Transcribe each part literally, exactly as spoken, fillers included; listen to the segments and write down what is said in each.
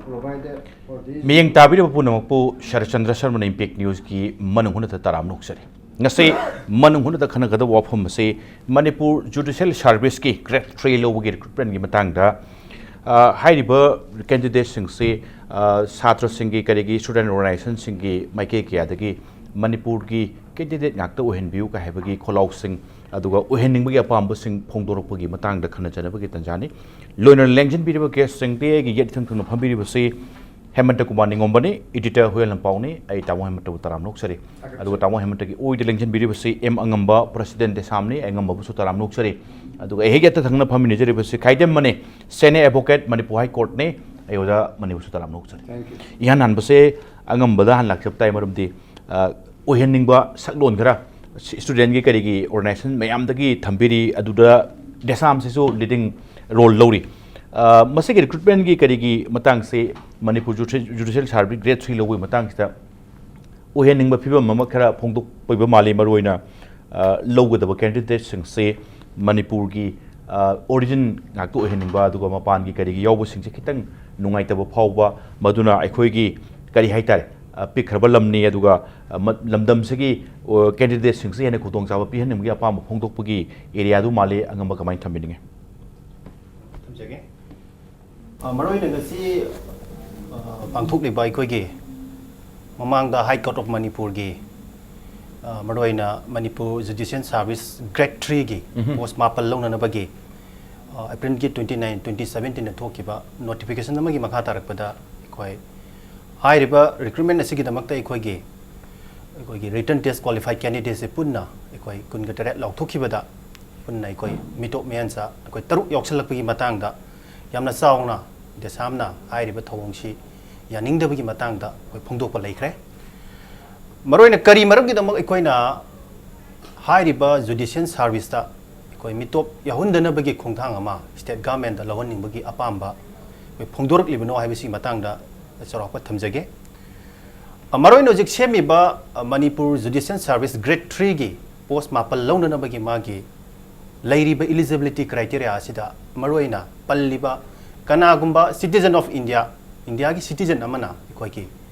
Provided for these ꯃꯤꯠꯌꯦꯡ ꯇꯥꯕꯤꯔꯤꯕ ꯄꯨꯝꯅꯃꯛꯄꯨ Saratchandra ꯁꯔꯃꯅ impact ꯅ꯭ꯌꯨꯁꯀꯤ ꯃꯅꯨꯡ ꯍꯨꯠꯅꯗ ꯇꯔꯥꯝꯅ ꯑꯣꯛꯆꯔꯤ꯫ ꯉꯁꯤ ꯃꯅꯨꯡ ꯍꯨꯠꯅꯗ ꯈꯟꯅꯒꯗꯕ ꯋꯥꯐꯝ ꯑꯁꯤ ꯃꯅꯤꯄꯨꯔ ꯖꯨꯗꯤꯁꯤꯌꯦꯜ ꯁꯥꯔꯚꯤꯁꯀꯤ ꯒ꯭ꯔꯦꯗ ꯊ꯭ꯔꯤ ꯂꯧꯕꯒꯤ ꯔꯤꯀ꯭ꯔꯨꯠꯃꯦꯟꯒꯤ ꯃꯇꯥꯡꯗ, ꯑ, ꯍꯥꯏꯔꯤꯕ ꯀꯦꯟꯗꯤꯗꯦꯠꯁꯤꯡꯁꯤ, ꯑ, ꯁꯥꯇ꯭ꯔꯁꯤꯡꯒꯤ, ꯀꯔꯤꯒꯤ, ꯁ꯭ꯇꯨꯗꯦꯟ ꯑꯣꯔꯒꯅꯥꯏꯖꯦꯁꯟꯁꯤꯡꯒꯤ ꯃꯥꯏꯀꯩ ꯀꯌꯥꯗꯒꯤ ꯃꯅꯤꯄꯨꯔꯒꯤ ꯀꯦꯟꯗꯤꯗꯦꯠ ꯉꯥꯛꯇ ꯑꯣꯏꯍꯟꯕꯤꯌꯨ ꯀꯥꯏ ꯍꯥꯏꯕꯒꯤ ꯈꯣꯜꯂꯥꯎꯁꯤꯡ, ꯑꯗꯨꯒ ꯑꯣꯏꯍꯟꯅꯤꯡꯕꯒꯤ ꯑꯄꯥꯝꯕꯁꯤꯡ ꯐꯣꯡꯗꯣꯔꯛꯄꯒꯤ ꯃꯇꯥꯡꯗ ꯈꯟꯅꯖꯅꯕꯒꯤ ꯇꯥꯟꯖꯥꯅꯤ꯫ ꯂꯣꯏꯅꯅ ꯂꯦꯡꯁꯤꯟꯕꯤꯔꯤꯕ ꯒꯦꯁꯁꯤꯡꯗꯤ ꯑꯩꯒꯤ ꯌꯦꯠ ꯏꯊꯪ ꯊꯪꯅ ꯐꯝꯕꯤꯔꯤꯕꯁꯤ ꯍꯦꯃꯟꯇ ꯀꯨꯃꯥꯔ ꯅꯤꯉꯣꯝꯕꯅꯤ, ꯏꯗꯤꯇꯔ ꯍꯨꯌꯦꯟ ꯂꯝꯄꯥꯎꯅꯤ꯫ ꯑꯩ ꯇꯥꯃꯣ ꯍꯦꯃꯟꯇꯕꯨ ꯇꯔꯥꯝꯅ ꯑꯣꯛꯆꯔꯤ꯫ ꯑꯗꯨꯒ ꯇꯥꯃꯣ ꯍꯦꯃꯟꯇꯒꯤ ꯑꯣꯏꯗ ꯂꯦꯡꯁꯤꯟꯕꯤꯔꯤꯕꯁꯤ ꯑꯦꯝ ꯑꯉꯝꯕ, ꯄ꯭ꯔꯁꯤꯗꯦꯟ ꯗꯦꯁꯥꯝꯅꯤ꯫ ꯑꯩ ꯑꯉꯝꯕꯕꯨꯁꯨ ꯇꯔꯥꯝꯅ ꯑꯣꯛꯆꯔꯤ꯫ ꯑꯗꯨꯒ ꯑꯩ ꯍꯦꯛ ꯌꯦꯠꯇ ꯊꯪꯅ ꯐꯝꯃꯤꯟꯅꯖꯔꯤꯕꯁꯤ ꯈꯥꯏꯗꯦꯝꯃꯅꯤ, ꯁꯦꯅꯤꯌꯔ ꯑꯦꯗꯚꯣꯀꯦꯠ, ꯃꯅꯤꯄꯨꯔ ꯍꯥꯏ ꯀꯣꯔꯠꯅꯤ꯫ ꯑꯩ ꯑꯣꯖꯥ ꯃꯅꯤꯕꯨꯁꯨ ꯇꯔꯥꯝꯅ ꯑꯣꯛꯆꯔꯤ꯫ Thank you. ꯏꯍꯥꯟ ꯍꯥꯟꯕꯁꯦ ꯑꯉꯝꯕꯗ ꯍꯥꯟꯅ ꯂꯥꯛꯆꯕ ꯇꯥꯏ, ꯃꯔꯝꯗꯤ, ꯑ, ꯑꯣꯏꯍꯟꯅꯤꯡꯕ ꯁꯛꯂꯣꯟ ꯈꯔ ꯁ꯭ꯇꯨꯗꯦꯟꯒꯤ ꯀꯔꯤꯒꯤ ꯑꯣꯔꯒꯅꯥꯏꯖꯦꯁꯟ ꯃꯌꯥꯝꯗꯒꯤ ꯊꯝꯕꯤꯔꯤ, ꯑꯗꯨꯗ ꯗꯦꯁꯥꯝꯁꯤꯁꯨ ꯂꯤꯗꯤꯡ ꯔꯣꯜ ꯂꯧꯔꯤ꯫ ꯑ, ꯃꯁꯤꯒꯤ ꯔꯤꯀ꯭ꯔꯨꯠꯃꯦꯟꯒꯤ ꯀꯔꯤꯒꯤ ꯃꯇꯥꯡꯁꯦ, ꯃꯅꯤꯄꯨꯔ ꯖꯨꯗꯤꯁꯤꯌꯦꯜ ꯁꯥꯔꯚꯤꯁ ꯒ꯭ꯔꯦꯗ ꯊ꯭ꯔꯤ ꯂꯧꯕꯒꯤ ꯃꯇꯥꯡꯁꯤꯗ ꯑꯣꯏꯍꯟꯅꯤꯡꯕ ꯐꯤꯕꯝ ꯑꯃ ꯈꯔ ꯐꯣꯡꯗꯣꯛꯄ ꯑꯣꯏꯕ ꯃꯥꯜꯂꯤ꯫ ꯃꯔꯨꯑꯣꯏꯅ, ꯑ, ꯂꯧꯒꯗꯕ ꯀꯦꯟꯗꯤꯗꯦꯠꯁꯤꯡꯁꯦ ꯃꯅꯤꯄꯨꯔꯒꯤ, ꯑ, ꯑꯣꯔꯤꯖꯤꯟ ꯉꯥꯛꯇ ꯑꯣꯏꯍꯟꯅꯤꯡꯕ, ꯑꯗꯨꯒ ꯃꯄꯥꯟꯒꯤ ꯀꯔꯤꯒꯤ ꯌꯥꯎꯕꯁꯤꯡꯁꯦ ꯈꯤꯇꯪ ꯅꯨꯡꯉꯥꯏꯇꯕ ꯐꯥꯎꯕ, ꯃꯗꯨꯅ ꯑꯩꯈꯣꯏꯒꯤ ꯀꯔꯤ ꯍꯥꯏꯇꯥꯔꯦ, ꯑ, ꯄꯤꯛꯈ꯭ꯔꯕ ꯂꯝꯅꯤ, ꯑꯗꯨꯒ, ꯑ, ꯃ-, ꯂꯝꯗꯝꯁꯤꯒꯤ, ꯑ, ꯀꯦꯟꯗꯤꯗꯦꯠꯁꯤꯡꯁꯤ ꯍꯦꯟꯅ ꯈꯨꯗꯣꯡꯆꯥꯕ ꯄꯤꯍꯟꯅꯤꯡꯕꯒꯤ ꯑꯄꯥꯝꯕ ꯐꯣꯡꯗꯣꯛꯄꯒꯤ ꯑꯦꯔꯤꯌꯥꯗꯨ ꯃꯥꯜꯂꯤ꯫ ꯑꯉꯝꯕ ꯀꯃꯥꯏꯅ ꯊꯝꯕꯤꯅꯤꯡꯉꯤ? ꯊꯝꯖꯒꯦ꯫ ꯑ, ꯃꯔꯨꯑꯣꯏꯅ ꯉꯁꯤ, ꯑ, ꯄꯥꯡꯊꯣꯛꯂꯤꯕ ꯑꯩꯈꯣꯏꯒꯤ ꯃꯃꯥꯡꯗ High Court of ꯃꯅꯤꯄꯨꯔꯒꯤ, ꯑ, ꯃꯔꯨꯑꯣꯏꯅ ꯃꯅꯤꯄꯨꯔ ꯖꯨꯗꯤꯁꯤꯌꯦꯜ ꯁꯥꯔꯚꯤꯁ ꯒ꯭ꯔꯦꯗ ꯊ꯭ꯔꯤꯒꯤ ꯎꯝꯍꯨꯝ꯫ ꯄꯣꯁ ꯃꯥꯄꯜ ꯂꯧꯅꯅꯕꯒꯤ, ꯑ, ꯑꯦꯄ꯭ꯔꯤꯜꯒꯤ ꯇ꯭ꯋꯦꯟꯇꯤ ꯅꯥꯏꯟ, ꯇ꯭ꯋꯦꯟꯇꯤ ꯁꯕꯦꯟꯇꯤꯟꯗ ꯊꯣꯛꯈꯤꯕ ꯅꯣꯇꯤꯐꯤꯀꯦꯁꯟ ꯑꯃꯒꯤ ꯃꯈꯥ ꯇꯥꯔꯛꯄꯗ ꯑꯩꯈꯣꯏ ꯍꯥꯏꯔꯤꯕ ꯔꯤꯀ꯭ꯔꯨꯠꯃꯦꯟ ꯑꯁꯤꯒꯤꯗꯃꯛꯇ ꯑꯩꯈꯣꯏꯒꯤ, ꯑꯩꯈꯣꯏꯒꯤ ꯔꯤꯇꯟ ꯇꯦꯁ ꯀ꯭ꯋꯥꯂꯤꯐꯥꯏ ꯀꯦꯟꯗꯤꯗꯦꯠꯁꯦ ꯄꯨꯟꯅ ꯑꯩꯈꯣꯏ ꯀꯨꯟꯒ ꯇꯔꯦꯠ ꯂꯥꯎꯊꯣꯛꯈꯤꯕꯗ, ꯄꯨꯟꯅ ꯑꯩꯈꯣꯏ ꯃꯤꯇꯣꯞ ꯃꯤꯌꯥꯟꯆꯥ ꯑꯩꯈꯣꯏ ꯇꯔꯨꯛ ꯌꯥꯎꯁꯜꯂꯛꯄꯒꯤ ꯃꯇꯥꯡꯗ ꯌꯥꯝꯅ ꯆꯥꯎꯅ ꯗꯦꯁꯥꯝꯅ ꯍꯥꯏꯔꯤꯕ ꯊꯧꯑꯣꯡꯁꯤ ꯌꯥꯅꯤꯡꯗꯕꯒꯤ ꯃꯇꯥꯡꯗ ꯑꯩꯈꯣꯏ ꯐꯣꯡꯗꯣꯛꯄ ꯂꯩꯈ꯭ꯔꯦ꯫ ꯃꯔꯨꯑꯣꯏꯅ ꯀꯔꯤ ꯃꯔꯝꯒꯤꯗꯃꯛ ꯑꯩꯈꯣꯏꯅ ꯍꯥꯏꯔꯤꯕ ꯖꯨꯗꯤꯁꯤꯌꯦꯜ ꯁꯥꯔꯚꯤꯁꯇ ꯑꯩꯈꯣꯏ ꯃꯤꯇꯣꯞ ꯌꯥꯎꯍꯟꯗꯅꯕꯒꯤ ꯈꯣꯡꯊꯥꯡ ꯑꯃ ꯁ꯭ꯇꯦꯠ ꯒꯚꯔꯟꯃꯦꯟꯗ ꯂꯧꯍꯟꯅꯤꯡꯕꯒꯤ ꯑꯄꯥꯝꯕ ꯑꯩꯈꯣꯏ ꯐꯣꯡꯗꯣꯔꯛꯂꯤꯕꯅꯣ ꯍꯥꯏꯕꯁꯤꯒꯤ ꯃꯇꯥꯡꯗ ꯆꯥꯎꯔꯥꯛꯄ ꯊꯝꯖꯒꯦ꯫ ꯑ, ꯃꯔꯨꯑꯣꯏꯅ ꯍꯧꯖꯤꯛ ꯁꯦꯝꯃꯤꯕ, ꯑ, ꯃꯅꯤꯄꯨꯔ ꯖꯨꯗꯤꯁꯤꯌꯦꯜ ꯁꯥꯔꯚꯤꯁ ꯒ꯭ꯔꯦꯗ ꯊ꯭ꯔꯤꯒꯤ ꯄꯣꯁ ꯃꯥꯄꯜ ꯂꯧꯅꯅꯕꯒꯤ ꯃꯥꯒꯤ ꯂꯩꯔꯤꯕ eligibility criteria ꯑꯁꯤꯗ ꯃꯔꯨꯑꯣꯏꯅ ꯄꯜꯂꯤꯕ ꯀꯅꯥꯒꯨꯝꯕ citizen of India, ꯏꯟꯗꯤꯌꯥꯒꯤ ꯁꯤꯇꯤꯖꯟ ꯑꯃꯅ ꯑꯩꯈꯣꯏꯒꯤ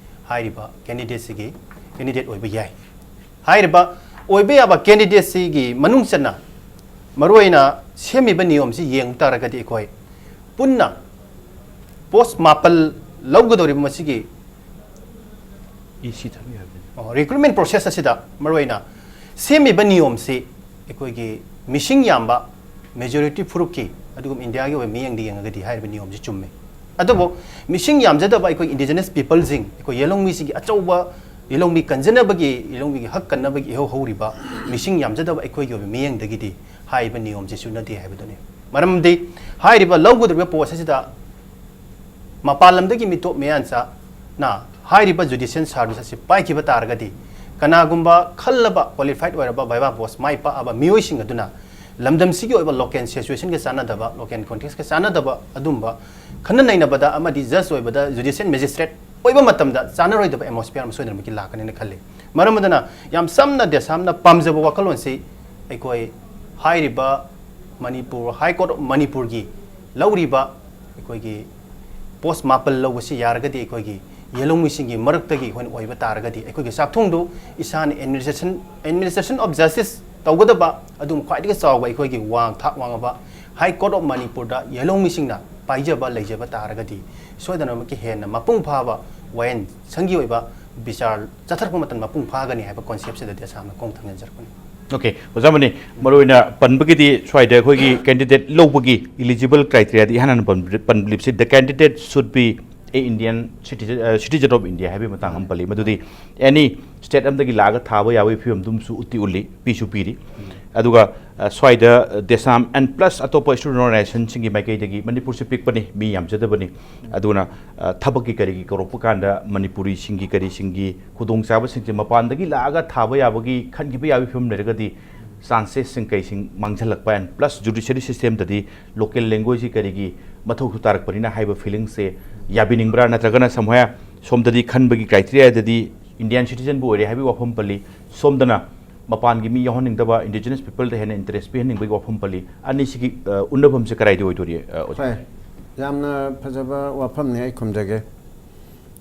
ꯍꯥꯏꯔꯤꯕ ꯀꯦꯟꯗꯤꯗꯦꯠꯁꯤꯒꯤ ꯀꯦꯟꯗꯤꯗꯦꯠ ꯑꯣꯏꯕ ꯌꯥꯏ꯫ ꯍꯥꯏꯔꯤꯕ ꯑꯣꯏꯕ ꯌꯥꯕ ꯀꯦꯟꯗꯤꯗꯦꯠꯁꯤꯒꯤ ꯃꯅꯨꯡ ꯆꯟꯅ ꯃꯔꯨꯑꯣꯏꯅ ꯁꯦꯝꯃꯤꯕ ꯅꯤꯌꯣꯝꯁꯤ ꯌꯦꯡꯕ ꯇꯥꯔꯒꯗꯤ ꯑꯩꯈꯣꯏ ꯄꯨꯟꯅ ꯄꯣꯁ ꯃꯥꯄꯜ ꯂꯧꯒꯗꯧꯔꯤꯕ ꯃꯁꯤꯒꯤ ꯏ ꯁꯤ ꯊꯥꯕꯤ ꯍꯥꯏꯕꯅꯤ꯫ ꯔꯤꯀ꯭ꯔꯨꯠꯃꯦꯟ ꯄ꯭ꯔꯣꯁꯦꯁ ꯑꯁꯤꯗ ꯃꯔꯨꯑꯣꯏꯅ ꯁꯦꯝꯃꯤꯕ ꯅꯤꯌꯣꯝꯁꯤ ꯑꯩꯈꯣꯏꯒꯤ ꯃꯤꯁꯤꯡ ꯌꯥꯝꯕ ꯃꯦꯖꯣꯔꯤꯇꯤ ꯐꯨꯔꯨꯞꯀꯤ ꯑꯗꯨꯒꯨꯝꯕ ꯏꯟꯗꯤꯌꯥꯒꯤ ꯑꯣꯏꯕ ꯃꯤꯠꯌꯦꯡꯗ ꯌꯦꯡꯉꯒꯗꯤ ꯍꯥꯏꯔꯤꯕ ꯅꯤꯌꯣꯝꯁꯤ ꯆꯨꯝꯃꯦ꯫ ꯑꯗꯨꯕꯨ ꯃꯤꯁꯤꯡ ꯌꯥꯝꯖꯗꯕ ꯑꯩꯈꯣꯏ ꯏꯟꯗꯤꯖꯤꯅꯁ ꯄꯤꯄꯜꯁꯤꯡ, ꯑꯩꯈꯣꯏ ꯌꯦꯂꯧꯃꯤꯁꯤꯡꯒꯤ ꯑꯆꯧꯕ ꯌꯦꯂꯧꯃꯤ ꯀꯟꯖꯅꯕꯒꯤ, ꯌꯦꯂꯧꯃꯤꯒꯤ ꯍꯛ ꯀꯟꯅꯕꯒꯤ ꯏꯍꯧ ꯍꯧꯔꯤꯕ ꯃꯤꯁꯤꯡ ꯌꯥꯝꯖꯗꯕ ꯑꯩꯈꯣꯏꯒꯤ ꯑꯣꯏꯕ ꯃꯤꯠꯌꯦꯡꯗꯒꯤꯗꯤ ꯍꯥꯏꯔꯤꯕ ꯅꯤꯌꯣꯝꯁꯤ ꯆꯨꯅꯗꯦ ꯍꯥꯏꯕꯗꯨꯅꯤ꯫ ꯃꯔꯝꯗꯤ ꯍꯥꯏꯔꯤꯕ ꯂꯧꯒꯗꯧꯔꯤꯕ ꯄꯣꯁ ꯑꯁꯤꯗ ꯃꯄꯥꯟ ꯂꯝꯗꯒꯤ ꯃꯤꯇꯣꯞ ꯃꯤꯌꯥꯟꯆꯥꯅ ꯍꯥꯏꯔꯤꯕ ꯖꯨꯗꯤꯁꯤꯌꯦꯜ ꯁꯥꯔꯚꯤꯁ ꯑꯁꯤ ꯄꯥꯏꯈꯤꯕ ꯇꯥꯔꯒꯗꯤ, ꯀꯅꯥꯒꯨꯝꯕ ꯈꯜꯂꯕ ꯀ꯭ꯋꯥꯂꯤꯐꯥꯏꯠ ꯑꯣꯏꯔꯕ ꯚꯥꯏꯚꯥ ꯄꯣꯁ ꯃꯥꯏ ꯄꯥꯛꯑꯕ ꯃꯤꯑꯣꯏꯁꯤꯡ ꯑꯗꯨꯅ ꯂꯝꯗꯝꯁꯤꯒꯤ ꯑꯣꯏꯕ ꯂꯣꯀꯦꯜ ꯁꯤꯆꯨꯋꯦꯁꯟꯒ ꯆꯥꯟꯅꯗꯕ, ꯂꯣꯀꯦꯜ ꯀꯣꯟꯇꯦꯛꯁꯀ ꯆꯥꯟꯅꯗꯕ ꯑꯗꯨꯝꯕ ꯈꯟꯅ ꯅꯩꯅꯕꯗ ꯑꯃꯗꯤ ꯖꯖ ꯑꯣꯏꯕꯗ ꯖꯨꯗꯤꯁꯤꯌꯦꯜ ꯃꯦꯖꯤꯁꯇ꯭ꯔꯦꯠ ꯑꯣꯏꯕ ꯃꯇꯝꯗ ꯆꯥꯟꯅꯔꯣꯏꯗꯕ ꯑꯦꯠꯃꯣꯁꯐꯤꯌꯔ ꯑꯃ ꯁꯣꯏꯗꯅꯃꯛꯀꯤ ꯂꯥꯛꯀꯅꯤꯅ ꯈꯜꯂꯤ꯫ ꯃꯔꯝ ꯑꯗꯨꯅ ꯌꯥꯝ ꯁꯝꯅ ꯗꯦꯁꯥꯝꯅ ꯄꯥꯝꯖꯕ ꯋꯥꯈꯜꯂꯣꯟꯁꯤ ꯑꯩꯈꯣꯏ ꯍꯥꯏꯔꯤꯕ ꯃꯅꯤꯄꯨꯔ, ꯍꯥꯏ ꯀꯣꯔꯠ ꯑꯣꯐ ꯃꯅꯤꯄꯨꯔꯒꯤ ꯂꯧꯔꯤꯕ ꯑꯩꯈꯣꯏꯒꯤ ꯄꯣꯁ ꯃꯥꯄꯜ ꯂꯧꯕꯁꯤ ꯌꯥꯔꯒꯗꯤ ꯑꯩꯈꯣꯏꯒꯤ ꯌꯦꯂꯧꯃꯤꯁꯤꯡꯒꯤ ꯃꯔꯛꯇꯒꯤ ꯑꯩꯈꯣꯏꯅ ꯑꯣꯏꯕ ꯇꯥꯔꯒꯗꯤ ꯑꯩꯈꯣꯏꯒꯤ ꯆꯥꯛꯊꯣꯡꯗꯨ ꯏꯁꯥꯅ ꯑꯦꯗꯃꯤꯅꯤꯁꯇ꯭ꯔꯦꯁꯟ ꯑꯦꯗꯃꯤꯅꯤꯁꯇ꯭ꯔꯦꯁꯟ ꯑꯣꯐ ꯖꯁꯇꯤꯁ ꯇꯧꯒꯗꯕ ꯑꯗꯨꯝ ꯈ꯭ꯋꯥꯏꯗꯒꯤ ꯆꯥꯎꯕ ꯑꯩꯈꯣꯏꯒꯤ ꯋꯥꯡ ꯊꯥꯛ ꯋꯥꯡꯉꯕ ꯍꯥꯏ ꯀꯣꯔꯠ ꯑꯣꯐ ꯃꯅꯤꯄꯨꯔꯗ ꯌꯦꯂꯧꯃꯤꯁꯤꯡꯅ ꯄꯥꯏꯖꯕ ꯂꯩꯖꯕ ꯇꯥꯔꯒꯗꯤ ꯁꯣꯏꯗꯅꯃꯛꯀꯤ ꯍꯦꯟꯅ ꯃꯄꯨꯡ ꯐꯥꯕ ꯋꯥꯌꯦꯜ ꯁꯪꯒꯤ ꯑꯣꯏꯕ ꯕꯤꯆꯥꯔ ꯆꯠꯊꯔꯛꯄ ꯃꯇꯝꯗ ꯃꯄꯨꯡ ꯐꯥꯒꯅꯤ ꯍꯥꯏꯕ ꯀꯣꯟꯁꯦꯞꯁꯤꯗ ꯗꯦꯁꯥꯝꯅ ꯈꯣꯡ ꯊꯥꯡꯖꯤꯟꯖꯔꯛꯄꯅꯤ꯫ ꯑꯣꯀꯦ, ꯑꯣꯖꯥ ꯃꯅꯤ, ꯃꯔꯨꯑꯣꯏꯅ ꯄꯟꯕꯒꯤꯗꯤ ꯁ꯭ꯋꯥꯏꯗ ꯑꯩꯈꯣꯏꯒꯤ ꯀꯦꯟꯗꯤꯗꯦꯠ ꯂꯧꯕꯒꯤ ꯏꯂꯤꯖꯤꯕꯜ ꯀ꯭ꯔꯥꯏꯇꯦꯔꯤꯌꯥꯗꯤ ꯏꯍꯥꯟ ꯍꯥꯟꯅ ꯄꯟ- ꯄꯟꯂꯤꯕꯁꯤ the candidate should be a Indian citizen, citizen of India ꯍꯥꯏꯕꯒꯤ ꯃꯇꯥꯡ ꯑꯃ ꯄꯜꯂꯤ꯫ ꯃꯗꯨꯗꯤ ꯑꯦꯅꯤ ꯁ꯭ꯇꯦꯠ ꯑꯃꯗꯒꯤ ꯂꯥꯛꯑꯒ ꯊꯥꯕ ꯌꯥꯕꯒꯤ ꯐꯤꯕꯝꯗꯨꯝꯁꯨ ꯎꯠꯇꯤ ꯎꯠꯂꯤ, ꯄꯤꯁꯨ ꯄꯤꯔꯤ꯫ ꯑꯗꯨꯒ ꯑ, ꯁ꯭ꯋꯥꯏꯗ ꯗꯦꯁꯥꯝ and plus ꯑꯇꯣꯞꯄ ꯏꯁꯇꯨꯗꯦꯟ ꯑꯣꯔꯒꯅꯥꯏꯖꯦꯁꯟꯁꯤꯡꯒꯤ ꯃꯥꯏꯀꯩꯗꯒꯤ, ꯃꯅꯤꯄꯨꯔꯁꯤ ꯄꯤꯛꯄꯅꯤ, ꯃꯤ ꯌꯥꯝꯖꯗꯕꯅꯤ, ꯑꯗꯨꯅ ꯑ, ꯊꯕꯛꯀꯤ ꯀꯔꯤꯒꯤ ꯀꯧꯔꯛꯄ ꯀꯥꯟꯗ ꯃꯅꯤꯄꯨꯔꯤꯁꯤꯡꯒꯤ ꯀꯔꯤꯁꯤꯡꯒꯤ ꯈꯨꯗꯣꯡꯆꯥꯕꯁꯤꯡꯁꯦ ꯃꯄꯥꯟꯗꯒꯤ ꯂꯥꯛꯑꯒ ꯊꯥꯕ ꯌꯥꯕꯒꯤ ꯈꯟꯈꯤꯕ ꯌꯥꯕꯒꯤ ꯐꯤꯕꯝ ꯂꯩꯔꯒꯗꯤ ꯆꯥꯟꯁꯦꯁꯁꯤꯡ ꯀꯩꯁꯤꯡ ꯃꯥꯡꯁꯤꯜꯂꯛꯄ and plus ꯖꯨꯗꯤꯁꯔꯤ ꯁꯤꯁꯇꯦꯝꯗꯗꯤ ꯂꯣꯀꯦꯜ ꯂꯦꯡꯒ꯭ꯋꯦꯖꯀꯤ ꯀꯔꯤꯒꯤ ꯃꯊꯧꯁꯨ ꯇꯥꯔꯛꯄꯅꯤꯅ ꯍꯥꯏꯕ ꯐꯤꯂꯤꯡꯁꯦ ꯌꯥꯕꯤꯅꯤꯡꯕ꯭ꯔꯥ? ꯅꯠꯇ꯭ꯔꯒꯅ ꯁꯝꯍꯥꯌꯔ ꯁꯣꯝꯗꯗꯤ ꯈꯟꯕꯒꯤ ꯀ꯭ꯔꯥꯏꯇꯦꯔꯤꯌꯥꯗꯗꯤ ꯏꯟꯗꯤꯌꯥꯟ ꯁꯤꯇꯤꯖꯟꯕꯨ ꯑꯣꯏꯔꯦ ꯍꯥꯏꯕꯒꯤ ꯋꯥꯐꯝ ꯄꯜꯂꯤ, ꯁꯣꯝꯗꯅ ꯃꯄꯥꯟꯒꯤ ꯃꯤ ꯌꯥꯎꯍꯟꯅꯤꯡꯗꯕ, ꯏꯟꯗꯤꯖꯤꯅꯁ ꯄꯤꯄꯜꯗ ꯍꯦꯟꯅ ꯏꯟꯇꯔꯦꯁ ꯄꯤꯍꯟꯅꯤꯡꯕꯒꯤ ꯋꯥꯐꯝ ꯄꯜꯂꯤ꯫ ꯑꯅꯤꯁꯤꯒꯤ ꯑ, ꯎꯟꯅꯐꯝꯁꯦ ꯀꯗꯥꯏꯗ ꯑꯣꯏꯗꯣꯔꯤ, ꯑ, ꯑꯣꯖꯥ? ꯍꯣꯏ꯫ ꯌꯥꯝꯅ ꯐꯖꯕ ꯋꯥꯐꯝꯅꯤ, ꯑꯩ ꯈꯨꯝꯖꯒꯦ꯫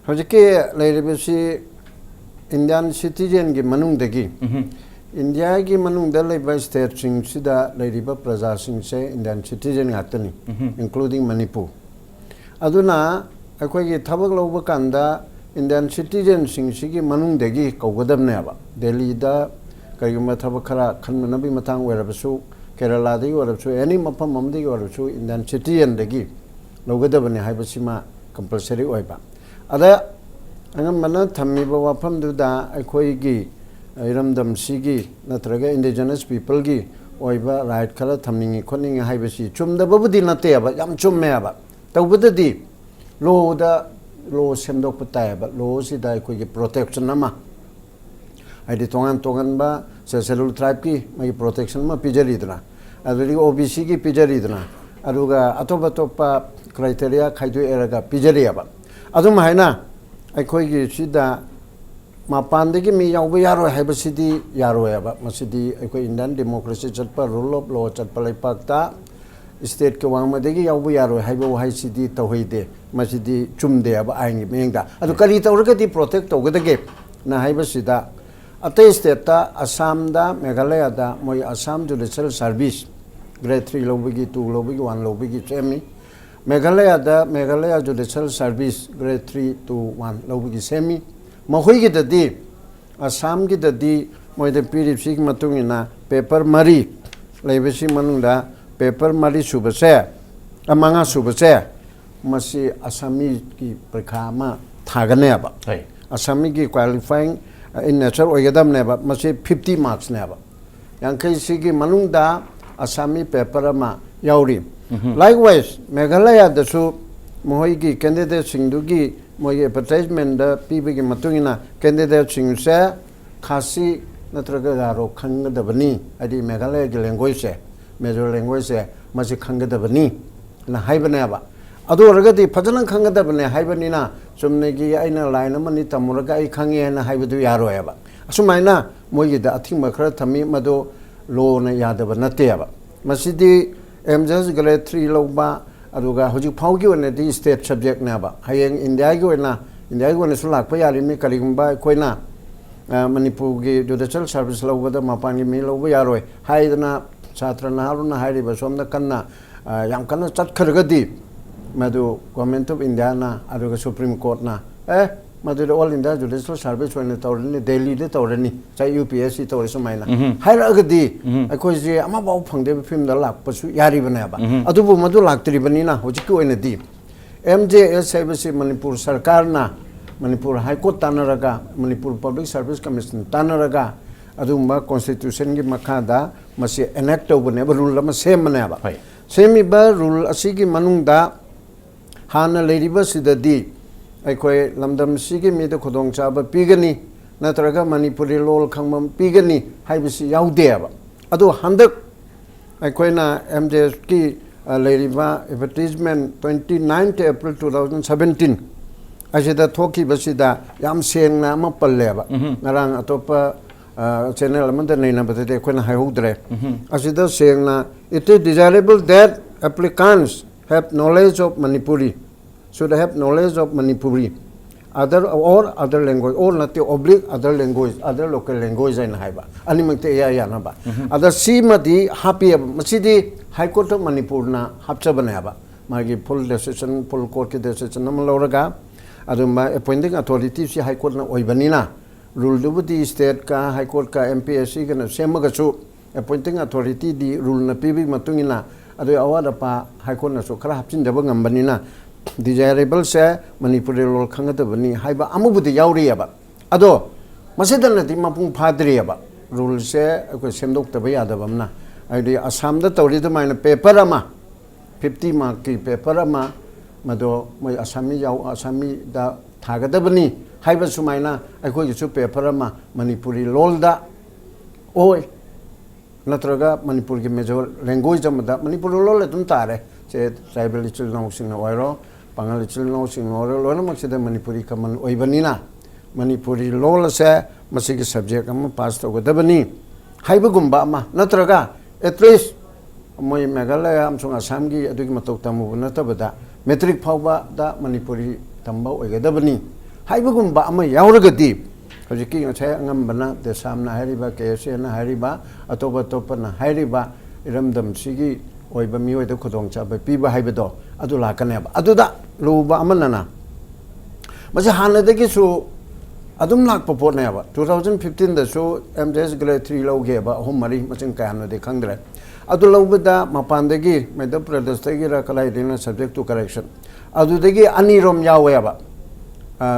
ꯍꯧꯖꯤꯛꯀꯤ ꯂꯩꯔꯤꯕꯁꯤ ꯏꯟꯗꯤꯌꯥꯟ ꯁꯤꯇꯤꯖꯦꯟꯒꯤ ꯃꯅꯨꯡꯗꯒꯤ, ꯏꯟꯗꯤꯌꯥꯒꯤ ꯃꯅꯨꯡꯗ ꯂꯩꯕ ꯁ꯭ꯇꯦꯠꯁꯤꯡꯁꯤꯗ ꯂꯩꯔꯤꯕ ꯄ꯭ꯔꯖꯥꯁꯤꯡꯁꯦ ꯏꯟꯗꯤꯌꯥꯟ ꯁꯤꯇꯤꯖꯦꯟ ꯉꯥꯛꯇꯅꯤ, including ꯃꯅꯤꯄꯨꯔ꯫ ꯑꯗꯨꯅ ꯑꯩꯈꯣꯏꯒꯤ ꯊꯕꯛ ꯂꯧꯕ ꯀꯥꯟꯗ ꯏꯟꯗꯤꯌꯥꯟ ꯁꯤꯇꯤꯖꯦꯟꯁꯤꯡꯁꯤꯒꯤ ꯃꯅꯨꯡꯗꯒꯤ ꯀꯧꯒꯗꯕꯅꯦꯕ꯫ ꯗꯦꯜꯂꯤꯗ ꯀꯔꯤꯒꯨꯝꯕ ꯊꯕꯛ ꯈꯔ ꯈꯟꯅꯅꯕꯒꯤ ꯃꯇꯥꯡ ꯑꯣꯏꯔꯕꯁꯨ, ꯀꯦꯔꯂꯥꯗꯒꯤ ꯑꯣꯏꯔꯕꯁꯨ, ꯑꯦꯅꯤ ꯃꯐꯝ ꯑꯃꯗꯒꯤ ꯑꯣꯏꯔꯕꯁꯨ, ꯏꯟꯗꯤꯌꯥꯟ ꯁꯤꯇꯤꯖꯦꯟꯗꯒꯤ ꯂꯧꯒꯗꯕꯅꯤ ꯍꯥꯏꯕꯁꯤꯃ ꯀꯝꯄꯜꯁꯔꯤ ꯑꯣꯏꯕ꯫ ꯑꯗ ꯑꯉꯝꯕꯅ ꯊꯝꯃꯤꯕ ꯋꯥꯐꯝꯗꯨꯗ ꯑꯩꯈꯣꯏꯒꯤ ꯏꯔꯝꯗꯝꯁꯤꯒꯤ ꯅꯠꯇ꯭ꯔꯒ ꯏꯟꯗꯤꯖꯤꯅꯁ ꯄꯤꯄꯜꯒꯤ ꯑꯣꯏꯕ ꯔꯥꯏꯠ ꯈꯔ ꯊꯝꯅꯤꯡꯉꯤ ꯈꯣꯠꯅꯤꯡꯉꯤ ꯍꯥꯏꯕꯁꯤ ꯆꯨꯝꯗꯕꯕꯨꯗꯤ ꯅꯠꯇꯦꯕ, ꯌꯥꯝ ꯆꯨꯝꯃꯦꯕ꯫ ꯇꯧꯕꯗꯗꯤ ꯂꯣꯗ, ꯂꯣ ꯁꯦꯝꯗꯣꯛꯄ ꯇꯥꯏꯌꯦꯕ, ꯂꯣꯁꯤꯗ ꯑꯩꯈꯣꯏꯒꯤ ꯄ꯭ꯔꯣꯇꯦꯛꯁꯟ ꯑꯃ, ꯍꯥꯏꯗꯤ ꯇꯣꯉꯥꯟ ꯇꯣꯉꯥꯟꯕ ꯁꯦ-, ꯁꯦꯗꯨꯜ ꯇ꯭ꯔꯥꯏꯕꯀꯤ ꯃꯥꯒꯤ ꯄ꯭ꯔꯣꯇꯦꯛꯁꯟ ꯑꯃ ꯄꯤꯖꯔꯤꯗꯅ, ꯑꯗꯨꯗꯒꯤ ꯑꯣ ꯕꯤ ꯁꯤꯒꯤ ꯄꯤꯖꯔꯤꯗꯅ, ꯑꯗꯨꯒ ꯑꯇꯣꯞ ꯑꯇꯣꯞꯄ ꯀ꯭ꯔꯥꯏꯇꯦꯔꯤꯌꯥ ꯈꯥꯏꯗꯣꯛꯑꯦꯔꯒ ꯄꯤꯖꯔꯤꯑꯕ꯫ ꯑꯗꯨꯝ ꯍꯥꯏꯅ ꯑꯩꯈꯣꯏꯒꯤ ꯁꯤꯗ ꯃꯄꯥꯟꯗꯒꯤ ꯃꯤ ꯌꯥꯎꯕ ꯌꯥꯔꯣꯏ ꯍꯥꯏꯕꯁꯤꯗꯤ ꯌꯥꯔꯣꯏꯑꯕ꯫ ꯃꯁꯤꯗꯤ ꯑꯩꯈꯣꯏ ꯏꯟꯗꯤꯌꯥꯟ ꯗꯦꯃꯣꯀ꯭ꯔꯦꯁꯤ ꯆꯠꯄ, ꯔꯨꯜ ꯑꯣꯐ ꯂꯣ ꯆꯠꯄ ꯂꯩꯄꯥꯛꯇ ꯁ꯭ꯇꯦꯠꯀꯤ ꯋꯥꯡꯃꯗꯒꯤ ꯌꯥꯎꯕ ꯌꯥꯔꯣꯏ ꯍꯥꯏꯕ ꯋꯥꯍꯩꯁꯤꯗꯤ ꯇꯧꯍꯩꯗꯦ꯫ ꯃꯁꯤꯗꯤ ꯆꯨꯝꯗꯦꯕ ꯑꯥꯏꯟꯒꯤ ꯃꯤꯠꯌꯦꯡꯗ꯫ ꯑꯗꯨ ꯀꯔꯤ ꯇꯧꯔꯒꯗꯤ ꯄ꯭ꯔꯣꯇꯦꯛ ꯇꯧꯒꯗꯒꯦ ꯅ ꯍꯥꯏꯕꯁꯤꯗ, ꯑꯇꯩ ꯁ꯭ꯇꯦꯠꯇ, ꯑꯁꯥꯝꯗ, ꯃꯦꯘꯥꯂꯌꯥꯗ ꯃꯣꯏ Assam judicial service grade three ꯂꯧꯕꯒꯤ, ꯇꯨ ꯂꯧꯕꯒꯤ, ꯋꯥꯟ ꯂꯧꯕꯒꯤ ꯁꯦꯝꯃꯤ꯫ ꯃꯦꯘꯥꯂꯌꯥꯗ Meghalaya judicial service grade three, two, one ꯂꯧꯕꯒꯤ ꯁꯦꯝꯃꯤ꯫ ꯃꯈꯣꯏꯒꯤꯗꯗꯤ, ꯑꯁꯥꯝꯒꯤꯗꯗꯤ ꯃꯣꯏꯗ ꯄꯤꯔꯤꯕꯁꯤꯒꯤ ꯃꯇꯨꯡ ꯏꯟꯅ ꯄꯦꯄꯔ ꯃꯔꯤ ꯂꯩꯕꯁꯤ ꯃꯅꯨꯡꯗ ꯄꯦꯄꯔ ꯃꯔꯤ ꯁꯨꯕꯁꯦ, ꯑ, ꯃꯉꯥ ꯁꯨꯕꯁꯦ, ꯃꯁꯤ ꯑꯁꯥꯃꯤꯒꯤ ꯄꯔꯤꯈꯥ ꯑꯃ ꯊꯥꯒꯅꯦꯕ꯫ ꯍꯣꯏ꯫ ꯑꯁꯥꯃꯤꯒꯤ qualifying, ꯑ, in nature ꯑꯣꯏꯒꯗꯕꯅꯦꯕ꯫ ꯃꯁꯤ ꯐꯤꯐꯇꯤ ꯃꯥꯔꯛꯁꯅꯦꯕ꯫ ꯌꯥꯡꯈꯩꯁꯤꯒꯤ ꯃꯅꯨꯡꯗ ꯑꯁꯥꯃꯤ ꯄꯦꯄꯔ ꯑꯃ ꯌꯥꯎꯔꯤ꯫ Likewise, ꯃꯦꯘꯥꯂꯌꯥꯗꯁꯨ ꯃꯈꯣꯏꯒꯤ ꯀꯦꯟꯗꯤꯗꯦꯠꯁꯤꯡꯗꯨꯒꯤ ꯃꯣꯏꯒꯤ ꯑꯦꯗꯚꯔꯇꯥꯏꯖꯃꯦꯟꯗ ꯄꯤꯕꯒꯤ ꯃꯇꯨꯡ ꯏꯟꯅ ꯀꯦꯟꯗꯤꯗꯦꯠꯁꯤꯡꯁꯦ ꯈꯥꯁꯤ ꯅꯠꯇ꯭ꯔꯒ ꯒꯥꯔꯣ ꯈꯪꯒꯗꯕꯅꯤ, ꯍꯥꯏꯗꯤ ꯃꯦꯘꯥꯂꯌꯥꯒꯤ ꯂꯦꯡꯒ꯭ꯋꯦꯖꯁꯦ, ꯃꯦꯖꯣꯔ ꯂꯦꯡꯒ꯭ꯋꯦꯖꯁꯦ, ꯃꯁꯤ ꯈꯪꯒꯗꯕꯅꯤ ꯅ ꯍꯥꯏꯕꯅꯦꯕ꯫ ꯑꯗꯨ ꯑꯣꯏꯔꯒꯗꯤ ꯐꯖꯅ ꯈꯪꯒꯗꯕꯅꯦ ꯍꯥꯏꯕꯅꯤꯅ, ꯆꯨꯝꯅꯒꯤ ꯑꯩꯅ ꯂꯥꯏꯟ ꯑꯃꯅꯤ ꯇꯝꯃꯨꯔꯒ ꯑꯩ ꯈꯪꯉꯦ ꯍꯥꯏꯅ ꯍꯥꯏꯕꯗꯨ ꯌꯥꯔꯣꯏꯑꯕ꯫ ꯑꯁꯨꯃꯥꯏꯅ ꯃꯣꯏꯒꯤꯗ ꯑꯊꯤꯡꯕ ꯈꯔ ꯊꯝꯃꯤ, ꯃꯗꯨ ꯂꯣꯅ ꯌꯥꯗꯕ ꯅꯠꯇꯦꯕ꯫ ꯃꯁꯤꯗꯤ ꯑꯦꯝ ꯖꯤ ꯑꯦꯁ ꯒ꯭ꯔꯦꯗ ꯊ꯭ꯔꯤ ꯂꯧꯕ, ꯑꯗꯨꯒ ꯍꯧꯖꯤꯛ ꯐꯥꯎꯒꯤ ꯑꯣꯏꯅꯗꯤ state subjectꯅꯦꯕ꯫ ꯍꯌꯦꯡ ꯏꯟꯗꯤꯌꯥꯒꯤ ꯑꯣꯏꯅ, ꯏꯟꯗꯤꯌꯥꯒꯤ ꯑꯣꯏꯅꯁꯨ ꯂꯥꯛꯄ ꯌꯥꯔꯤꯕꯅꯤ꯫ ꯀꯔꯤꯒꯨꯝꯕ ꯑꯩꯈꯣꯏꯅ, ꯑ, ꯃꯅꯤꯄꯨꯔꯒꯤ judicial service ꯂꯧꯕꯗ ꯃꯄꯥꯟꯒꯤ ꯃꯤ ꯂꯧꯕ ꯌꯥꯔꯣꯏ ꯍꯥꯏꯗꯅ ꯁꯥꯇ꯭ꯔ ꯅꯍꯥꯔꯣꯜꯅ ꯍꯥꯏꯔꯤꯕ ꯁꯣꯝꯗ ꯀꯟꯅ, ꯑ, ꯌꯥꯝ ꯀꯟꯅ ꯆꯠꯈ꯭ꯔꯒꯗꯤ, ꯃꯗꯨ Government of Indiaꯅ ꯑꯗꯨꯒ Supreme Courtꯅ, "ꯑꯦ, ꯃꯗꯨꯗꯤ All India Judicial Service ꯑꯣꯏꯅ ꯇꯧꯔꯅꯤ, ꯗꯦꯜꯂꯤꯗ ꯇꯧꯔꯅꯤ, ꯉꯁꯥꯏ UPSC ꯇꯧꯔꯤ ꯁꯨꯃꯥꯏꯅ" ꯎꯝꯍꯨꯝ꯫ ꯍꯥꯏꯔꯛꯑꯒꯗꯤ ꯎꯝꯍꯨꯝ꯫ ꯑꯩꯈꯣꯏꯁꯦ ꯑꯃꯐꯥꯎ ꯐꯪꯗꯕ ꯐꯤꯕꯝꯗ ꯂꯥꯛꯄꯁꯨ ꯌꯥꯔꯤꯕꯅꯦꯕ꯫ ꯎꯝꯍꯨꯝ꯫ ꯑꯗꯨꯕꯨ ꯃꯗꯨ ꯂꯥꯛꯇ꯭ꯔꯤꯕꯅꯤꯅ ꯍꯧꯖꯤꯛꯀꯤ ꯑꯣꯏꯅꯗꯤ MJS ꯍꯥꯏꯕꯁꯤ ꯃꯅꯤꯄꯨꯔ ꯁꯔꯀꯥꯔꯅ, ꯃꯅꯤꯄꯨꯔ High Court ꯇꯥꯟꯅꯔꯒ, ꯃꯅꯤꯄꯨꯔ Public Service Commission ꯇꯥꯟꯅꯔꯒ, ꯑꯗꯨꯒꯨꯝꯕ Constitutionꯒꯤ ꯃꯈꯥꯗ ꯃꯁꯤ enact ꯇꯧꯕꯅꯦꯕ, rule ꯑꯃ ꯁꯦꯝꯕꯅꯦꯕ꯫ ꯍꯣꯏ꯫ ꯁꯦꯝꯃꯤꯕ rule ꯑꯁꯤꯒꯤ ꯃꯅꯨꯡꯗ ꯍꯥꯟꯅ ꯂꯩꯔꯤꯕꯁꯤꯗꯗꯤ ꯑꯩꯈꯣꯏ ꯂꯝꯗꯝꯁꯤꯒꯤ ꯃꯤꯗ ꯈꯨꯗꯣꯡꯆꯥꯕ ꯄꯤꯒꯅꯤ, ꯅꯠꯇ꯭ꯔꯒ ꯃꯅꯤꯄꯨꯔꯤ ꯂꯣꯜ ꯈꯪꯕ ꯄꯤꯒꯅꯤ ꯍꯥꯏꯕꯁꯤ ꯌꯥꯎꯗꯦꯕ꯫ ꯑꯗꯣ ꯍꯟꯗꯛ ꯑꯩꯈꯣꯏꯅ MJSꯀꯤ, ꯑ, ꯂꯩꯔꯤꯕ advertisement twenty ninth April two thousand seventeen ꯑꯁꯤꯗ ꯊꯣꯛꯈꯤꯕꯁꯤꯗ ꯌꯥꯝ ꯁꯦꯡꯅ ꯑꯃ ꯄꯜꯂꯦꯕ꯫ ꯎꯝꯍꯨꯝ꯫ ꯉꯔꯥꯡ ꯑꯇꯣꯞꯄ, ꯑ, channel ꯑꯃꯗ ꯅꯩꯅꯕꯗꯗꯤ ꯑꯩꯈꯣꯏꯅ ꯍꯥꯏꯍꯧꯗ꯭ꯔꯦ꯫ ꯎꯝꯍꯨꯝ꯫ ꯑꯁꯤꯗ ꯁꯦꯡꯅ, "It is desirable that applicants have knowledge of Manipuri, should have knowledge of Manipuri, other or other language, or ꯅꯠꯇꯦ, oblique other language, other local language" ꯍꯥꯏꯅ ꯍꯥꯏꯕ, ꯑꯅꯤꯃꯛꯇ ꯏꯌꯥ ꯌꯥꯅꯕ꯫ ꯎꯝꯍꯨꯝ꯫ ꯑꯗ ꯁꯤꯃꯗꯤ ꯍꯥꯞꯄꯤꯑꯕ, ꯃꯁꯤꯗꯤ High Court of ꯃꯅꯤꯄꯨꯔꯅ ꯍꯥꯞꯆꯕꯅꯦꯕ꯫ ꯃꯥꯒꯤ full decision, full courtꯀꯤ decision ꯑꯃ ꯂꯧꯔꯒ, ꯑꯗꯨꯝꯕ appointing authorityꯁꯤ High Courtꯅ ꯑꯣꯏꯕꯅꯤꯅ, ruleꯗꯨꯕꯨꯗꯤ stateꯀ, High Courtꯀ, MPSCꯒꯅ ꯁꯦꯝꯃꯒꯁꯨ, appointing authorityꯗꯤ ruleꯅ ꯄꯤꯕꯒꯤ ꯃꯇꯨꯡ ꯏꯟꯅ, ꯑꯗꯨꯒꯤ ꯑꯋꯥꯠ ꯑꯄꯥ High Courtꯅꯁꯨ ꯈꯔ ꯍꯥꯞꯆꯤꯟꯗꯕ ꯉꯝꯕꯅꯤꯅ, desirableꯁꯦ ꯃꯅꯤꯄꯨꯔꯤ ꯂꯣꯜ ꯈꯪꯒꯗꯕꯅꯤ ꯍꯥꯏꯕ ꯑꯃꯕꯨꯗꯤ ꯌꯥꯎꯔꯤꯑꯕ꯫ ꯑꯗꯣ ꯃꯁꯤꯗꯅꯗꯤ ꯃꯄꯨꯡ ꯐꯥꯗ꯭ꯔꯤꯑꯕ꯫ Ruleꯁꯦ ꯑꯩꯈꯣꯏ ꯁꯦꯝꯗꯣꯛꯇꯕ ꯌꯥꯗꯕ ꯑꯃꯅ, ꯍꯥꯏꯗꯤ ꯑꯁꯥꯝꯗ ꯇꯧꯔꯤ ꯑꯗꯨꯃꯥꯏꯅ paper ꯑꯃ, fifty markꯀꯤ paper ꯑꯃ, ꯃꯗꯣ ꯃꯣꯏ ꯑꯁꯥꯃꯤ ꯌꯥꯎ-, ꯑꯁꯥꯃꯤꯗ ꯊꯥꯒꯗꯕꯅꯤ ꯍꯥꯏꯕ ꯁꯨꯃꯥꯏꯅ ꯑꯩꯈꯣꯏꯒꯤꯁꯨ paper ꯑꯃ ꯃꯅꯤꯄꯨꯔꯤ ꯂꯣꯜꯗ ꯑꯣꯏ, ꯅꯠꯇ꯭ꯔꯒ ꯃꯅꯤꯄꯨꯔꯒꯤ major language ꯑꯃꯗ, ꯃꯅꯤꯄꯨꯔꯤ ꯂꯣꯜ ꯑꯗꯨꯝ ꯇꯥꯔꯦ꯫ ꯁꯦ tribal ꯏꯆꯤꯜ ꯏꯅꯥꯎꯁꯤꯡꯅ ꯑꯣꯏꯔꯣ, ꯄꯥꯉꯜ ꯏꯆꯤꯜ ꯏꯅꯥꯎꯁꯤꯡꯅ ꯑꯣꯏꯔꯣ, ꯂꯣꯏꯅꯃꯛꯁꯤꯗ ꯃꯅꯤꯄꯨꯔꯤ common ꯑꯣꯏꯕꯅꯤꯅ, ꯃꯅꯤꯄꯨꯔꯤ ꯂꯣꯜ ꯑꯁꯦ ꯃꯁꯤꯒꯤ subject ꯑꯃ pass ꯇꯧꯒꯗꯕꯅꯤ ꯍꯥꯏꯕꯒꯨꯝꯕ ꯑꯃ, ꯅꯠꯇ꯭ꯔꯒ at least ꯃꯣꯏ ꯃꯦꯘꯥꯂꯌꯥ ꯑꯃꯁꯨꯡ ꯑꯁꯥꯝꯒꯤ ꯑꯗꯨꯒꯤ ꯃꯇꯧ ꯇꯝꯃꯨꯕ ꯅꯠꯇꯕꯗ ꯃꯦꯇ꯭ꯔꯤꯛ ꯐꯥꯎꯕꯗ ꯃꯅꯤꯄꯨꯔꯤ ꯇꯝꯕ ꯑꯣꯏꯒꯗꯕꯅꯤ ꯍꯥꯏꯕꯒꯨꯝꯕ ꯑꯃ ꯌꯥꯎꯔꯒꯗꯤ, ꯍꯧꯖꯤꯛꯀꯤ ꯉꯁꯥꯏ ꯑꯉꯝꯕꯅ, ꯗꯦꯁꯥꯝꯅ ꯍꯥꯏꯔꯤꯕ, ꯀꯦ ꯑꯦꯁ ꯑꯦꯅ ꯍꯥꯏꯔꯤꯕ, ꯑꯇꯣꯞ ꯑꯇꯣꯞꯄꯅ ꯍꯥꯏꯔꯤꯕ ꯏꯔꯝꯗꯝꯁꯤꯒꯤ ꯑꯣꯏꯕ ꯃꯤꯑꯣꯏꯗ ꯈꯨꯗꯣꯡꯆꯥꯕ ꯄꯤꯕ ꯍꯥꯏꯕꯗꯣ ꯑꯗꯨ ꯂꯥꯛꯀꯅꯦꯕ꯫ ꯑꯗꯨꯗ ꯂꯨꯕ ꯑꯃꯅꯅ, ꯃꯁꯤ ꯍꯥꯟꯅꯗꯒꯤꯁꯨ ꯑꯗꯨꯝ ꯂꯥꯛꯄ ꯄꯣꯠꯅꯦꯕ꯫ ꯇꯨ ꯊꯥꯎꯖꯟ ꯐꯤꯐꯇꯤꯟꯗꯁꯨ M J S grade three ꯂꯧꯒꯦꯕ, ꯑꯍꯨꯝ ꯃꯔꯤ, ꯃꯁꯤꯡ ꯀꯌꯥꯅꯣꯗꯤ ꯈꯪꯗ꯭ꯔꯦ꯫ ꯑꯗꯨ ꯂꯧꯕꯗ ꯃꯄꯥꯟꯗꯒꯤ, ꯃꯩꯙ꯭ꯌ ꯄ꯭ꯔꯗꯦꯁꯇꯒꯤꯔ ꯀꯗꯥꯏꯗꯒꯤꯅꯣ, subject to correction, ꯑꯗꯨꯗꯒꯤ ꯑꯅꯤꯔꯣꯝ ꯌꯥꯎꯋꯦꯕ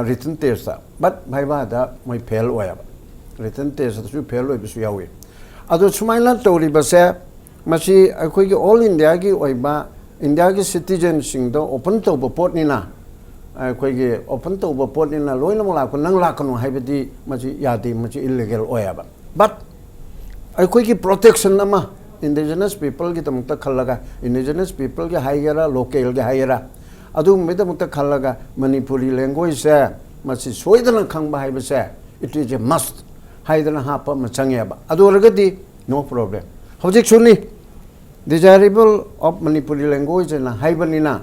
ꯔꯤꯇꯟ ꯇꯦꯁꯇ, ꯕꯠ ꯚꯥꯏꯚꯥꯗ ꯃꯣꯏ ꯐꯦꯜ ꯑꯣꯏꯌꯦꯕ꯫ ꯔꯤꯇꯟ ꯇꯦꯁꯇꯁꯨ ꯐꯦꯜ ꯑꯣꯏꯕꯁꯨ ꯌꯥꯎꯏ꯫ ꯑꯗꯣ ꯁꯨꯃꯥꯏꯅ ꯇꯧꯔꯤꯕꯁꯦ, ꯃꯁꯤ ꯑꯩꯈꯣꯏꯒꯤ ꯑꯣꯜ ꯏꯟꯗꯤꯌꯥꯒꯤ ꯑꯣꯏꯕ, ꯏꯟꯗꯤꯌꯥꯒꯤ ꯁꯤꯇꯤꯖꯦꯟꯁꯤꯡꯗ ꯑꯣꯄꯟ ꯇꯧꯕ ꯄꯣꯠꯅꯤꯅ, ꯑꯩꯈꯣꯏꯒꯤ ꯑꯣꯄꯟ ꯇꯧꯕ ꯄꯣꯠꯅꯤꯅ ꯂꯣꯏꯅꯃꯛ ꯂꯥꯛꯄ, ꯅꯪ ꯂꯥꯛꯀꯅꯨ ꯍꯥꯏꯕꯗꯤ ꯃꯁꯤ ꯌꯥꯗꯦ, ꯃꯁꯤ ꯏꯜꯂꯤꯒꯦꯜ ꯑꯣꯏꯌꯦꯕ꯫ ꯕꯠ ꯑꯩꯈꯣꯏꯒꯤ ꯄ꯭ꯔꯣꯇꯦꯛꯁꯟ ꯑꯃ, ꯏꯟꯗꯤꯖꯤꯅꯁ ꯄꯤꯄꯜꯒꯤꯗꯃꯛꯇ ꯈꯜꯂꯒ, ꯏꯟꯗꯤꯖꯤꯅꯁ ꯄꯤꯄꯜꯒꯤ ꯍꯥꯏꯒꯦꯔꯥ, ꯂꯣꯀꯦꯜꯒꯤ ꯍꯥꯏꯒꯦꯔꯥ, ꯑꯗꯨꯒꯨꯝꯕꯒꯤꯗꯃꯛꯇ ꯈꯜꯂꯒ ꯃꯅꯤꯄꯨꯔꯤ ꯂꯦꯡꯒ꯭ꯋꯦꯖꯁꯦ ꯃꯁꯤ ꯁꯣꯏꯗꯅ ꯈꯪꯕ ꯍꯥꯏꯕꯁꯦ, it is a must ꯍꯥꯏꯗꯅ ꯍꯥꯞꯄ ꯑꯃ ꯆꯪꯉꯦꯕ꯫ ꯑꯗꯨ ꯑꯣꯏꯔꯒꯗꯤ no problem꯫ ꯍꯧꯖꯤꯛꯁꯨꯅꯤ, desirable of Manipuri language ꯍꯥꯏꯅ ꯍꯥꯏꯕꯅꯤꯅ,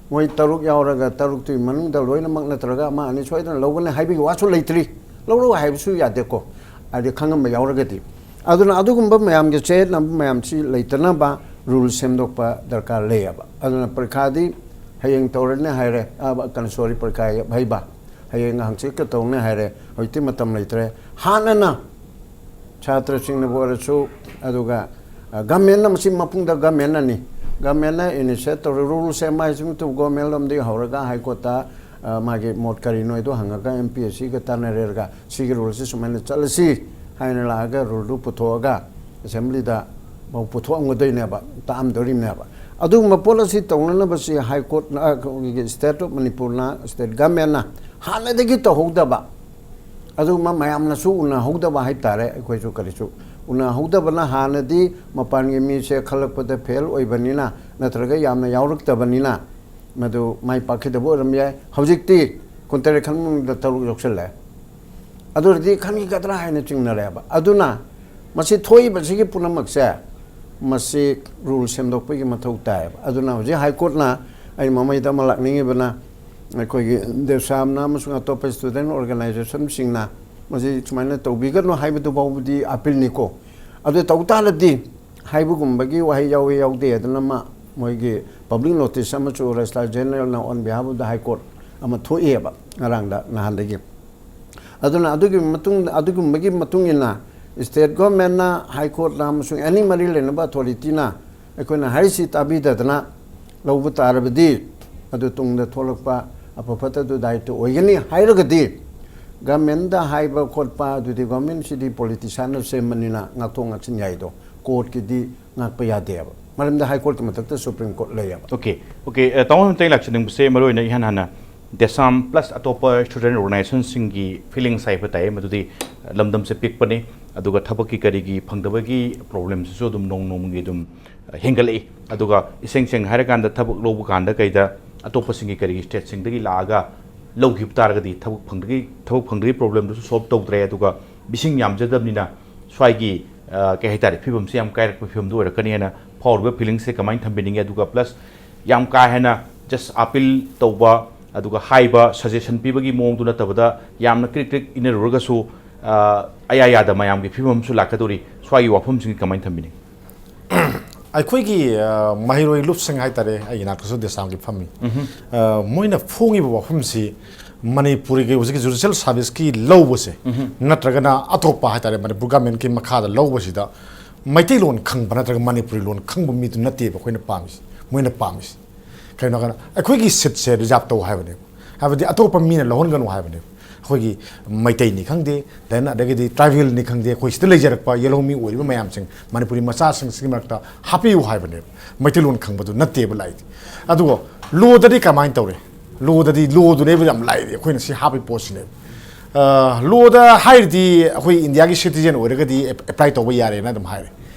ꯃꯣꯏ ꯇꯔꯨꯛ ꯌꯥꯎꯔꯒ ꯇꯔꯨꯛꯇꯨꯒꯤ ꯃꯅꯨꯡꯗ ꯂꯣꯏꯅꯃꯛ ꯅꯠꯇ꯭ꯔꯒ ꯑꯃ ꯑꯅꯤ ꯁꯣꯏꯗꯅ ꯂꯧꯒꯅꯤ ꯍꯥꯏꯕꯒꯤ ꯋꯥꯁꯨ ꯂꯩꯇ꯭ꯔꯤ꯫ ꯂꯧꯔꯣꯏ ꯍꯥꯏꯕꯁꯨ ꯌꯥꯗꯦꯀꯣ, ꯍꯥꯏꯗꯤ ꯈꯪꯉꯝꯕ ꯌꯥꯎꯔꯒꯗꯤ꯫ ꯑꯗꯨꯅ ꯑꯗꯨꯒꯨꯝꯕ ꯃꯌꯥꯝꯒꯤ ꯆꯌꯦꯠꯅꯕ ꯃꯌꯥꯝꯁꯤ ꯂꯩꯇꯅꯕ ꯔꯨꯜ ꯁꯦꯝꯗꯣꯛꯄ ꯗꯔꯀꯥꯔ ꯂꯩꯌꯦꯕ꯫ ꯑꯗꯨꯅ ꯄꯔꯤꯈꯥꯗꯤ ꯍꯌꯦꯡ ꯇꯧꯔꯅꯤ ꯍꯥꯏꯔꯦ, ꯑ, ꯀꯩꯅꯣ, ꯁꯣꯔꯤ, ꯄꯔꯤꯈꯥ ꯍꯩꯕ, ꯍꯌꯦꯡ ꯍꯪꯆꯤꯠꯀ ꯇꯧꯅꯤ ꯍꯥꯏꯔꯦ, ꯍꯧꯖꯤꯛꯇꯤ ꯃꯇꯝ ꯂꯩꯇ꯭ꯔꯦ꯫ ꯍꯥꯟꯅꯅ ꯁꯥꯇ꯭ꯔꯁꯤꯡꯅꯕꯨ ꯑꯣꯏꯔꯁꯨ, ꯑꯗꯨꯒ, ꯑ, ꯒꯃꯦꯟꯅ ꯃꯁꯤ ꯃꯄꯨꯡꯗ ꯒꯃꯦꯟꯅꯅꯤ꯫ ꯒꯃꯦꯟꯅ ꯏꯅꯤꯁꯤꯌꯦꯠ ꯇꯧꯔ, ꯔꯨꯜꯁꯦ ꯃꯥꯏ ꯁꯨꯝ ꯇꯨ ꯒꯣꯔꯃꯦꯟ ꯂꯣꯝꯗꯒꯤ ꯍꯧꯔꯒ ꯍꯥꯏ ꯀꯣꯔꯠꯇ, ꯑ, ꯃꯥꯒꯤ ꯃꯣꯠ ꯀꯔꯤꯅꯣ ꯍꯥꯏꯗꯣ ꯍꯪꯉꯒ ꯑꯦꯝ ꯄꯤ ꯑꯦꯁ ꯁꯤꯒ ꯇꯥꯟꯅꯔꯦꯔꯒ ꯁꯤꯒꯤ ꯔꯨꯜꯁꯤ ꯁꯨꯃꯥꯏꯅ ꯆꯠꯂꯁꯤ ꯍꯥꯏꯅ ꯂꯥꯛꯑꯒ ꯔꯨꯜꯗꯨ ꯄꯨꯊꯣꯛꯑꯒ ꯑꯦꯁꯦꯝꯕ꯭ꯂꯤꯗ ꯐꯥꯎ ꯄꯨꯊꯣꯛꯑꯝꯒꯗꯣꯏꯅꯦꯕ, ꯇꯥꯛꯑꯝꯗꯣꯔꯤꯕꯅꯦꯕ꯫ ꯑꯗꯨꯒꯨꯝꯕ ꯄꯣꯠ ꯑꯁꯤ ꯇꯧꯅꯅꯕꯁꯤ ꯍꯥꯏ ꯀꯣꯔꯠꯅ, ꯑ, ꯑꯩꯈꯣꯏꯒꯤ ꯁ꯭ꯇꯦꯠ ꯑꯣꯐ ꯃꯅꯤꯄꯨꯔꯅ, ꯁ꯭ꯇꯦꯠ ꯒꯃꯦꯟꯅ ꯍꯥꯟꯅꯗꯒꯤ ꯇꯧꯍꯧꯗꯕ, ꯑꯗꯨꯒꯨꯝꯕ ꯃꯌꯥꯝꯅꯁꯨ ꯎꯅꯍꯧꯗꯕ ꯍꯥꯏ ꯇꯥꯔꯦ, ꯑꯩꯈꯣꯏꯁꯨ ꯀꯔꯤꯁꯨ ꯎꯅꯍꯧꯗꯕꯅ ꯍꯥꯟꯅꯗꯤ ꯃꯄꯥꯟꯒꯤ ꯃꯤꯁꯦ ꯈꯜꯂꯛꯄꯗ ꯐꯦꯜ ꯑꯣꯏꯕꯅꯤꯅ ꯅꯠꯇ꯭ꯔꯒ ꯌꯥꯝꯅ ꯌꯥꯎꯔꯛꯇꯕꯅꯤꯅ ꯃꯗꯨ ꯃꯥꯏ ꯄꯥꯛꯈꯤꯗꯕ ꯑꯣꯏꯔꯝꯕ ꯌꯥꯏ꯫ ꯍꯧꯖꯤꯛꯇꯤ ꯀꯨꯟꯇꯔꯦꯠ ꯈꯟꯕ ꯃꯅꯨꯡꯗ ꯇꯔꯨꯛ ꯌꯥꯎꯁꯜꯂꯦ꯫ ꯑꯗꯨ ꯑꯣꯏꯔꯗꯤ ꯈꯟꯈꯤꯒꯗ꯭ꯔꯥ ꯍꯥꯏꯅ ꯆꯤꯡꯅꯔꯦꯕ꯫ ꯑꯗꯨꯅ ꯃꯁꯤ ꯊꯣꯛꯏꯕꯁꯤꯒꯤ ꯄꯨꯝꯅꯃꯛꯁꯦ ꯃꯁꯤ ꯔꯨꯜ ꯁꯦꯝꯗꯣꯛꯄꯒꯤ ꯃꯊꯧ ꯇꯥꯏꯌꯦꯕ꯫ ꯑꯗꯨꯅ ꯍꯧꯖꯤꯛ ꯍꯥꯏ ꯀꯣꯔꯠꯅ, ꯑꯩꯅ ꯃꯃꯩꯗ ꯑꯃ ꯂꯥꯛꯅꯤꯡꯉꯤꯕꯅ, ꯑꯩꯈꯣꯏꯒꯤ ꯗꯦꯁꯥꯝꯅ ꯑꯃꯁꯨꯡ ꯑꯇꯣꯞꯄ ꯁ꯭ꯇꯨꯗꯦꯟ ꯑꯣꯔꯒꯅꯥꯏꯖꯦꯁꯟꯁꯤꯡꯅ ꯃꯁꯤ ꯁꯨꯃꯥꯏꯅ ꯇꯧꯕꯤꯒꯅꯨ ꯍꯥꯏꯕꯗꯨ ꯐꯥꯎꯕꯗꯤ ꯑꯄꯤꯜꯅꯤꯀꯣ꯫ ꯑꯗꯨ ꯇꯧ ꯇꯥꯔꯗꯤ ꯍꯥꯏꯕꯒꯨꯝꯕꯒꯤ ꯋꯥꯍꯩ ꯌꯥꯎꯋꯤ ꯌꯥꯎꯗꯦ ꯑꯗꯨꯅ ꯑꯃ ꯃꯣꯏꯒꯤ ꯄꯕ꯭ꯂꯤꯛ ꯅꯣꯇꯤꯁ ꯑꯃꯁꯨ ꯔꯦꯖꯤꯁꯇ꯭ꯔꯥꯔ ꯖꯦꯅꯔꯦꯜꯅ ꯑꯣꯟ ꯕꯤꯍꯥꯐ ꯑꯣꯐ ꯗ ꯍꯥꯏ ꯀꯣꯔꯠ ꯑꯃ ꯊꯣꯛꯑꯦꯕ ꯉꯔꯥꯡꯗ, ꯅꯍꯥꯟꯗꯒꯤ꯫ ꯑꯗꯨꯅ ꯑꯗꯨꯒꯤ ꯃꯇꯨꯡ, ꯑꯗꯨꯒꯨꯝꯕꯒꯤ ꯃꯇꯨꯡ ꯏꯟꯅ ꯁ꯭ꯇꯦꯠ ꯒꯣꯔꯃꯦꯟꯅ ꯍꯥꯏ ꯀꯣꯔꯠꯅ ꯑꯃꯁꯨꯡ ꯑꯦꯅꯤ ꯃꯔꯤ ꯂꯩꯅꯕ ꯑꯣꯊꯣꯔꯤꯇꯤꯅ ꯑꯩꯈꯣꯏꯅ ꯍꯥꯏꯔꯤꯁꯤ ꯇꯥꯕꯤꯗꯗꯅ ꯂꯧꯕ ꯇꯥꯔꯕꯗꯤ, ꯑꯗꯨ ꯇꯨꯡꯗ ꯊꯣꯛꯂꯛꯄ ꯑꯐ ꯐꯠꯇ ꯑꯗꯨ ꯗꯥꯏꯇ ꯑꯣꯏꯒꯅꯤ ꯍꯥꯏꯔꯒꯗꯤ, ꯒꯃꯦꯟꯗ ꯍꯥꯏꯕ ꯈꯣꯠꯄ ꯑꯗꯨꯗꯤ ꯒꯣꯔꯃꯦꯟꯁꯤꯗꯤ ꯄꯣꯂꯤꯇꯤꯁꯤꯌꯥꯟꯅ ꯁꯦꯝꯕꯅꯤꯅ ꯉꯥꯛꯊꯣꯛ ꯉꯥꯛꯁꯤꯟ ꯌꯥꯏꯗꯣ, ꯀꯣꯔꯠꯀꯤꯗꯤ ꯉꯥꯛꯄ ꯌꯥꯗꯦꯕ꯫ ꯃꯔꯝꯗꯤ ꯍꯥꯏ ꯀꯣꯔꯠꯀꯤ ꯃꯊꯛꯇ ꯁꯨꯄ꯭ꯔꯤꯝ ꯀꯣꯔꯠ ꯂꯩꯌꯦꯕ꯫ Okay, okay. ꯑ, ꯇꯥꯃꯣ ꯑꯝꯇꯪ ꯂꯥꯛꯆꯅꯤꯡꯕꯁꯦ, ꯃꯔꯨꯑꯣꯏꯅ ꯏꯍꯥꯟ ꯍꯥꯟꯅ ꯗꯦꯁꯥꯝ ꯄ꯭ꯂꯁ ꯑꯇꯣꯞꯄ ꯁ꯭ꯇꯨꯗꯦꯟ ꯑꯣꯔꯒꯅꯥꯏꯖꯦꯁꯟꯁꯤꯡꯒꯤ ꯐꯤꯂꯤꯡꯁ ꯍꯥꯏꯕ ꯇꯥꯏ, ꯃꯗꯨꯗꯤ, ꯑ, ꯂꯝꯗꯝꯁꯦ ꯄꯤꯛꯄꯅꯤ, ꯑꯗꯨꯒ ꯊꯕꯛꯀꯤ ꯀꯔꯤꯒꯤ ꯐꯪꯗꯕꯒꯤ ꯄ꯭ꯔꯣꯕ꯭ꯂꯦꯝꯁꯤꯁꯨ ꯑꯗꯨꯝ ꯅꯣꯡ ꯅꯣꯡꯃꯒꯤ ꯑꯗꯨꯝ, ꯑ, ꯍꯦꯟꯒꯠꯂꯛꯏ꯫ ꯑꯗꯨꯒ ꯏꯁꯦꯡ ꯁꯦꯡꯅ ꯍꯥꯏꯔꯀꯥꯟꯗ, ꯊꯕꯛ ꯂꯧꯕ ꯀꯥꯟꯗ ꯀꯩꯗ ꯑꯇꯣꯞꯄꯁꯤꯡꯒꯤ ꯀꯔꯤꯒꯤ ꯁ꯭ꯇꯦꯠꯁꯤꯡꯗꯒꯤ ꯂꯥꯛꯑꯒ ꯂꯧꯈꯤꯕ ꯇꯥꯔꯒꯗꯤ ꯊꯕꯛ ꯐꯪꯗ꯭ꯔꯤ, ꯊꯕꯛ ꯐꯪꯗ꯭ꯔꯤ ꯄ꯭ꯔꯣꯕ꯭ꯂꯦꯝꯗꯨꯁꯨ ꯁꯣꯜꯕ ꯇꯧꯗ꯭ꯔꯦ, ꯑꯗꯨꯒ ꯃꯤꯁꯤꯡ ꯌꯥꯝꯖꯗꯕꯅꯤꯅ ꯁ꯭ꯋꯥꯏꯒꯤ, ꯑ, ꯀꯩ ꯍꯥꯏꯇꯥꯔꯦ, ꯐꯤꯕꯝꯁꯦ ꯌꯥꯝ ꯀꯥꯏꯔꯛꯄ ꯐꯤꯕꯝꯗꯨ ꯑꯣꯏꯔꯛꯀꯅꯤ ꯍꯥꯏꯅ ꯐꯥꯎꯔꯤꯕ ꯐꯤꯂꯤꯡꯁꯦ ꯀꯃꯥꯏꯅ ꯊꯝꯕꯤꯅꯤꯡꯉꯤ? ꯑꯗꯨꯒ ꯄ꯭ꯂꯁ ꯌꯥꯝ ꯀꯥ ꯍꯦꯟꯅ ꯖꯁ ꯑꯄꯤꯜ ꯇꯧꯕ, ꯑꯗꯨꯒ ꯍꯥꯏꯕ, ꯁꯖꯦꯁꯟ ꯄꯤꯕꯒꯤ ꯃꯑꯣꯡꯗꯨ ꯅꯠꯇꯕꯗ, ꯌꯥꯝꯅ ꯀ꯭ꯔꯤꯛ ꯀ꯭ꯔꯤꯛ ꯏꯟꯅꯔꯨꯔꯒꯁꯨ, ꯑ, ꯑꯌꯥ ꯌꯥꯗ ꯃꯌꯥꯝꯒꯤ ꯐꯤꯕꯝ ꯑꯃꯁꯨ ꯂꯥꯛꯀꯗꯧꯔꯤ꯫ ꯁ꯭ꯋꯥꯏꯒꯤ ꯋꯥꯐꯝꯁꯤꯡ ꯀꯃꯥꯏꯅ ꯊꯝꯕꯤꯅꯤꯡꯉꯤ? ꯑꯩꯈꯣꯏꯒꯤ, ꯑ, ꯃꯍꯩꯔꯣꯏ ꯂꯨꯞꯁꯤꯡ ꯍꯥꯏꯇꯥꯔꯦ, ꯑꯩꯒꯤ ꯅꯥꯛꯇꯁꯨ ꯗꯦꯁꯥꯝꯒꯤ ꯐꯝꯃꯤ꯫ ꯑ, ꯃꯣꯏꯅ ꯐꯣꯡꯉꯤꯕ ꯋꯥꯐꯝꯁꯤ ꯃꯅꯤꯄꯨꯔꯒꯤ ꯍꯧꯖꯤꯛꯀꯤ ꯖꯨꯗꯤꯁꯤꯌꯦꯜ ꯁꯥꯔꯚꯤꯁꯀꯤ ꯂꯧꯕꯁꯦ, ꯅꯠꯇ꯭ꯔꯒꯅ ꯑꯇꯣꯞꯄ ꯍꯥꯏꯇꯥꯔꯦ, ꯃꯅꯤꯄꯨꯔ ꯒꯃꯦꯟꯀꯤ ꯃꯈꯥꯗ ꯂꯧꯕꯁꯤꯗ ꯃꯩꯇꯩꯂꯣꯟ ꯈꯪꯕ ꯅꯠꯇ꯭ꯔꯒ ꯃꯅꯤꯄꯨꯔꯤ ꯂꯣꯟ ꯈꯪꯕ ꯃꯤꯗꯨ ꯅꯠꯇꯦꯕ ꯑꯩꯈꯣꯏꯅ ꯄꯥꯝꯃꯤꯁꯤ, ꯃꯣꯏꯅ ꯄꯥꯝꯃꯤꯁꯤ꯫ ꯀꯩꯅꯣ ꯍꯥꯏꯔꯀꯥꯟꯗ ꯑꯩꯈꯣꯏꯒꯤ ꯁꯤꯠꯁꯦ ꯔꯤꯖꯥꯕ ꯇꯧ ꯍꯥꯏꯕꯅꯦꯕ, ꯍꯥꯏꯕꯗꯤ ꯑꯇꯣꯞꯄ ꯃꯤꯅ ꯂꯧꯍꯟꯒꯅꯨ ꯍꯥꯏꯕꯅꯦꯕ꯫ ꯑꯩꯈꯣꯏꯒꯤ ꯃꯩꯇꯩꯅꯤ ꯈꯪꯗꯦ, then ꯑꯗꯒꯤꯗꯤ ꯇ꯭ꯔꯥꯏꯕꯦꯜꯅꯤ ꯈꯪꯗꯦ, ꯑꯩꯈꯣꯏ ꯁꯤꯗ ꯂꯩꯖꯔꯛꯄ ꯌꯦꯜꯍꯧꯃꯤ ꯑꯣꯏꯔꯤꯕ ꯃꯌꯥꯝꯁꯤꯡ, ꯃꯅꯤꯄꯨꯔꯤ ꯃꯆꯥꯁꯤꯡꯁꯤꯒꯤ ꯃꯔꯛꯇ ꯍꯥꯞꯄꯤꯌꯨ ꯍꯥꯏꯕꯅꯦꯕ꯫ ꯃꯩꯇꯩꯂꯣꯟ ꯈꯪꯕꯗꯨ ꯅꯠꯇꯦꯕ ꯂꯥꯛꯏꯗꯤ꯫ ꯑꯗꯨꯒ ꯂꯣꯗꯗꯤ ꯀꯃꯥꯏꯅ ꯇꯧꯔꯦ? ꯂꯣꯗꯗꯤ, ꯂꯣꯗꯨꯅꯦꯕ ꯌꯥꯝ ꯂꯥꯏꯔꯤ, ꯑꯩꯈꯣꯏꯅ ꯁꯤ ꯍꯥꯞꯄꯤ ꯄꯣꯠꯁꯤꯅꯦꯕ꯫ ꯑ, ꯂꯣꯗ ꯍꯥꯏꯔꯗꯤ ꯑꯩꯈꯣꯏ ꯏꯟꯗꯤꯌꯥꯒꯤ ꯁꯤꯇꯤꯖꯦꯟ ꯑꯣꯏꯔꯒꯗꯤ ꯑꯦꯞ-, ꯑꯦꯄ꯭ꯂꯥꯏ ꯇꯧꯕ ꯌꯥꯔꯦꯅ ꯑꯗꯨꯝ ꯍꯥꯏꯔꯦ꯫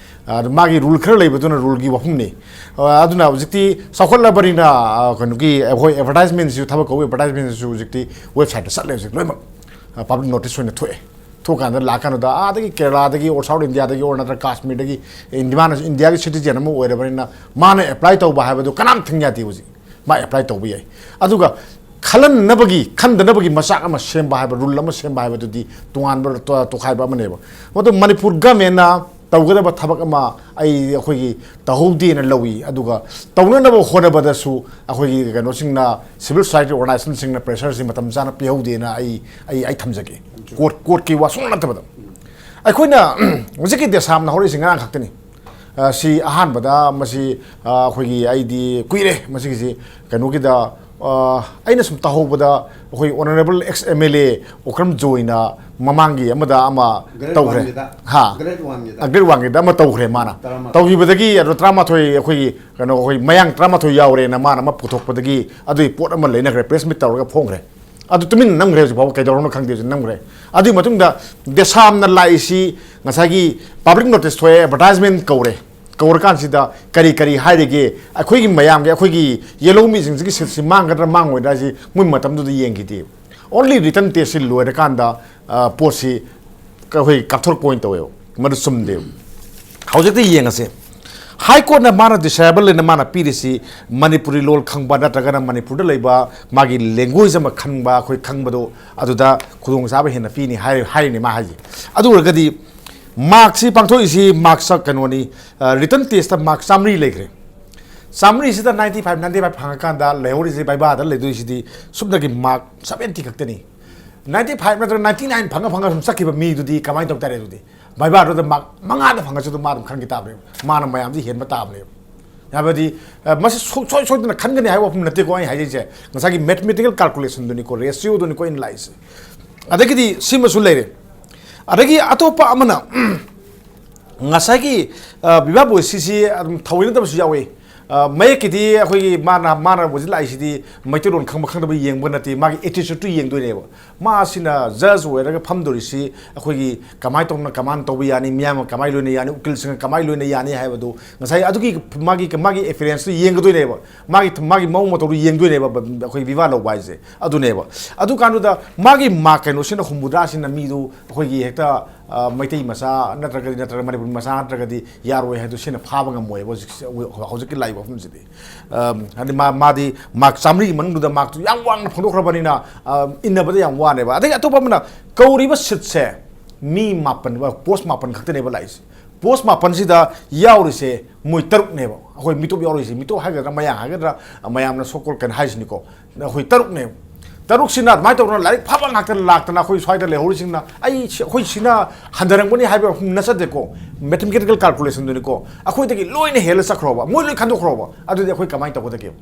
ꯑ, ꯑꯗꯨ ꯃꯥꯒꯤ ꯔꯨꯜ ꯈꯔ ꯂꯩꯕꯗꯨꯅ ꯔꯨꯜꯒꯤ ꯋꯥꯐꯝꯅꯤ꯫ ꯑ, ꯑꯗꯨꯅ ꯍꯧꯖꯤꯛꯇꯤ ꯆꯥꯎꯈꯠꯂꯕꯅꯤꯅ, ꯑ, ꯀꯩꯅꯣꯒꯤ ꯑꯩꯈꯣꯏ ꯑꯦꯗꯚꯔꯇꯥꯏꯖꯃꯦꯟꯁꯤꯁꯨ, ꯊꯕꯛ ꯀꯧꯕ ꯑꯦꯗꯚꯔꯇꯥꯏꯖꯃꯦꯟꯁꯤꯁꯨ ꯍꯧꯖꯤꯛꯇꯤ ꯋꯦꯕꯁꯥꯏꯠꯇ ꯆꯠꯂꯦ ꯍꯧꯖꯤꯛ ꯂꯣꯏꯅꯃꯛ꯫ ꯑ, ꯄꯕ꯭ꯂꯤꯛ ꯅꯣꯇꯤꯁ ꯑꯣꯏꯅ ꯊꯣꯛꯑꯦ꯫ ꯊꯣꯛꯀꯥꯟꯗ ꯂꯥꯛꯀꯥꯟꯗ ꯑꯥꯗꯒꯤ ꯀꯦꯔꯂꯥꯗꯒꯤ ꯑꯣꯔ ꯁꯥꯎꯠ ꯏꯟꯗꯤꯌꯥꯗꯒꯤ ꯑꯣꯔ ꯅꯠꯇ꯭ꯔꯒ ꯀꯥꯁꯃꯤꯔꯗꯒꯤ ꯏꯟꯗꯤꯌꯥꯅ, ꯏꯟꯗꯤꯌꯥꯒꯤ ꯁꯤꯇꯤꯖꯦꯟ ꯑꯃ ꯑꯣꯏꯔꯕꯅꯤꯅ ꯃꯥꯅ ꯑꯦꯄ꯭ꯂꯥꯏ ꯇꯧꯕ ꯍꯥꯏꯕꯗꯨ ꯀꯅꯥꯝ ꯊꯤꯡ ꯌꯥꯗꯦ꯫ ꯍꯧꯖꯤꯛ ꯃꯥ ꯑꯦꯄ꯭ꯂꯥꯏ ꯇꯧꯕ ꯌꯥꯏ꯫ ꯑꯗꯨꯒ ꯈꯜꯍꯟꯅꯕꯒꯤ, ꯈꯟꯗꯅꯕꯒꯤ ꯃꯆꯥꯛ ꯑꯃ ꯁꯦꯝꯕ ꯍꯥꯏꯕ, ꯔꯨꯜ ꯑꯃ ꯁꯦꯝꯕ ꯍꯥꯏꯕꯗꯨꯗꯤ ꯇꯣꯉꯥꯟꯕ ꯇꯣ-, ꯇꯣꯈꯥꯏꯕ ꯑꯃꯅꯦꯕ꯫ ꯃꯗꯨ ꯃꯅꯤꯄꯨꯔ ꯒꯃꯦꯟꯅ ꯇꯧꯒꯗꯕ ꯊꯕꯛ ꯑꯃ ꯑꯩ, ꯑꯩꯈꯣꯏꯒꯤ ꯇꯧꯍꯧꯗꯦꯅ ꯂꯧꯏ꯫ ꯑꯗꯨꯒ ꯇꯧꯅꯅꯕ ꯍꯣꯠꯅꯕꯗꯁꯨ ꯑꯩꯈꯣꯏꯒꯤ ꯀꯩꯅꯣꯁꯤꯡꯅ, ꯁꯤꯚꯤꯜ ꯁꯣꯁꯥꯏꯇꯤ ꯑꯣꯔꯒꯅꯥꯏꯖꯦꯁꯟꯁꯤꯡꯅ ꯄ꯭ꯔꯦꯁꯔꯁꯤ ꯃꯇꯝ ꯆꯥꯅ ꯄꯤꯍꯧꯗꯦꯅ ꯑꯩ, ꯑꯩ, ꯑꯩ ꯊꯝꯖꯒꯦ꯫ ꯀꯣꯔꯠ, ꯀꯣꯔꯠꯀꯤ ꯋꯥ ꯁꯨꯡꯅꯠ ꯅꯠꯇꯕꯗ꯫ ꯑꯩꯈꯣꯏꯅ ꯍꯧꯖꯤꯛꯀꯤ ꯗꯦꯁꯥꯝꯅ ꯍꯧꯔꯛꯏꯁꯤ ꯉꯔꯥꯡ ꯈꯛꯇꯅꯤ꯫ ꯑ, ꯁꯤ ꯑꯍꯥꯟꯕꯗ ꯃꯁꯤ, ꯑ, ꯑꯩꯈꯣꯏꯒꯤ, ꯑꯩꯗꯤ ꯀꯨꯏꯔꯦ ꯃꯁꯤꯒꯤꯁꯤ ꯀꯩꯅꯣꯒꯤꯗ, ꯑ, ꯑꯩꯅ ꯁꯨꯝ ꯇꯥꯍꯧꯕꯗ ꯑꯩꯈꯣꯏ honourable ex M L A Okram ꯖꯣꯏꯅ ꯃꯃꯥꯡꯒꯤ ꯑꯃꯗ ꯑꯃ ꯒ꯭ꯔꯦꯠ ꯇꯧꯈ꯭ꯔꯦ꯫ ꯋꯥꯟꯒꯤꯗ, ꯍꯥ? ꯒ꯭ꯔꯦꯠ ꯋꯥꯟꯒꯤꯗ꯫ ꯑ, ꯒ꯭ꯔꯦꯠ ꯋꯥꯟꯒꯤꯗ ꯑꯃ ꯇꯧꯈ꯭ꯔꯦ ꯃꯥꯅ꯫ ꯇꯔꯥꯃꯥꯊꯣꯏ꯫ ꯇꯧꯈꯤꯕꯗꯒꯤ ꯑꯗꯣ ꯇꯔꯥꯃꯥꯊꯣꯏ ꯑꯩꯈꯣꯏꯒꯤ ꯀꯩꯅꯣ, ꯑꯩꯈꯣꯏ ꯃꯌꯥꯡ ꯇꯔꯥꯃꯥꯊꯣꯏ ꯌꯥꯎꯔꯦꯅ ꯃꯥꯅ ꯑꯃ ꯄꯨꯊꯣꯛꯄꯗꯒꯤ ꯑꯗꯨꯒꯤ ꯄꯣꯠ ꯑꯃ ꯂꯩꯅꯈ꯭ꯔꯦ, ꯄ꯭ꯔꯦꯁ ꯃꯤꯠ ꯇꯧꯔꯒ ꯐꯣꯡꯈ꯭ꯔꯦ꯫ ꯑꯗꯨ ꯇꯨꯃꯤꯟꯅ ꯅꯝꯈ꯭ꯔꯦ, ꯍꯧꯖꯤꯛ ꯐꯥꯎꯕ ꯀꯩꯗꯧꯔꯕꯅꯣ ꯈꯪꯗꯦ, ꯍꯧꯖꯤꯛ ꯅꯝꯈ꯭ꯔꯦ꯫ ꯑꯗꯨꯒꯤ ꯃꯇꯨꯡꯗ ꯗꯦꯁꯥꯝꯅ ꯂꯥꯛꯏꯁꯤ ꯉꯁꯥꯏꯒꯤ ꯄꯕ꯭ꯂꯤꯛ ꯅꯣꯇꯤꯁ ꯊꯣꯛꯑꯦ, ꯑꯦꯗꯚꯔꯇꯥꯏꯖꯃꯦꯟ ꯀꯧꯔꯦ꯫ ꯀꯧꯔꯀꯥꯟꯁꯤꯗ ꯀꯔꯤ ꯀꯔꯤ ꯍꯥꯏꯔꯤꯒꯦ? ꯑꯩꯈꯣꯏꯒꯤ ꯃꯌꯥꯝꯒꯤ, ꯑꯩꯈꯣꯏꯒꯤ ꯌꯦꯜꯍꯧ ꯃꯤꯁꯤꯡꯁꯤꯒꯤ ꯁꯤꯠꯁꯤ ꯃꯥꯡꯒꯗ꯭ꯔꯥ ꯃꯥꯡꯉꯣꯏꯗ꯭ꯔꯥ ꯍꯥꯏꯁꯤ ꯃꯣꯏ ꯃꯇꯝꯗꯨꯗ ꯌꯦꯡꯈꯤꯗꯦ꯫ ꯑꯣꯟꯂꯤ ꯔꯤꯇꯟ ꯇꯦꯁꯁꯤ ꯂꯣꯏꯔꯀꯥꯟꯗ, ꯑ, ꯄꯣꯠꯁꯤ ꯑꯩꯈꯣꯏ ꯀꯥꯞꯊꯣꯔꯛꯄ ꯑꯣꯏꯅ ꯇꯧꯋꯦꯕ꯫ ꯃꯗꯨ ꯆꯨꯝꯗꯦꯕ꯫ ꯍꯧꯖꯤꯛꯇꯤ ꯌꯦꯡꯉꯁꯦ꯫ ꯍꯥꯏ ꯀꯣꯔꯠꯅ ꯃꯥꯅ ꯗꯤꯁꯑꯦꯕꯜ ꯑꯅ ꯃꯥꯅ ꯄꯤꯔꯤꯁꯤ ꯃꯅꯤꯄꯨꯔꯤ ꯂꯣꯜ ꯈꯪꯕ ꯅꯠꯇ꯭ꯔꯒꯅ ꯃꯅꯤꯄꯨꯔꯗ ꯂꯩꯕ ꯃꯥꯒꯤ ꯂꯦꯡꯒ꯭ꯋꯦꯖ ꯑꯃ ꯈꯪꯕ, ꯑꯩꯈꯣꯏ ꯈꯪꯕꯗꯣ ꯑꯗꯨꯗ ꯈꯨꯗꯣꯡꯆꯥꯕ ꯍꯦꯟꯅ ꯄꯤꯅꯤ ꯍꯥꯏ-, ꯍꯥꯏꯔꯤꯅꯤ ꯃꯥ ꯍꯥꯏꯁꯦ꯫ ꯑꯗꯨ ꯑꯣꯏꯔꯒꯗꯤ ꯃꯥꯔꯛꯁꯤ ꯄꯥꯡꯊꯣꯛꯏꯁꯤ ꯃꯥꯔꯛꯁ ꯀꯩꯅꯣꯅꯤ, ꯔꯤꯇꯟ ꯇꯦꯁꯇ ꯃꯥꯔꯛ ꯆꯥꯝꯃꯔꯤ ꯂꯩꯈ꯭ꯔꯦ꯫ ꯆꯥꯝꯃꯔꯤꯁꯤꯗ ꯅꯥꯏꯟꯇꯤ ꯐꯥꯏꯚ, ꯅꯥꯏꯟꯇꯤ ꯐꯥꯏꯚ ꯐꯪꯉꯀꯥꯟꯗ ꯂꯩꯍꯧꯔꯤꯁꯤ ꯚꯥꯏꯕꯥꯗ ꯂꯩꯗꯣꯏꯁꯤꯗꯤ ꯁꯨꯞꯅꯒꯤ ꯃꯥꯔꯛ ꯁꯚꯦꯟꯇꯤ ꯈꯛꯇꯅꯤ꯫ ꯅꯥꯏꯟꯇꯤ ꯐꯥꯏꯚ ꯅꯠꯇ꯭ꯔꯒ ꯅꯥꯏꯟꯇꯤ ꯅꯥꯏꯟ ꯐꯪꯉ ꯐꯪꯉ ꯁꯨꯝ ꯆꯠꯈꯤꯕ ꯃꯤꯗꯨꯗꯤ ꯀꯃꯥꯏꯅ ꯇꯧ ꯇꯥꯔꯦ? ꯑꯗꯨꯗꯤ ꯚꯥꯏꯕꯥꯗꯨꯗ ꯃꯥꯔꯛ ꯃꯉꯥꯗ ꯐꯪꯉꯁꯨ ꯑꯗꯨꯝ ꯃꯥ ꯑꯗꯨꯝ ꯈꯟꯈꯤ ꯇꯥꯕꯅꯦꯕ, ꯃꯥꯅ ꯃꯌꯥꯝꯁꯤ ꯍꯦꯟꯕ ꯇꯥꯕꯅꯦꯕ꯫ ꯍꯥꯏꯕꯗꯤ, ꯑ, ꯃꯁꯤ ꯁꯨꯡꯁꯣꯏ ꯁꯣꯏꯗꯅ ꯈꯟꯒꯅꯤ ꯍꯥꯏꯕ ꯋꯥꯐꯝ ꯅꯠꯇꯦꯀꯣ ꯑꯩꯅ ꯍꯥꯏꯖꯩꯁꯦ, ꯉꯁꯥꯏꯒꯤ ꯃꯦꯊꯃꯦꯇꯤꯀꯦꯜ ꯀꯥꯜꯀꯨꯂꯦꯁꯟꯗꯨꯅꯤꯀꯣ, ꯔꯦꯁꯤꯌꯣꯗꯨꯅꯤꯀꯣ ꯑꯩꯅ ꯂꯥꯛꯏꯁꯦ꯫ ꯑꯗꯒꯤꯗꯤ ꯁꯤꯃꯁꯨ ꯂꯩꯔꯦ꯫ ꯑꯗꯒꯤ ꯑꯇꯣꯞꯄ ꯑꯃꯅ, ꯉꯁꯥꯏꯒꯤ, ꯑ, ꯕꯤꯚꯥ ꯕꯣꯏꯁꯤꯁꯤ ꯑꯗꯨꯝ ꯊꯧꯑꯣꯏꯅꯗꯕꯁꯨ ꯌꯥꯎꯏ꯫ ꯃꯌꯦꯛꯀꯤꯗꯤ ꯑꯩꯈꯣꯏꯒꯤ ꯃꯥꯅ ꯃꯥꯅ ꯍꯧꯖꯤꯛ ꯂꯥꯛꯏꯁꯤꯗꯤ ꯃꯩꯇꯩꯂꯣꯟ ꯈꯪꯕ ꯈꯪꯗꯕ ꯌꯦꯡꯕ ꯅꯠꯇꯦ, ꯃꯥꯒꯤ attitudeꯇꯨ ꯌꯦꯡꯗꯣꯏꯅꯦꯕ꯫ ꯃꯥꯁꯤꯅ judge ꯑꯣꯏꯔꯒ ꯐꯝꯗꯣꯔꯤꯁꯤ ꯑꯩꯈꯣꯏꯒꯤ ꯀꯃꯥꯏꯅ ꯇꯧꯅ ꯀꯃꯥꯏꯅ ꯇꯧꯕ ꯌꯥꯅꯤ, ꯃꯤꯌꯥꯝꯒ ꯀꯃꯥꯏꯅ ꯂꯣꯏꯅ ꯌꯥꯅꯤ, ꯎꯀꯤꯜꯁꯤꯡꯒ ꯀꯃꯥꯏꯅ ꯂꯣꯏꯅ ꯌꯥꯅꯤ ꯍꯥꯏꯕꯗꯨ ꯉꯁꯥꯏ ꯑꯗꯨꯒꯤ ꯃꯥꯒꯤ ꯃꯥꯒꯤ appearanceꯇꯨ ꯌꯦꯡꯒꯗꯣꯏꯅꯦꯕ, ꯃꯥꯒꯤ ꯃꯥꯒꯤ ꯃꯑꯣꯡ ꯃꯇꯧꯗꯨ ꯌꯦꯡꯗꯣꯏꯅꯦꯕ ꯑꯩꯈꯣꯏ ꯚꯤꯚꯥ ꯂꯧꯕ ꯍꯥꯏꯁꯦ꯫ ꯑꯗꯨꯅꯦꯕ꯫ ꯑꯗꯨꯀꯥꯟꯗꯨꯗ ꯃꯥꯒꯤ ꯃꯥꯔꯛ ꯀꯩꯅꯣꯁꯤꯅ ꯍꯨꯝꯐꯨꯇꯔꯥꯁꯤꯅ ꯃꯤꯗꯨ ꯑꯩꯈꯣꯏꯒꯤ ꯍꯦꯛꯇ ꯃꯩꯇꯩ ꯃꯆꯥ ꯅꯠꯇ꯭ꯔꯒꯗꯤ ꯅꯠꯇ꯭ꯔꯒ ꯃꯅꯤꯄꯨꯔꯤ ꯃꯆꯥ ꯅꯠꯇ꯭ꯔꯒꯗꯤ ꯌꯥꯔꯣꯏ ꯍꯥꯏꯗꯨ ꯁꯤꯅ ꯐꯥꯕ ꯉꯝꯃꯣꯏꯕ ꯍꯧꯖꯤꯛ ꯍꯧꯖꯤꯛꯀꯤ ꯂꯥꯛꯏꯕ ꯋꯥꯐꯝꯁꯤꯗꯤ꯫ ꯍꯥꯏꯗꯤ ꯃꯥ ꯃꯥꯗꯤ ꯃꯥꯔꯛ ꯆꯥꯝꯃꯔꯤꯒꯤ ꯃꯅꯨꯡꯗꯨꯗ ꯃꯥꯔꯛꯇꯨ ꯌꯥꯝ ꯋꯥꯡꯅ ꯐꯣꯡꯗꯣꯛꯈ꯭ꯔꯕꯅꯤꯅ ꯏꯟꯅꯕꯗ ꯌꯥꯝ ꯋꯥꯅꯦꯕ꯫ ꯑꯗꯒꯤ ꯑꯇꯣꯞꯄ ꯑꯃꯅ ꯀꯧꯔꯤꯕ seatꯁꯦ ꯃꯤ ꯃꯥꯄꯟ, post ꯃꯥꯄꯟ ꯈꯛꯇꯅꯦꯕ ꯂꯥꯛꯏꯁꯦ꯫ Post ꯃꯥꯄꯟꯁꯤꯗ ꯌꯥꯎꯔꯤꯁꯦ ꯃꯣꯏ ꯇꯔꯨꯛꯅꯦꯕ꯫ ꯑꯩꯈꯣꯏ ꯃꯤꯇꯣꯞ ꯌꯥꯎꯔꯤꯁꯦ, ꯃꯤꯇꯣꯞ ꯍꯥꯏꯒꯗ꯭ꯔꯥ ꯃꯌꯥꯡ ꯍꯥꯏꯒꯗ꯭ꯔꯥ, ꯃꯌꯥꯝꯅ so called ꯀꯩꯅꯣ ꯍꯥꯏꯁꯤꯅꯤꯀꯣ, ꯑꯩꯈꯣꯏ ꯇꯔꯨꯛꯅꯦꯕ꯫ ꯇꯔꯨꯛꯁꯤꯅ ꯑꯗꯨꯃꯥꯏꯅ ꯇꯧꯗꯅ ꯂꯥꯏꯔꯤꯛ ꯐꯕ ꯉꯥꯛꯇ ꯂꯥꯛꯇꯅ ꯑꯩꯈꯣꯏ ꯁ꯭ꯋꯥꯏꯗ ꯂꯩꯍꯧꯔꯤꯁꯤꯡꯅ ꯑꯩ ꯁꯤ- ꯑꯩꯈꯣꯏ ꯁꯤꯅ ꯍꯟꯊꯔꯝꯒꯅꯤ ꯍꯥꯏꯕ ꯋꯥꯐꯝ ꯅꯠꯆꯗꯦꯀꯣ꯫ Mathematical calculationꯗꯨꯅꯤꯀꯣ, ꯑꯩꯈꯣꯏꯗꯒꯤ ꯂꯣꯏꯅ ꯍꯦꯜꯂ ꯆꯠꯈ꯭ꯔꯣꯕ, ꯃꯣꯏ ꯂꯣꯏ ꯈꯟꯗꯣꯛꯈ꯭ꯔꯣꯕ, ꯑꯗꯨꯗꯤ ꯑꯩꯈꯣꯏ ꯀꯃꯥꯏꯅ ꯇꯧꯒꯗꯒꯦꯕ?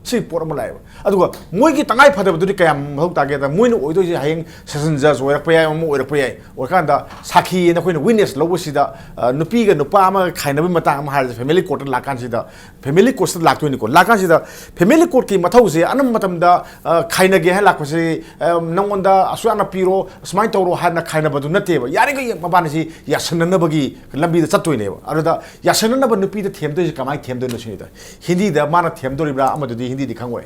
ꯁꯤ ꯄꯣꯠ ꯑꯃ ꯂꯥꯛꯑꯦꯕ꯫ ꯑꯗꯨꯒ ꯃꯣꯏꯒꯤ ꯇꯉꯥꯏ ꯐꯗꯕꯗꯨꯗꯤ ꯀꯌꯥꯝ ꯃꯊꯧ ꯇꯥꯒꯦꯗ, ꯃꯣꯏꯅ ꯑꯣꯏꯗꯣꯏꯁꯦ ꯍꯌꯦꯡ session judge ꯑꯣꯏꯔꯛꯄ ꯌꯥꯏ, ꯑꯃ ꯑꯣꯏꯔꯛꯄ ꯌꯥꯏ꯫ ꯑꯣꯏꯔꯀꯥꯟꯗ ꯁꯥꯈꯤꯅ ꯑꯩꯈꯣꯏꯅ witness ꯂꯧꯕꯁꯤꯗ, ꯑ, ꯅꯨꯄꯤꯒ ꯅꯨꯄꯥ ꯑꯃꯒ ꯈꯥꯏꯅꯕꯒꯤ ꯃꯇꯥꯡ ꯑꯃ ꯍꯥꯏꯔꯁꯦ, family courtꯇ ꯂꯥꯛꯀꯥꯟꯁꯤꯗ, family courtꯁꯤꯗ ꯂꯥꯛꯇꯣꯏꯅꯤꯀꯣ꯫ ꯂꯥꯛꯀꯥꯟꯁꯤꯗ family courtꯀꯤ ꯃꯊꯧꯁꯦ ꯑꯅꯝꯕ ꯃꯇꯝꯗ, ꯑ, ꯈꯥꯏꯅꯒꯦ ꯍꯥꯏ ꯂꯥꯛꯄꯁꯦ, ꯑ, ꯅꯪꯉꯣꯟꯗ ꯑꯁꯨꯛ ꯌꯥꯝꯅ ꯄꯤꯔꯣ, ꯑꯁꯨꯃꯥꯏꯅ ꯇꯧꯔꯣ ꯍꯥꯏꯅ ꯈꯥꯏꯅꯕꯗꯨ ꯅꯠꯇꯦꯕ꯫ ꯌꯥꯔꯤꯈꯩ ꯃꯕꯥꯅꯤꯁꯤ ꯌꯥꯁꯟꯅꯅꯕꯒꯤ ꯂꯝꯕꯤꯗ ꯆꯠꯇꯣꯏꯅꯦꯕ꯫ ꯑꯗꯨꯗ ꯌꯥꯁꯟꯅꯅꯕ ꯅꯨꯄꯤꯗ ꯊꯦꯝꯗꯣꯏꯁꯦ ꯀꯃꯥꯏꯅ ꯊꯦꯝꯗꯣꯏꯅꯣ ꯁꯤꯅꯤꯗ꯫ ꯍꯤꯟꯗꯤꯗ ꯃꯥꯅ ꯊꯦꯝꯗꯣꯔꯤꯕ꯭ꯔꯥ, ꯑꯃꯗꯨꯗꯤ ꯍꯤꯟꯗꯤꯗꯤ ꯈꯪꯉꯣꯏ꯫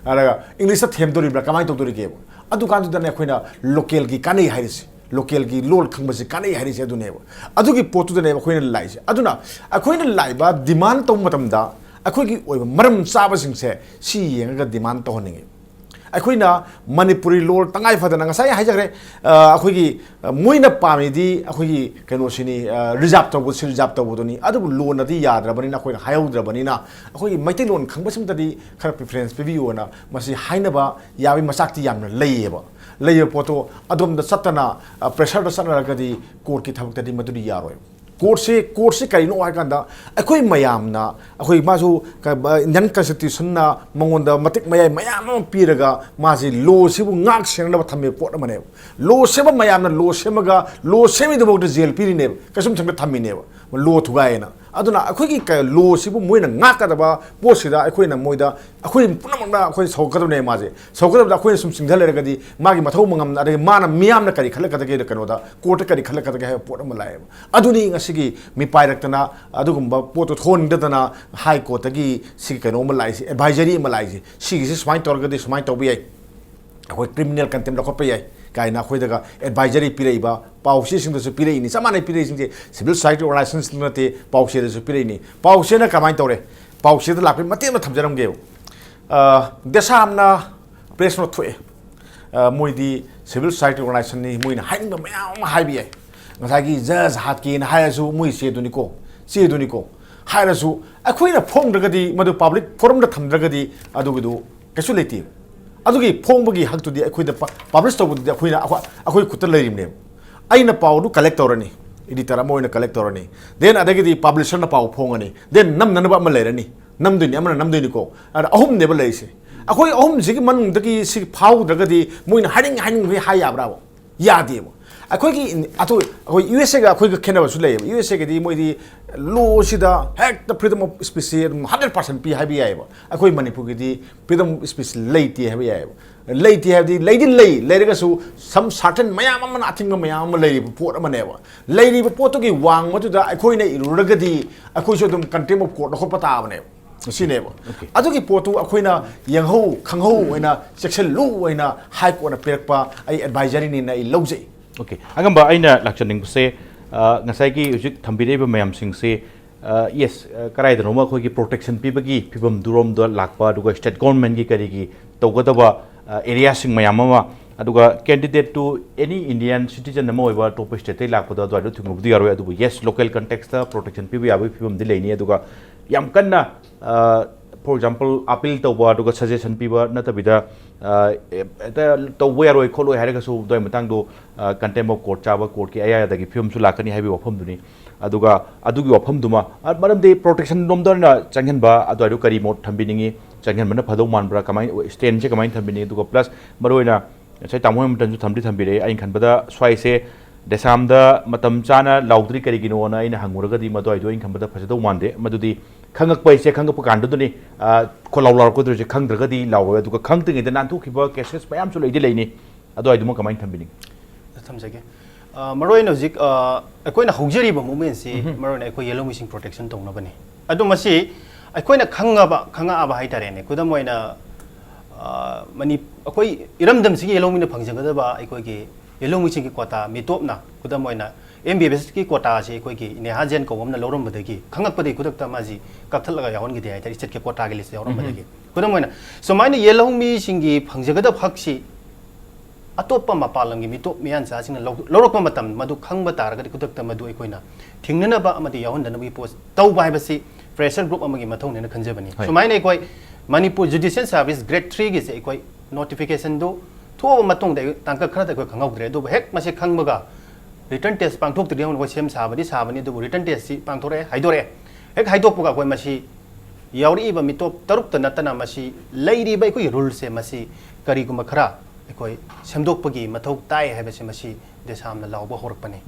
ꯑꯗꯨꯒ Englishꯇ ꯊꯦꯝꯗꯣꯔꯤꯕ꯭ꯔꯥ, ꯀꯃꯥꯏꯅ ꯇꯧꯗꯣꯔꯤꯒꯦꯕ? ꯑꯗꯨꯀꯥꯟꯗꯨꯗꯅꯦ ꯑꯩꯈꯣꯏꯅ localꯒꯤ ꯀꯥꯟꯅꯩ ꯍꯥꯏꯔꯤꯁꯦ, localꯒꯤ ꯂꯣꯜ ꯈꯪꯕꯁꯤ ꯀꯥꯟꯅꯩ ꯍꯥꯏꯔꯤꯁꯦ ꯑꯗꯨꯅꯦꯕ꯫ ꯑꯗꯨꯒꯤ ꯄꯣꯠꯇꯨꯗꯅꯦꯕ ꯑꯩꯈꯣꯏꯅ ꯂꯥꯛꯏꯁꯦ꯫ ꯑꯗꯨꯅ ꯑꯩꯈꯣꯏꯅ ꯂꯥꯛꯏꯕ demand ꯇꯧꯕ ꯃꯇꯝꯗ ꯑꯩꯈꯣꯏꯒꯤ ꯑꯣꯏꯕ ꯃꯔꯝ ꯆꯥꯕꯁꯤꯡꯁꯦ ꯁꯤ ꯌꯦꯡꯉꯒ demand ꯇꯧꯍꯟꯅꯤꯡꯉꯤ꯫ ꯑꯩꯈꯣꯏꯅ ꯃꯅꯤꯄꯨꯔꯤ ꯂꯣꯜ ꯇꯉꯥꯏ ꯐꯗꯅ ꯉꯁꯥꯏ ꯍꯥꯏꯖꯈ꯭ꯔꯦ, ꯑ, ꯑꯩꯈꯣꯏꯒꯤ, ꯑ, ꯃꯣꯏꯅ ꯄꯥꯝꯃꯤꯗꯤ ꯑꯩꯈꯣꯏꯒꯤ ꯀꯩꯅꯣꯁꯤꯅꯤ, ꯑ, reserve ꯇꯧꯕꯁꯤ reserve ꯇꯧꯕꯗꯨꯅꯤ꯫ ꯑꯗꯨꯕꯨ ꯂꯣꯟꯅꯗꯤ ꯌꯥꯗ꯭ꯔꯕꯅꯤꯅ, ꯑꯩꯈꯣꯏꯅ ꯍꯥꯏꯍꯧꯗ꯭ꯔꯕꯅꯤꯅ ꯑꯩꯈꯣꯏꯒꯤ ꯃꯩꯇꯩꯂꯣꯟ ꯈꯪꯕꯁꯤꯃꯇꯗꯤ ꯈꯔ preference ꯄꯤꯕꯤꯌꯨꯅ ꯃꯁꯤ ꯍꯥꯏꯅꯕ ꯌꯥꯕꯒꯤ ꯃꯆꯥꯛꯇꯤ ꯌꯥꯝꯅ ꯂꯩꯌꯦꯕ꯫ ꯂꯩꯕ ꯄꯣꯠꯇꯣ ꯑꯗꯣꯝꯗ ꯆꯠꯇꯅ, ꯑ, pressureꯗ ꯆꯠꯅꯔꯒꯗꯤ courtꯀꯤ ꯊꯕꯛꯇꯗꯤ ꯃꯗꯨꯗꯤ ꯌꯥꯔꯣꯏ꯫ Courtꯁꯤ, courtꯁꯤ ꯀꯔꯤꯅꯣ ꯍꯥꯏ ꯀꯥꯟꯗ ꯑꯩꯈꯣꯏ ꯃꯌꯥꯝꯅ, ꯑꯩꯈꯣꯏ ꯃꯥꯁꯨ ꯀ-, ꯕ-, Indian Constitutionꯅ ꯃꯉꯣꯟꯗ ꯃꯇꯤꯛ ꯃꯌꯥꯏ ꯃꯌꯥꯝ ꯑꯃ ꯄꯤꯔꯒ ꯃꯥꯁꯤ lawꯁꯤꯕꯨ ꯉꯥꯛ ꯁꯦꯟꯅꯅꯕ ꯊꯝꯃꯤꯕ ꯄꯣꯠ ꯑꯃꯅꯦꯕ꯫ Law ꯁꯦꯝꯕ ꯃꯌꯥꯝꯅ law ꯁꯦꯝꯃꯒ law ꯁꯦꯝꯃꯤꯗꯨꯐꯥꯎꯗ jail ꯄꯤꯔꯤꯅꯦꯕ, ꯀꯩꯁꯨꯝ ꯊꯝꯕ ꯊꯝꯃꯤꯅꯦꯕ, law ꯊꯨꯒꯥꯏꯌꯦꯅ꯫ ꯑꯗꯨꯅ ꯑꯩꯈꯣꯏꯒꯤ ꯂꯣꯁꯤꯕꯨ ꯃꯣꯏꯅ ꯉꯥꯛꯀꯗꯕ ꯄꯣꯠꯁꯤꯗ ꯑꯩꯈꯣꯏꯅ ꯃꯣꯏꯗ, ꯑꯩꯈꯣꯏ ꯄꯨꯝꯅꯃꯛꯅ ꯑꯩꯈꯣꯏ ꯁꯧꯒꯠꯀꯗꯕꯅꯦ꯫ ꯃꯥꯁꯦ ꯁꯧꯒꯠꯇꯕꯗ ꯑꯩꯈꯣꯏꯅ ꯁꯨꯝ ꯆꯤꯡꯊ ꯂꯩꯔꯒꯗꯤ ꯃꯥꯒꯤ ꯃꯊꯧ ꯃꯉꯝ, ꯑꯗꯒꯤ ꯃꯥꯅ ꯃꯤꯌꯥꯝꯅ ꯀꯔꯤ ꯈꯜꯂꯛꯀꯗꯒꯦ, ꯀꯩꯅꯣꯗ ꯀꯣꯔꯠꯇ ꯀꯔꯤ ꯈꯜꯂꯛꯀꯗꯒꯦ ꯍꯥꯏꯕ ꯄꯣꯠ ꯑꯃ ꯂꯥꯛꯑꯦꯕ꯫ ꯑꯗꯨꯅꯤ ꯉꯁꯤꯒꯤ ꯃꯤꯄꯥꯏꯔꯛꯇꯅ ꯑꯗꯨꯒꯨꯝꯕ ꯄꯣꯠꯇꯣ ꯊꯣꯛꯍꯟꯅꯤꯡꯗꯗꯅ ꯍꯥꯏ ꯀꯣꯔꯠꯇꯒꯤ ꯁꯤꯒꯤ ꯀꯩꯅꯣ ꯑꯃ ꯂꯥꯛꯏꯁꯦ, ꯑꯦꯗꯚꯥꯏꯖꯔꯤ ꯑꯃ ꯂꯥꯛꯏꯁꯦ꯫ ꯁꯤꯒꯤꯁꯤ ꯁꯨꯃꯥꯏꯅ ꯇꯧꯔꯒꯗꯤ ꯁꯨꯃꯥꯏꯅ ꯇꯧꯕ ꯌꯥꯏ, ꯑꯩꯈꯣꯏ ꯀ꯭ꯔꯤꯃꯤꯅꯦꯜ ꯀꯟꯇꯦꯝ ꯂꯧꯈꯠꯄ ꯌꯥꯏ ꯀꯥꯏꯅ ꯑꯩꯈꯣꯏꯗꯒ ꯑꯦꯗꯚꯥꯏꯖꯔꯤ ꯄꯤꯔꯛꯏꯕ ꯄꯥꯎꯆꯦꯁꯤꯡꯗꯁꯨ ꯄꯤꯔꯛꯏꯅꯤ꯫ ꯆꯞ ꯃꯥꯟꯅꯩ ꯄꯤꯔꯛꯏꯁꯤꯡꯁꯦ, ꯁꯤꯚꯤꯜ ꯁꯣꯁꯥꯏꯇꯤ ꯑꯣꯔꯒꯅꯥꯏꯖꯦꯁꯟꯁꯤꯡꯗ ꯅꯠꯇꯦ, ꯄꯥꯎꯆꯦꯗꯁꯨ ꯄꯤꯔꯛꯏꯅꯤ꯫ ꯄꯥꯎꯆꯦꯅ ꯀꯃꯥꯏꯅ ꯇꯧꯔꯦ? ꯄꯥꯎꯆꯦꯗ ꯂꯥꯛꯄꯩ ꯃꯇꯦꯛ ꯑꯃ ꯊꯝꯖꯔꯝꯒꯦꯕ꯫ ꯑ, ꯗꯦꯁꯥꯝꯅ ꯄ꯭ꯔꯦꯁ ꯅꯣꯠ ꯊꯣꯛꯑꯦ꯫ ꯑ, ꯃꯣꯏꯗꯤ ꯁꯤꯚꯤꯜ ꯁꯣꯁꯥꯏꯇꯤ ꯑꯣꯔꯒꯅꯥꯏꯖꯦꯁꯟꯅꯤ, ꯃꯣꯏꯅ ꯍꯥꯏꯅꯤꯡꯕ ꯃꯌꯥꯝ ꯑꯃ ꯍꯥꯏꯕ ꯌꯥꯏ꯫ ꯉꯁꯥꯏꯒꯤ ꯖꯁ ꯍꯥꯠꯀꯦꯅ ꯍꯥꯏꯔꯁꯨ ꯃꯣꯏ ꯆꯦꯗꯨꯅꯤꯀꯣ, ꯆꯦꯗꯨꯅꯤꯀꯣ꯫ ꯍꯥꯏꯔꯁꯨ ꯑꯩꯈꯣꯏꯅ ꯐꯣꯡꯗ꯭ꯔꯒꯗꯤ, ꯃꯗꯨ ꯄꯕ꯭ꯂꯤꯛ ꯐꯣꯔꯝꯗ ꯊꯝꯗ꯭ꯔꯒꯗꯤ ꯑꯗꯨꯒꯤꯗꯨ ꯀꯩꯁꯨ ꯂꯩꯇꯦ꯫ ꯑꯗꯨꯒꯤ ꯐꯣꯡꯕꯒꯤ ꯍꯛꯇꯨꯗꯤ ꯑꯩꯈꯣꯏꯗ ꯄ-, ꯄꯕ꯭ꯂꯤꯁ ꯇꯧꯕꯗꯨꯗꯤ ꯑꯩꯈꯣꯏꯅ, ꯑꯩꯈꯣꯏ, ꯑꯩꯈꯣꯏ ꯈꯨꯠꯇ ꯂꯩꯔꯤꯕꯅꯦꯕ꯫ ꯑꯩꯅ ꯄꯥꯎꯗꯨ ꯀꯂꯦꯛ ꯇꯧꯔꯅꯤ, ꯏꯗꯤꯇꯔ ꯑꯃ ꯑꯣꯏꯅ ꯀꯂꯦꯛ ꯇꯧꯔꯅꯤ, ꯗꯦꯟ ꯑꯗꯒꯤꯗꯤ ꯄꯕ꯭ꯂꯤꯁꯔꯅ ꯄꯥꯎ ꯐꯣꯡꯉꯅꯤ, ꯗꯦꯟ ꯅꯝꯅꯅꯕ ꯑꯃ ꯂꯩꯔꯅꯤ, ꯅꯝꯗꯣꯏꯅꯤ, ꯑꯃꯅ ꯅꯝꯗꯣꯏꯅꯤꯀꯣ꯫ ꯑꯗ ꯑꯍꯨꯝꯅꯦꯕ ꯂꯩꯔꯤꯁꯦ꯫ ꯑꯩꯈꯣꯏ ꯑꯍꯨꯝꯁꯤꯒꯤ ꯃꯅꯨꯡꯗꯒꯤ ꯁꯤ ꯐꯥꯎꯗ꯭ꯔꯒꯗꯤ ꯃꯣꯏꯅ ꯍꯥꯏꯅꯤꯡ ꯍꯥꯏꯅꯤꯡꯕ ꯍꯥꯏ ꯌꯥꯕ꯭ꯔꯥꯕ? ꯌꯥꯗꯦꯕ꯫ ꯑꯩꯈꯣꯏꯒꯤ ꯏꯟ-, ꯑꯇꯣ-, ꯑꯩꯈꯣꯏ ꯌꯨ ꯑꯦꯁ ꯑꯦꯒ ꯑꯩꯈꯣꯏꯒ ꯈꯦꯠꯅꯕꯁꯨ ꯂꯩꯌꯦꯕ꯫ ꯌꯨ ꯑꯦꯁ ꯑꯦꯒꯤꯗꯤ ꯃꯣꯏꯗꯤ ꯂꯣꯁꯤꯗ ꯍꯦꯛꯇ ꯐ꯭ꯔꯤꯗꯝ ꯑꯣꯐ ꯁ꯭ꯄꯤꯁꯁꯦ ꯑꯗꯨꯝ ꯍꯟꯗ꯭ꯔꯦꯠ ꯄꯥꯔꯁꯦꯟ ꯄꯤ ꯍꯥꯏꯕ ꯌꯥꯏꯑꯕ꯫ ꯑꯩꯈꯣꯏ ꯃꯅꯤꯄꯨꯔꯒꯤꯗꯤ ꯐ꯭ꯔꯤꯗꯝ ꯑꯣꯐ ꯁ꯭ꯄꯤꯁ ꯂꯩꯇꯦ ꯍꯥꯏꯕ ꯌꯥꯏꯑꯕ꯫ ꯂꯩꯇꯦ ꯍꯥꯏꯕꯗꯤ ꯂꯩꯗꯤ ꯂꯩ, ꯂꯩꯔꯒꯁꯨ ꯁꯝ ꯁꯥꯔꯇꯟ ꯃꯌꯥꯝ ꯑꯃꯅ ꯑꯊꯤꯡꯕ ꯃꯌꯥꯝ ꯑꯃ ꯂꯩꯔꯤꯕ ꯄꯣꯠ ꯑꯃꯅꯦꯕ꯫ ꯂꯩꯔꯤꯕ ꯄꯣꯠꯇꯨꯒꯤ ꯋꯥꯡꯃꯗꯨꯗ ꯑꯩꯈꯣꯏꯅ ꯏꯔꯨꯔꯒꯗꯤ ꯑꯩꯈꯣꯏꯁꯨ ꯑꯗꯨꯝ ꯀꯟꯇꯦꯝ ꯑꯣꯐ ꯀꯣꯔꯠ ꯂꯧꯈꯠꯄ ꯇꯥꯕꯅꯦꯕ꯫ ꯁꯤꯅꯦꯕ꯫ ꯑꯣꯀꯦ꯫ ꯑꯗꯨꯒꯤ ꯄꯣꯠꯇꯨ ꯑꯩꯈꯣꯏꯅ ꯌꯦꯡꯍꯧ ꯈꯪꯍꯧ ꯑꯣꯏꯅ ꯆꯦꯛꯁꯤꯜꯂꯨ ꯑꯣꯏꯅ ꯍꯥꯏ ꯀꯣꯔꯠꯅ ꯄꯤꯔꯛꯄ ꯑꯩ ꯑꯦꯗꯚꯥꯏꯖꯔꯤꯅꯤꯅ ꯑꯩ ꯂꯧꯖꯩ꯫ ꯑꯣꯀꯦ꯫ ꯑꯉꯝꯕ, ꯑꯩꯅ ꯂꯥꯛꯆꯅꯤꯡꯕꯁꯦ, ꯑ, ꯉꯁꯥꯏꯒꯤ ꯍꯧꯖꯤꯛ ꯊꯝꯕꯤꯔꯛꯏꯕ ꯃꯌꯥꯝꯁꯤꯡꯁꯦ, ꯑ, ꯌꯦꯁ, ꯑ, ꯀꯗꯥꯏꯗꯅꯣꯃ ꯑꯩꯈꯣꯏꯒꯤ ꯄ꯭ꯔꯣꯇꯦꯛꯁꯟ ꯄꯤꯕꯒꯤ ꯐꯤꯕꯝꯗꯨꯔꯣꯝꯗ ꯂꯥꯛꯄ, ꯑꯗꯨꯒ ꯁ꯭ꯇꯦꯠ ꯒꯣꯔꯃꯦꯟꯒꯤ ꯀꯔꯤꯒꯤ ꯇꯧꯒꯗꯕ, ꯑ, ꯑꯦꯔꯤꯌꯥꯁꯤꯡ ꯃꯌꯥꯝ ꯑꯃ, ꯑꯗꯨꯒ ꯀꯦꯟꯗꯤꯗꯦꯠꯇꯨ ꯑꯦꯅꯤ ꯏꯟꯗꯤꯌꯥꯟ ꯁꯤꯇꯤꯖꯟ ꯑꯃ ꯑꯣꯏꯕ ꯑꯇꯣꯞꯄ ꯁ꯭ꯇꯦꯠꯇꯩ ꯂꯥꯛꯄꯗ ꯑꯗꯨꯋꯥꯏꯗ ꯊꯨꯡꯂꯨꯕꯗꯤ ꯌꯥꯔꯣꯏ꯫ ꯑꯗꯨꯕꯨ ꯌꯦꯁ, ꯂꯣꯀꯦꯜ ꯀꯟꯇꯦꯛꯁꯇ ꯄ꯭ꯔꯣꯇꯦꯛꯁꯟ ꯄꯤꯕ ꯌꯥꯕꯒꯤ ꯐꯤꯕꯝꯗꯤ ꯂꯩꯅꯤ꯫ ꯑꯗꯨꯒ ꯌꯥꯝ ꯀꯟꯅ, ꯑ, ꯐꯣꯔ ꯑꯦꯛꯖꯥꯝꯄꯜ, ꯑꯥꯄꯤꯜ ꯇꯧꯕ ꯑꯗꯨꯒ ꯁꯖꯦꯁꯟ ꯄꯤꯕ ꯅꯠꯇꯕꯤꯗ, ꯑ, ꯑꯦ, ꯍꯦꯛꯇ ꯇꯧꯕ ꯌꯥꯔꯣꯏ ꯈꯣꯠꯂꯣꯏ ꯍꯥꯏꯔꯒꯁꯨ ꯑꯗꯨꯋꯥꯏ ꯃꯇꯥꯡꯗꯣ, ꯑ, ꯀꯟꯇꯦꯝ ꯑꯣꯐ ꯀꯣꯔꯠ ꯆꯥꯕ, ꯀꯣꯔꯠꯀꯤ ꯑꯌꯥꯗꯒꯤ ꯐꯤꯕꯝꯁꯨ ꯂꯥꯛꯀꯅꯤ ꯍꯥꯏꯕꯒꯤ ꯋꯥꯐꯝꯗꯨꯅꯤ꯫ ꯑꯗꯨꯒ ꯑꯗꯨꯒꯤ ꯋꯥꯐꯝꯗꯨꯃ, ꯑ, ꯃꯔꯝꯗꯤ ꯄ꯭ꯔꯣꯇꯦꯛꯁꯟ ꯂꯣꯝꯗ ꯑꯣꯏꯅ ꯆꯪꯍꯟꯕ, ꯑꯗꯨꯋꯥꯏꯗꯣ ꯀꯔꯤ ꯃꯣꯠ ꯊꯝꯕꯤꯅꯤꯡꯉꯤ? ꯆꯪꯍꯟꯕꯅ ꯐꯗꯧ ꯃꯥꯟꯕ꯭ꯔꯥ? ꯀꯃꯥꯏꯅ, ꯁ꯭ꯇꯦꯟꯁꯦ ꯀꯃꯥꯏꯅ ꯊꯝꯕꯤꯅꯤꯡꯉꯤ? ꯑꯗꯨꯒ ꯄ꯭ꯂꯁ ꯃꯔꯨꯑꯣꯏꯅ ꯉꯁꯥꯏ ꯇꯥꯃꯣ ꯍꯦꯃꯟꯇꯅꯁꯨ ꯊꯝꯗꯤ ꯊꯝꯕꯤꯔꯛꯑꯦ, ꯑꯩꯅ ꯈꯟꯕꯗ ꯁ꯭ꯋꯥꯏꯁꯦ ꯗꯦꯁꯥꯝꯗ ꯃꯇꯝ ꯆꯥꯅ ꯂꯥꯎꯗ꯭ꯔꯤ ꯀꯔꯤꯒꯤꯅꯣꯅ ꯑꯩꯅ ꯍꯪꯉꯨꯔꯒꯗꯤ, ꯃꯗꯨꯋꯥꯏꯗꯣ ꯑꯩꯅ ꯈꯟꯕꯗ ꯐꯖꯗꯧ ꯃꯥꯟꯗꯦ꯫ ꯃꯗꯨꯗꯤ ꯈꯪꯉꯛꯄ ꯍꯥꯏꯁꯦ, ꯈꯪꯉꯛꯄ ꯀꯥꯟꯗꯨꯗꯅꯤ, ꯑ, ꯈꯣ ꯂꯥꯎ ꯂꯥꯎꯔꯛꯀꯗꯣꯏꯁꯦ, ꯈꯪꯗ꯭ꯔꯒꯗꯤ ꯂꯥꯎꯔꯣꯏ꯫ ꯑꯗꯨꯒ ꯈꯪꯗ꯭ꯔꯤꯉꯩꯗ ꯅꯥꯟꯊꯣꯛꯈꯤꯕ cases ꯃꯌꯥꯝꯁꯨ ꯂꯩꯗꯤ ꯂꯩꯅꯤ꯫ ꯑꯗꯨꯋꯥꯏꯗꯨꯃ ꯀꯃꯥꯏꯅ ꯊꯝꯕꯤꯅꯤꯡꯉꯤ? ꯊꯝꯖꯒꯦ꯫ ꯑ, ꯃꯔꯨꯑꯣꯏꯅ ꯍꯧꯖꯤꯛ, ꯑ, ꯑꯩꯈꯣꯏꯅ ꯍꯧꯖꯔꯤꯕ movementꯁꯤ ꯃꯔꯨꯑꯣꯏꯅ ꯑꯩꯈꯣꯏ ꯌꯦꯜꯍꯧꯃꯤꯁꯤꯡ protection ꯇꯧꯅꯕꯅꯤ꯫ ꯑꯗꯨ ꯃꯁꯤ ꯑꯩꯈꯣꯏꯅ ꯈꯪꯉꯕ, ꯈꯪꯉꯛꯑꯕ ꯍꯥꯏꯇꯥꯔꯦꯅꯦ꯫ ꯈꯨꯗꯝ ꯑꯣꯏꯅ, ꯑ, ꯃꯅꯤ-, ꯑꯩꯈꯣꯏ ꯏꯔꯝꯗꯝꯁꯤꯒꯤ ꯌꯦꯜꯍꯧꯃꯤꯅ ꯐꯪꯖꯒꯗꯕ ꯑꯩꯈꯣꯏꯒꯤ ꯌꯦꯜꯍꯧꯃꯤꯁꯤꯡꯒꯤ quota, ꯃꯤꯇꯣꯞꯅ, ꯈꯨꯗꯝ ꯑꯣꯏꯅ, MBBSꯀꯤ quotaꯁꯤ ꯑꯩꯈꯣꯏꯒꯤ ꯅꯦꯍꯥ ꯖꯦꯟ ꯀꯧꯕ ꯑꯃꯅ ꯂꯧꯔꯝꯕꯗꯒꯤ, ꯈꯪꯉꯛꯄꯗꯩ ꯈꯨꯗꯛꯇ ꯃꯥꯁꯤ ꯀꯛꯊꯠꯂꯒ ꯌꯥꯎꯍꯟꯈꯤꯗꯦ ꯍꯥꯏꯇꯥꯔꯦ, stateꯀꯤ quotaꯒꯤ listꯇ ꯌꯥꯎꯔꯝꯕꯗꯒꯤ꯫ ꯈꯨꯗꯝ ꯑꯣꯏꯅ, ꯁꯨꯃꯥꯏꯅ ꯌꯦꯜꯍꯧꯃꯤꯁꯤꯡꯒꯤ ꯐꯪꯖꯒꯗꯕ ꯍꯛꯁꯤ ꯑꯇꯣꯞꯄ ꯃꯄꯥꯟ ꯂꯝꯒꯤ ꯃꯤꯇꯣꯞ ꯃꯤꯌꯥꯟꯆꯥꯁꯤꯡꯅ ꯂꯧ-, ꯂꯧꯔꯛꯄ ꯃꯇꯝ ꯃꯗꯨ ꯈꯪꯕ ꯇꯥꯔꯒꯗꯤ, ꯈꯨꯗꯛꯇ ꯃꯗꯨ ꯑꯩꯈꯣꯏꯅ ꯊꯤꯡꯅꯅꯕ ꯑꯃꯗꯤ ꯌꯥꯎꯍꯟꯗꯅꯕꯒꯤ ꯄꯣꯠ ꯇꯧꯕ ꯍꯥꯏꯕꯁꯤ pressure group ꯑꯃꯒꯤ ꯃꯊꯧꯅꯦꯅ ꯈꯟꯖꯕꯅꯤ꯫ ꯍꯣꯏ꯫ ꯁꯨꯃꯥꯏꯅ ꯑꯩꯈꯣꯏ ꯃꯅꯤꯄꯨꯔ Judicial Service Grade threeꯒꯤꯁꯦ ꯑꯩꯈꯣꯏ notificationꯗꯨ ꯊꯣꯛꯑꯕ ꯃꯇꯨꯡꯗ ꯑꯩ ꯇꯥꯡꯀꯛ ꯈꯔꯗ ꯑꯩꯈꯣꯏ ꯈꯪꯍꯧꯗ꯭ꯔꯦ꯫ ꯑꯗꯨꯕꯨ ꯍꯦꯛ ꯃꯁꯤ ꯈꯪꯕꯒ written test ꯄꯥꯡꯊꯣꯛꯇ꯭ꯔꯤꯉꯩ ꯑꯩꯈꯣꯏ ꯁꯦꯝ ꯁꯥꯕꯗꯤ ꯁꯥꯕꯅꯤ, ꯑꯗꯨꯕꯨ written testꯁꯤ ꯄꯥꯡꯊꯣꯔꯛꯑꯦ, ꯍꯥꯏꯗꯣꯔꯛꯑꯦ꯫ ꯍꯦꯛ ꯍꯥꯏꯗꯣꯛꯄꯒ ꯑꯩꯈꯣꯏ ꯃꯁꯤ ꯌꯥꯎꯔꯛꯏꯕ ꯃꯤꯇꯣꯞ ꯇꯔꯨꯛꯇ ꯅꯠꯇꯅ ꯃꯁꯤ ꯂꯩꯔꯤꯕ ꯑꯩꯈꯣꯏꯒꯤ ruleꯁꯦ ꯃꯁꯤ ꯀꯔꯤꯒꯨꯝꯕ ꯈꯔ ꯑꯩꯈꯣꯏ ꯁꯦꯝꯗꯣꯛꯄꯒꯤ ꯃꯊꯧ ꯇꯥꯏ ꯍꯥꯏꯕꯁꯦ ꯃꯁꯤ ꯗꯦꯁꯥꯝꯅ ꯂꯥꯎꯕ ꯍꯧꯔꯛꯄꯅꯤ꯫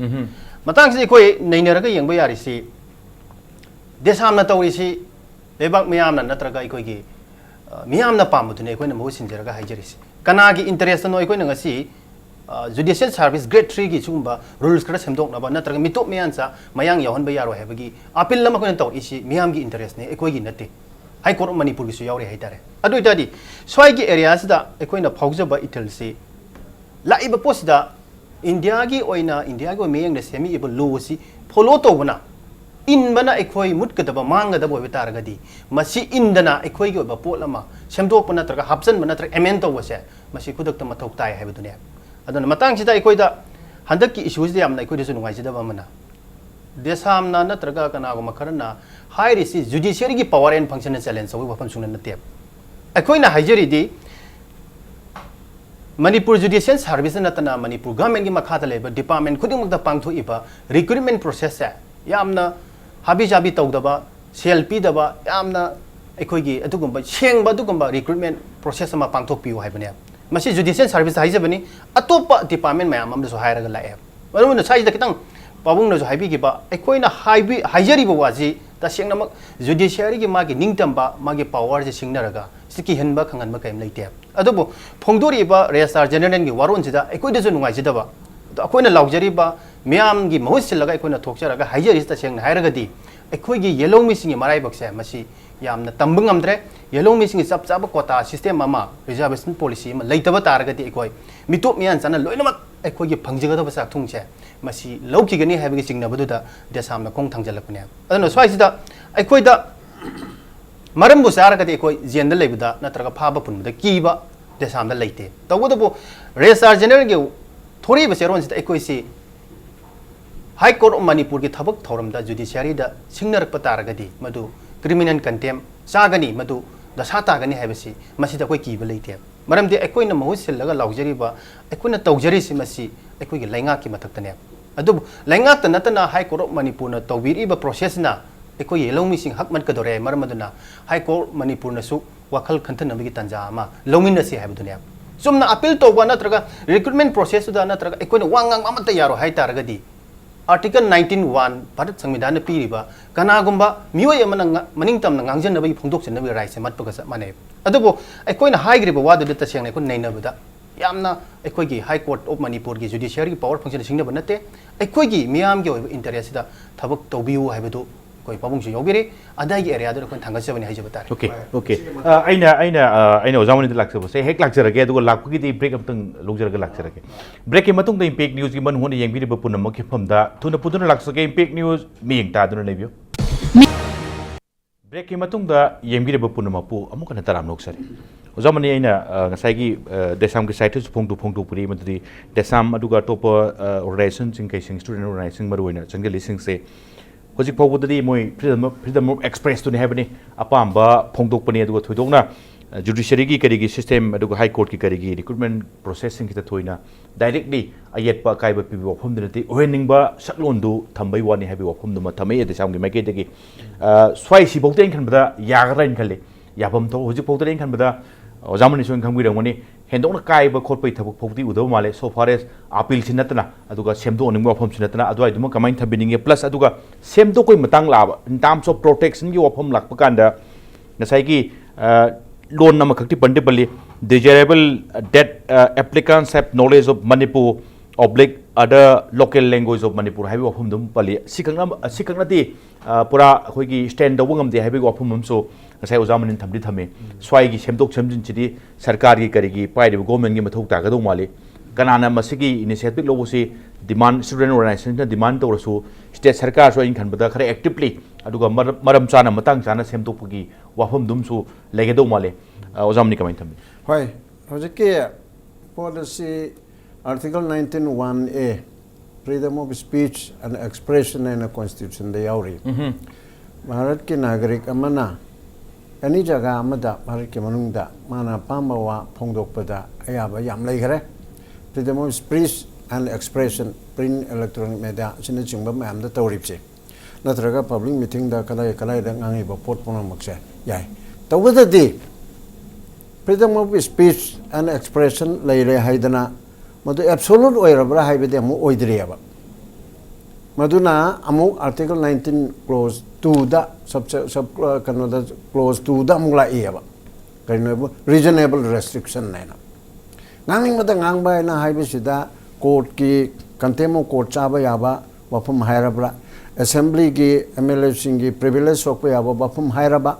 ꯃꯇꯥꯡꯁꯤꯗ ꯑꯩꯈꯣꯏ ꯅꯩꯅꯔꯒ ꯌꯦꯡꯕ ꯌꯥꯔꯤꯁꯤ, ꯗꯦꯁꯥꯝꯅ ꯇꯧꯔꯤꯁꯤ ꯂꯩꯕꯥꯛ ꯃꯤꯌꯥꯝꯅ ꯅꯠꯇ꯭ꯔꯒ ꯑꯩꯈꯣꯏꯒꯤ, ꯑ, ꯃꯤꯌꯥꯝꯅ ꯄꯥꯝꯕꯗꯨꯅꯤ ꯑꯩꯈꯣꯏꯅ ꯃꯍꯨꯠ ꯁꯤꯟꯖꯔꯒ ꯍꯥꯏꯖꯔꯤꯁꯤ꯫ ꯀꯅꯥꯒꯤ interestꯅꯣ ꯑꯩꯈꯣꯏꯅ ꯉꯁꯤ, ꯑ, Judicial Service Grade threeꯒꯤ ꯁꯤꯒꯨꯝꯕ rules ꯈꯔ ꯁꯦꯝꯗꯣꯛꯅꯕ ꯅꯠꯇ꯭ꯔꯒ ꯃꯤꯇꯣꯞ ꯃꯤꯌꯥꯟꯆꯥ ꯃꯌꯥꯡ ꯌꯥꯎꯍꯟꯕ ꯌꯥꯔꯣꯏ ꯍꯥꯏꯕꯒꯤ appeal ꯑꯃ ꯑꯩꯈꯣꯏꯅ ꯇꯧꯔꯛꯏꯁꯤ ꯃꯤꯌꯥꯝꯒꯤ interestꯅꯤ, ꯑꯩꯈꯣꯏꯒꯤ ꯅꯠꯇꯦ꯫ High Court of ꯃꯅꯤꯄꯨꯔꯒꯤꯁꯨ ꯌꯥꯎꯔꯤ ꯍꯥꯏꯇꯥꯔꯦ꯫ ꯑꯗꯨ ꯑꯣꯏꯇꯥꯔꯗꯤ ꯁ꯭ꯋꯥꯏꯒꯤ areaꯁꯤꯗ ꯑꯩꯈꯣꯏꯅ ꯐꯥꯎꯖꯕ ꯏꯊꯤꯜꯁꯤ, ꯂꯥꯛꯏꯕ ꯄꯣꯠꯁꯤꯗ ꯏꯟꯗꯤꯌꯥꯒꯤ ꯑꯣꯏꯅ, ꯏꯟꯗꯤꯌꯥꯒꯤ ꯑꯣꯏꯕ ꯃꯤꯠꯌꯦꯡꯗ ꯁꯦꯝꯃꯛꯏꯕ lawꯁꯤ follow ꯇꯧꯕꯅ, ꯏꯟꯕꯅ ꯑꯩꯈꯣꯏ ꯃꯨꯠꯀꯗꯕ, ꯃꯥꯡꯒꯗꯕ ꯑꯣꯏꯕ ꯇꯥꯔꯒꯗꯤ, ꯃꯁꯤ ꯏꯟꯗꯅ ꯑꯩꯈꯣꯏꯒꯤ ꯑꯣꯏꯕ ꯄꯣꯠ ꯑꯃ ꯁꯦꯝꯗꯣꯛꯄ ꯅꯠꯇ꯭ꯔꯒ ꯍꯥꯞꯆꯤꯟꯕ ꯅꯠꯇ꯭ꯔꯒ amend ꯇꯧꯕꯁꯦ, ꯃꯁꯤ ꯈꯨꯗꯛꯇ ꯃꯊꯧ ꯇꯥꯏ ꯍꯥꯏꯕꯗꯨꯅꯦ꯫ ꯑꯗꯨꯅ ꯃꯇꯥꯡꯁꯤꯗ ꯑꯩꯈꯣꯏꯗ ꯍꯟꯗꯛꯀꯤ issueꯁꯤꯗ ꯌꯥꯝꯅ ꯑꯩꯈꯣꯏꯗꯁꯨ ꯅꯨꯡꯉꯥꯏꯖꯗꯕ ꯑꯃꯅ, ꯗꯦꯁꯥꯝꯅ ꯅꯠꯇ꯭ꯔꯒ ꯀꯅꯥꯒꯨꯝꯕ ꯈꯔꯅ ꯍꯥꯏꯔꯤꯁꯤ judiciaryꯒꯤ power and functionꯅ challenge ꯇꯧꯕꯒꯤ ꯋꯥꯐꯝ ꯁꯨꯡꯅ ꯅꯠꯇꯦ꯫ ꯑꯩꯈꯣꯏꯅ ꯍꯥꯏꯖꯔꯤꯗꯤ, ꯃꯅꯤꯄꯨꯔ Judicial Serviceꯅ ꯅꯠꯇꯅ ꯃꯅꯤꯄꯨꯔ governmentꯀꯤ ꯃꯈꯥꯗ ꯂꯩꯕ department ꯈꯨꯗꯤꯡꯃꯛꯇ ꯄꯥꯡꯊꯣꯛꯏꯕ recruitment processꯁꯦ ꯌꯥꯝꯅ ꯍꯥꯕꯤ ꯆꯥꯕꯤ ꯇꯧꯗꯕ, ꯁꯦꯜ ꯄꯤꯗꯕ, ꯌꯥꯝꯅ ꯑꯩꯈꯣꯏꯒꯤ ꯑꯗꯨꯒꯨꯝꯕ ꯁꯦꯡꯕ ꯑꯗꯨꯒꯨꯝꯕ recruitment process ꯑꯃ ꯄꯥꯡꯊꯣꯛꯄꯤꯌꯨ ꯍꯥꯏꯕꯅꯦ꯫ ꯃꯁꯤ Judicial Service ꯍꯥꯏꯖꯕꯅꯤ, ꯑꯇꯣꯞꯄ department ꯃꯌꯥꯝ ꯑꯃꯗꯁꯨ ꯍꯥꯏꯔꯒ ꯂꯥꯛꯑꯦ꯫ ꯃꯔꯝ ꯑꯣꯏꯅ ꯁ꯭ꯋꯥꯏꯁꯤꯗ ꯈꯤꯇꯪ ꯄꯥꯕꯨꯡꯅꯁꯨ ꯍꯥꯏꯕꯤꯈꯤꯕ, ꯑꯩꯈꯣꯏꯅ ꯍꯥꯏꯕꯤ-, ꯍꯥꯏꯖꯔꯤꯕ ꯋꯥꯁꯤ ꯇꯁꯦꯡꯅꯃꯛ judiciaryꯒꯤ ꯃꯥꯒꯤ ꯅꯤꯡꯇꯝꯕ, ꯃꯥꯒꯤ powerꯁꯦ ꯁꯤꯡꯅꯔꯒ ꯁꯤꯗ ꯀꯤꯍꯟꯕ ꯈꯪꯍꯟꯕ ꯀꯔꯤꯝ ꯂꯩꯇꯦ꯫ ꯑꯗꯨꯕꯨ ꯐꯣꯡꯗꯣꯔꯛꯏꯕ Registrar Generalꯒꯤ ꯋꯥꯔꯣꯜꯁꯤꯗ ꯑꯩꯈꯣꯏꯗꯁꯨ ꯅꯨꯡꯉꯥꯏꯖꯗꯕ, ꯑꯗꯣ ꯑꯩꯈꯣꯏꯅ ꯂꯥꯎꯖꯔꯤꯕ ꯃꯤꯌꯥꯝꯒꯤ ꯃꯍꯨꯠ ꯁꯤꯜꯂꯒ ꯑꯩꯈꯣꯏꯅ ꯊꯣꯛꯆꯔꯒ ꯍꯥꯏꯖꯔꯤꯁꯤ ꯇꯁꯦꯡꯅ ꯍꯥꯏꯔꯒꯗꯤ ꯑꯩꯈꯣꯏꯒꯤ ꯌꯦꯜꯍꯧꯃꯤꯁꯤꯡꯒꯤ ꯃꯔꯥꯏꯕꯛꯁꯦ ꯃꯁꯤ ꯌꯥꯝꯅ ꯇꯝꯕ ꯉꯝꯗ꯭ꯔꯦ꯫ ꯌꯦꯜꯍꯧꯃꯤꯁꯤꯡꯒꯤ ꯆꯞ ꯆꯥꯕ quota system ꯑꯃ, reservation policy ꯑꯃ ꯂꯩꯇꯕ ꯇꯥꯔꯒꯗꯤ ꯑꯩꯈꯣꯏ ꯃꯤꯇꯣꯞ ꯃꯤꯌꯥꯟ ꯆꯥꯅ ꯂꯣꯏꯅꯃꯛ ꯑꯩꯈꯣꯏꯒꯤ ꯐꯪꯖꯒꯗꯕ ꯆꯥꯛꯊꯨꯡꯁꯦ ꯃꯁꯤ ꯂꯧꯈꯤꯒꯅꯤ ꯍꯥꯏꯕꯒꯤ ꯆꯤꯡꯅꯕꯗꯨꯗ ꯗꯦꯁꯥꯝꯅ ꯈꯣꯡ ꯊꯥꯡꯖꯜꯂꯛꯄꯅꯦ꯫ ꯑꯗꯨꯅ ꯁ꯭ꯋꯥꯏꯁꯤꯗ ꯑꯩꯈꯣꯏꯗ ꯃꯔꯝꯕꯨ ꯆꯥꯔꯒꯗꯤ ꯑꯩꯈꯣꯏ ꯖꯦꯜꯗ ꯂꯩꯕꯗ ꯅꯠꯇ꯭ꯔꯒ ꯐꯥꯕ ꯄꯨꯟꯕꯗ ꯀꯤꯕ ꯗꯦꯁꯥꯝꯗ ꯂꯩꯇꯦ꯫ ꯇꯧꯕꯇꯕꯨ Registrar Generalꯒꯤ ꯊꯣꯔꯛꯏꯕ ꯆꯦꯔꯣꯜꯁꯤꯗ ꯑꯩꯈꯣꯏꯁꯤ High Court of Manipurꯒꯤ ꯊꯕꯛ ꯊꯧꯔꯝꯗ judiciaryꯗ ꯁꯤꯡꯅꯔꯛꯄ ꯇꯥꯔꯒꯗꯤ ꯃꯗꯨ criminal contempt ꯆꯥꯒꯅꯤ, ꯃꯗꯨ ꯗꯁꯥ ꯇꯥꯒꯅꯤ ꯍꯥꯏꯕꯁꯤ ꯃꯁꯤꯗ ꯑꯩꯈꯣꯏ ꯀꯤꯕ ꯂꯩꯇꯦ꯫ ꯃꯔꯝꯗꯤ ꯑꯩꯈꯣꯏꯅ ꯃꯍꯨꯠ ꯁꯤꯜꯂꯒ ꯂꯥꯎꯖꯔꯤꯕ, ꯑꯩꯈꯣꯏꯅ ꯇꯧꯖꯔꯤꯁꯤ ꯃꯁꯤ ꯑꯩꯈꯣꯏꯒꯤ ꯂꯩꯉꯥꯛꯀꯤ ꯃꯊꯛꯇꯅꯦ꯫ ꯑꯗꯨꯕꯨ ꯂꯩꯉꯥꯛꯇ ꯅꯠꯇꯅ High Court of Manipurꯅ ꯇꯧꯕꯤꯔꯤꯕ processꯅ ꯑꯩꯈꯣꯏꯒꯤ ꯂꯧꯃꯤꯁꯤꯡ ꯍꯛ ꯃꯠꯀꯗꯧꯔꯦ꯫ ꯃꯔꯝ ꯑꯗꯨꯅ High Court Manipurꯅꯁꯨ ꯋꯥꯈꯜ ꯈꯟꯊꯅꯕꯒꯤ ꯇꯥꯟꯖꯥ ꯑꯃ ꯂꯧꯃꯤꯟꯅꯁꯤ ꯍꯥꯏꯕꯗꯨꯅꯦ꯫ ꯆꯨꯝꯅ appeal ꯇꯧꯕ ꯅꯠꯇ꯭ꯔꯒ recruitment processꯇꯨꯗ ꯅꯠꯇ꯭ꯔꯒ ꯑꯩꯈꯣꯏꯅ ꯋꯥ ꯉꯥꯡꯕ ꯑꯃꯠꯇ ꯌꯥꯔꯣꯏ ꯍꯥꯏ ꯇꯥꯔꯒꯗꯤ Article nineteen one ꯚꯥꯔꯠ ꯁꯪꯕꯤꯙꯥꯟꯅ ꯄꯤꯔꯤꯕ ꯀꯅꯥꯒꯨꯝꯕ ꯃꯤꯑꯣꯏ ꯑꯃꯅ ꯉ-, ꯃꯅꯤꯡ ꯇꯝꯅ ꯉꯥꯡꯖꯅꯕꯒꯤ ꯐꯣꯡꯗꯣꯛꯆꯅꯕꯒꯤ rightꯁꯦ ꯃꯠꯄꯒ ꯆꯞ ꯃꯥꯟꯅꯩ꯫ ꯑꯗꯨꯕꯨ ꯑꯩꯈꯣꯏꯅ ꯍꯥꯏꯈ꯭ꯔꯤꯕ ꯋꯥꯗꯨꯗ ꯇꯁꯦꯡꯅ ꯑꯩꯈꯣꯏ ꯅꯩꯅꯕꯗ ꯌꯥꯝꯅ ꯑꯩꯈꯣꯏꯒꯤ High Court of Manipurꯒꯤ judiciaryꯒꯤ power functionꯗ ꯁꯤꯡꯅꯕ ꯅꯠꯇꯦ꯫ ꯑꯩꯈꯣꯏꯒꯤ ꯃꯤꯌꯥꯝꯒꯤ ꯑꯣꯏꯕ interestꯁꯤꯗ ꯊꯕꯛ ꯇꯧꯕꯤꯌꯨ ꯍꯥꯏꯕꯗꯨ ꯑꯩꯈꯣꯏ ꯄꯥꯕꯨꯡꯁꯨ ꯌꯥꯎꯕꯤꯔꯦ꯫ ꯑꯗꯥꯏꯒꯤ areaꯗꯨꯗ ꯑꯩꯈꯣꯏꯅ ꯊꯥꯡꯒꯠꯆꯕꯅꯤ ꯍꯥꯏꯖꯕ ꯇꯥꯔꯦ꯫ OK, OK. ꯑ, ꯑꯩꯅ, ꯑꯩꯅ, ꯑ, ꯑꯩꯅ ꯑꯣꯖꯥ ꯃꯅꯤꯗ ꯂꯥꯛꯆꯕꯁꯦ ꯍꯦꯛ ꯂꯥꯛꯆꯔꯒꯦ, ꯑꯗꯨꯒ ꯂꯥꯛꯄꯒꯤꯗꯤ break ꯑꯃꯇꯪ ꯂꯧꯖꯔꯒ ꯂꯥꯛꯆꯔꯒꯦ꯫ Breakꯀꯤ ꯃꯇꯨꯡꯗ Impact Newsꯀꯤ ꯃꯅꯨꯡ ꯍꯨꯠꯅ ꯌꯦꯡꯕꯤꯔꯤꯕ ꯄꯨꯝꯅꯃꯛꯀꯤ ꯃꯐꯝꯗ ꯊꯨꯅ ꯄꯨꯗꯨꯅ ꯂꯥꯛꯆꯒꯦ꯫ Impact News ꯃꯤꯠꯌꯦꯡ ꯇꯥꯗꯨꯅ ꯂꯩꯕꯤꯌꯨ꯫ Breakꯀꯤ ꯃꯇꯨꯡꯗ ꯌꯦꯡꯕꯤꯔꯤꯕ ꯄꯨꯝꯅꯃꯛꯄꯨ ꯑꯃꯨꯛ ꯍꯟꯅ ꯇꯔꯥꯝꯅ ꯑꯣꯛꯆꯔꯤ꯫ ꯑꯣꯖꯥ ꯃꯅꯤ, ꯑꯩꯅ, ꯑ, ꯉꯁꯥꯏꯒꯤ, ꯑ, ꯗꯦꯁꯥꯝꯒꯤ siteꯇꯁꯨ ꯐꯣꯡꯗꯣꯛ-, ꯐꯣꯡꯗꯣꯛꯄꯤꯔꯤ, ꯃꯗꯨꯗꯤ ꯗꯦꯁꯥꯝ ꯑꯗꯨꯒ ꯑꯇꯣꯞꯄ, ꯑ, organizationꯁꯤꯡ ꯀꯩꯁꯤꯡ, student organizationꯁꯤꯡ ꯃꯔꯨꯑꯣꯏꯅ ꯆꯪꯁꯤꯜꯂꯤꯁꯤꯡꯁꯦ ꯍꯧꯖꯤꯛ ꯐꯥꯎꯕꯗꯗꯤ ꯃꯣꯏ freedom of, freedom of expressꯇꯨꯅꯤ ꯍꯥꯏꯕꯅꯤ, ꯑꯄꯥꯝꯕ ꯐꯣꯡꯗꯣꯛꯄꯅꯤ꯫ ꯑꯗꯨꯒ ꯊꯣꯏꯗꯣꯛꯅ, ꯑ, judiciaryꯒꯤ ꯀꯔꯤꯒꯤ system, ꯑꯗꯨꯒ High Courtꯀꯤ ꯀꯔꯤꯒꯤ recruitment processꯁꯤꯡꯁꯤꯗ ꯊꯣꯏꯅ directly ꯑꯌꯦꯠꯄ ꯑꯀꯥꯏꯕ ꯄꯤꯕ ꯋꯥꯐꯝꯗꯨ ꯅꯠꯇꯦ, ꯑꯣꯏꯍꯟꯅꯤꯡꯕ ꯁꯛꯂꯣꯟꯗꯨ ꯊꯝꯕꯩ ꯋꯥꯅꯤ ꯍꯥꯏꯕꯒꯤ ꯋꯥꯐꯝꯗꯨꯃ ꯊꯝꯃꯛꯏ ꯑꯗꯤꯁꯥꯝꯒꯤ ꯃꯥꯏꯀꯩꯗꯒꯤ꯫ ꯑ, ꯁ꯭ꯋꯥꯏꯁꯤꯐꯥꯎꯗꯤ ꯑꯩꯅ ꯈꯟꯕꯗ ꯌꯥꯒꯗ꯭ꯔꯥ ꯍꯥꯏꯅ ꯈꯜꯂꯤ꯫ ꯌꯥꯐꯝ ꯊꯣꯛ-, ꯍꯧꯖꯤꯛꯐꯥꯎꯗ ꯑꯩꯅ ꯈꯟꯕꯗ ꯑꯣꯖꯥ ꯃꯅꯤꯁꯨ ꯑꯩꯅ ꯈꯪꯕꯤꯔꯝꯒꯅꯤ, ꯍꯦꯟꯗꯣꯛꯅ ꯀꯥꯏꯕ ꯈꯣꯠꯄꯒꯤ ꯊꯕꯛ ꯐꯥꯎꯗꯤ ꯎꯗꯕ ꯃꯥꯜꯂꯦ, so far as appealꯁꯤ ꯅꯠꯇꯅ, ꯑꯗꯨꯒ ꯁꯦꯝꯗꯣꯛꯍꯟꯅꯤꯡꯕ ꯋꯥꯐꯝꯁꯤ ꯅꯠꯇꯅ꯫ ꯑꯗꯨꯋꯥꯏꯗꯨꯃ ꯀꯃꯥꯏꯅ ꯊꯝꯕꯤꯅꯤꯡꯉꯦ? Plus ꯑꯗꯨꯒ ꯁꯦꯝꯗꯣꯛꯄꯒꯤ ꯃꯇꯥꯡ ꯂꯥꯛꯑꯕ, in terms of protectionꯒꯤ ꯋꯥꯐꯝ ꯂꯥꯛꯄ ꯀꯥꯟꯗ, ꯉꯁꯥꯏꯒꯤ ꯂꯣꯟ ꯑꯃꯈꯛꯇꯤ ꯄꯟꯗꯤ ꯄꯜꯂꯤ, desirable that applicants have knowledge of Manipur oblique other local language of Manipur ꯍꯥꯏꯕ ꯋꯥꯐꯝꯗꯨ ꯑꯃ ꯄꯜꯂꯤ꯫ ꯁꯤꯈꯛꯅ ꯁꯤꯈꯛꯅꯗꯤ ꯄꯨꯔꯥ ꯑꯩꯈꯣꯏꯒꯤ stand ꯇꯧꯕ ꯉꯝꯗꯦ ꯍꯥꯏꯕꯒꯤ ꯋꯥꯐꯝ ꯑꯃꯁꯨ ꯉꯁꯥꯏ ꯑꯣꯖꯥ ꯃꯅꯤꯅ ꯊꯝꯗꯤ ꯊꯝꯃꯤ꯫ ꯁ꯭ꯋꯥꯏꯒꯤ ꯁꯦꯝꯗꯣꯛ ꯁꯦꯝꯖꯤꯟꯁꯤꯗꯤ ꯁꯔꯀꯥꯔꯒꯤ ꯀꯔꯤꯒꯤ ꯄꯥꯏꯔꯤꯕ governmentꯀꯤ ꯃꯊꯧ ꯇꯥꯒꯗꯧ ꯃꯥꯜꯂꯤ꯫ ꯀꯅꯥꯅ ꯃꯁꯤꯒꯤ initiative ꯂꯧꯕꯁꯤ demand, student organizationꯅ demand ꯇꯧꯔꯁꯨ, state ꯁꯔꯀꯥꯔꯁꯨ ꯑꯩꯅ ꯈꯟꯕꯗ ꯈꯔ actively ꯑꯗꯨꯒ ꯃꯔ- ꯃꯔꯝ ꯆꯥꯅ ꯃꯇꯥꯡ ꯆꯥꯅ ꯁꯦꯝꯗꯣꯛꯄꯒꯤ ꯋꯥꯐꯝꯗꯨꯝꯁꯨ ꯂꯩꯒꯗꯧ ꯃꯥꯜꯂꯤ꯫ ꯑ, ꯑꯣꯖꯥ ꯃꯅꯤ ꯀꯃꯥꯏꯅ ꯊꯝꯕꯤ? ꯍꯣꯏ, ꯍꯧꯖꯤꯛꯀꯤ ꯄꯣꯠ ꯑꯁꯤ Article nineteen one A, freedom of speech and expression ꯍꯥꯏꯅ constitutionꯗ ꯌꯥꯎꯔꯤ꯫ ꯚꯥꯔꯠꯀꯤ ꯅꯥꯒꯔꯤꯛ ꯑꯃꯅ ꯑꯦꯅꯤ ꯖꯒꯥ ꯑꯃꯗ ꯚꯥꯔꯠꯀꯤ ꯃꯅꯨꯡꯗ ꯃꯥꯅ ꯑꯄꯥꯝꯕ ꯋꯥ ꯐꯣꯡꯗꯣꯛꯄꯗ ꯑꯌꯥꯕ ꯌꯥꯝ ꯂꯩꯈꯔꯦ꯫ Freedom of speech and expression, print, electronic media ꯑꯁꯤꯅꯆꯤꯡꯕ ꯃꯌꯥꯝꯗ ꯇꯧꯔꯤꯕꯁꯦ, ꯅꯠꯇ꯭ꯔꯒ public meetingꯗ ꯀꯗꯥꯏ ꯀꯗꯥꯏꯗ ꯉꯥꯡꯉꯤꯕ ꯄꯣꯠ ꯄꯨꯝꯅꯃꯛꯁꯦ ꯌꯥꯏ꯫ ꯇꯧꯕꯗꯗꯤ freedom of speech and expression ꯂꯩꯔꯦ ꯍꯥꯏꯗꯅ ꯃꯗꯨ absolute ꯑꯣꯏꯔꯕ꯭ꯔꯥ ꯍꯥꯏꯕꯗꯤ ꯑꯃꯨꯛ ꯑꯣꯏꯗ꯭ꯔꯤꯑꯕ꯫ ꯃꯗꯨꯅ ꯑꯃꯨꯛ Article nineteen clause twoꯗ, sub sub ꯀꯩꯅꯣꯗ, clause twoꯗ ꯑꯃꯨꯛ ꯂꯥꯛꯏꯑꯕ꯫ ꯀꯔꯤꯅꯣ ꯍꯥꯏꯕꯨ reasonable restriction ꯍꯥꯏꯅ꯫ ꯉꯥꯡꯅꯤꯡꯕꯗ ꯉꯥꯡꯕ ꯍꯥꯏꯅ ꯍꯥꯏꯕꯁꯤꯗ courtꯀꯤ contempt of court ꯆꯥꯕ ꯌꯥꯕ ꯋꯥꯐꯝ ꯍꯥꯏꯔꯕ꯭ꯔꯥ, assemblyꯒꯤ MLAꯁꯤꯡꯒꯤ privilege ꯁꯣꯛꯄ ꯌꯥꯕ ꯋꯥꯐꯝ ꯍꯥꯏꯔꯕ,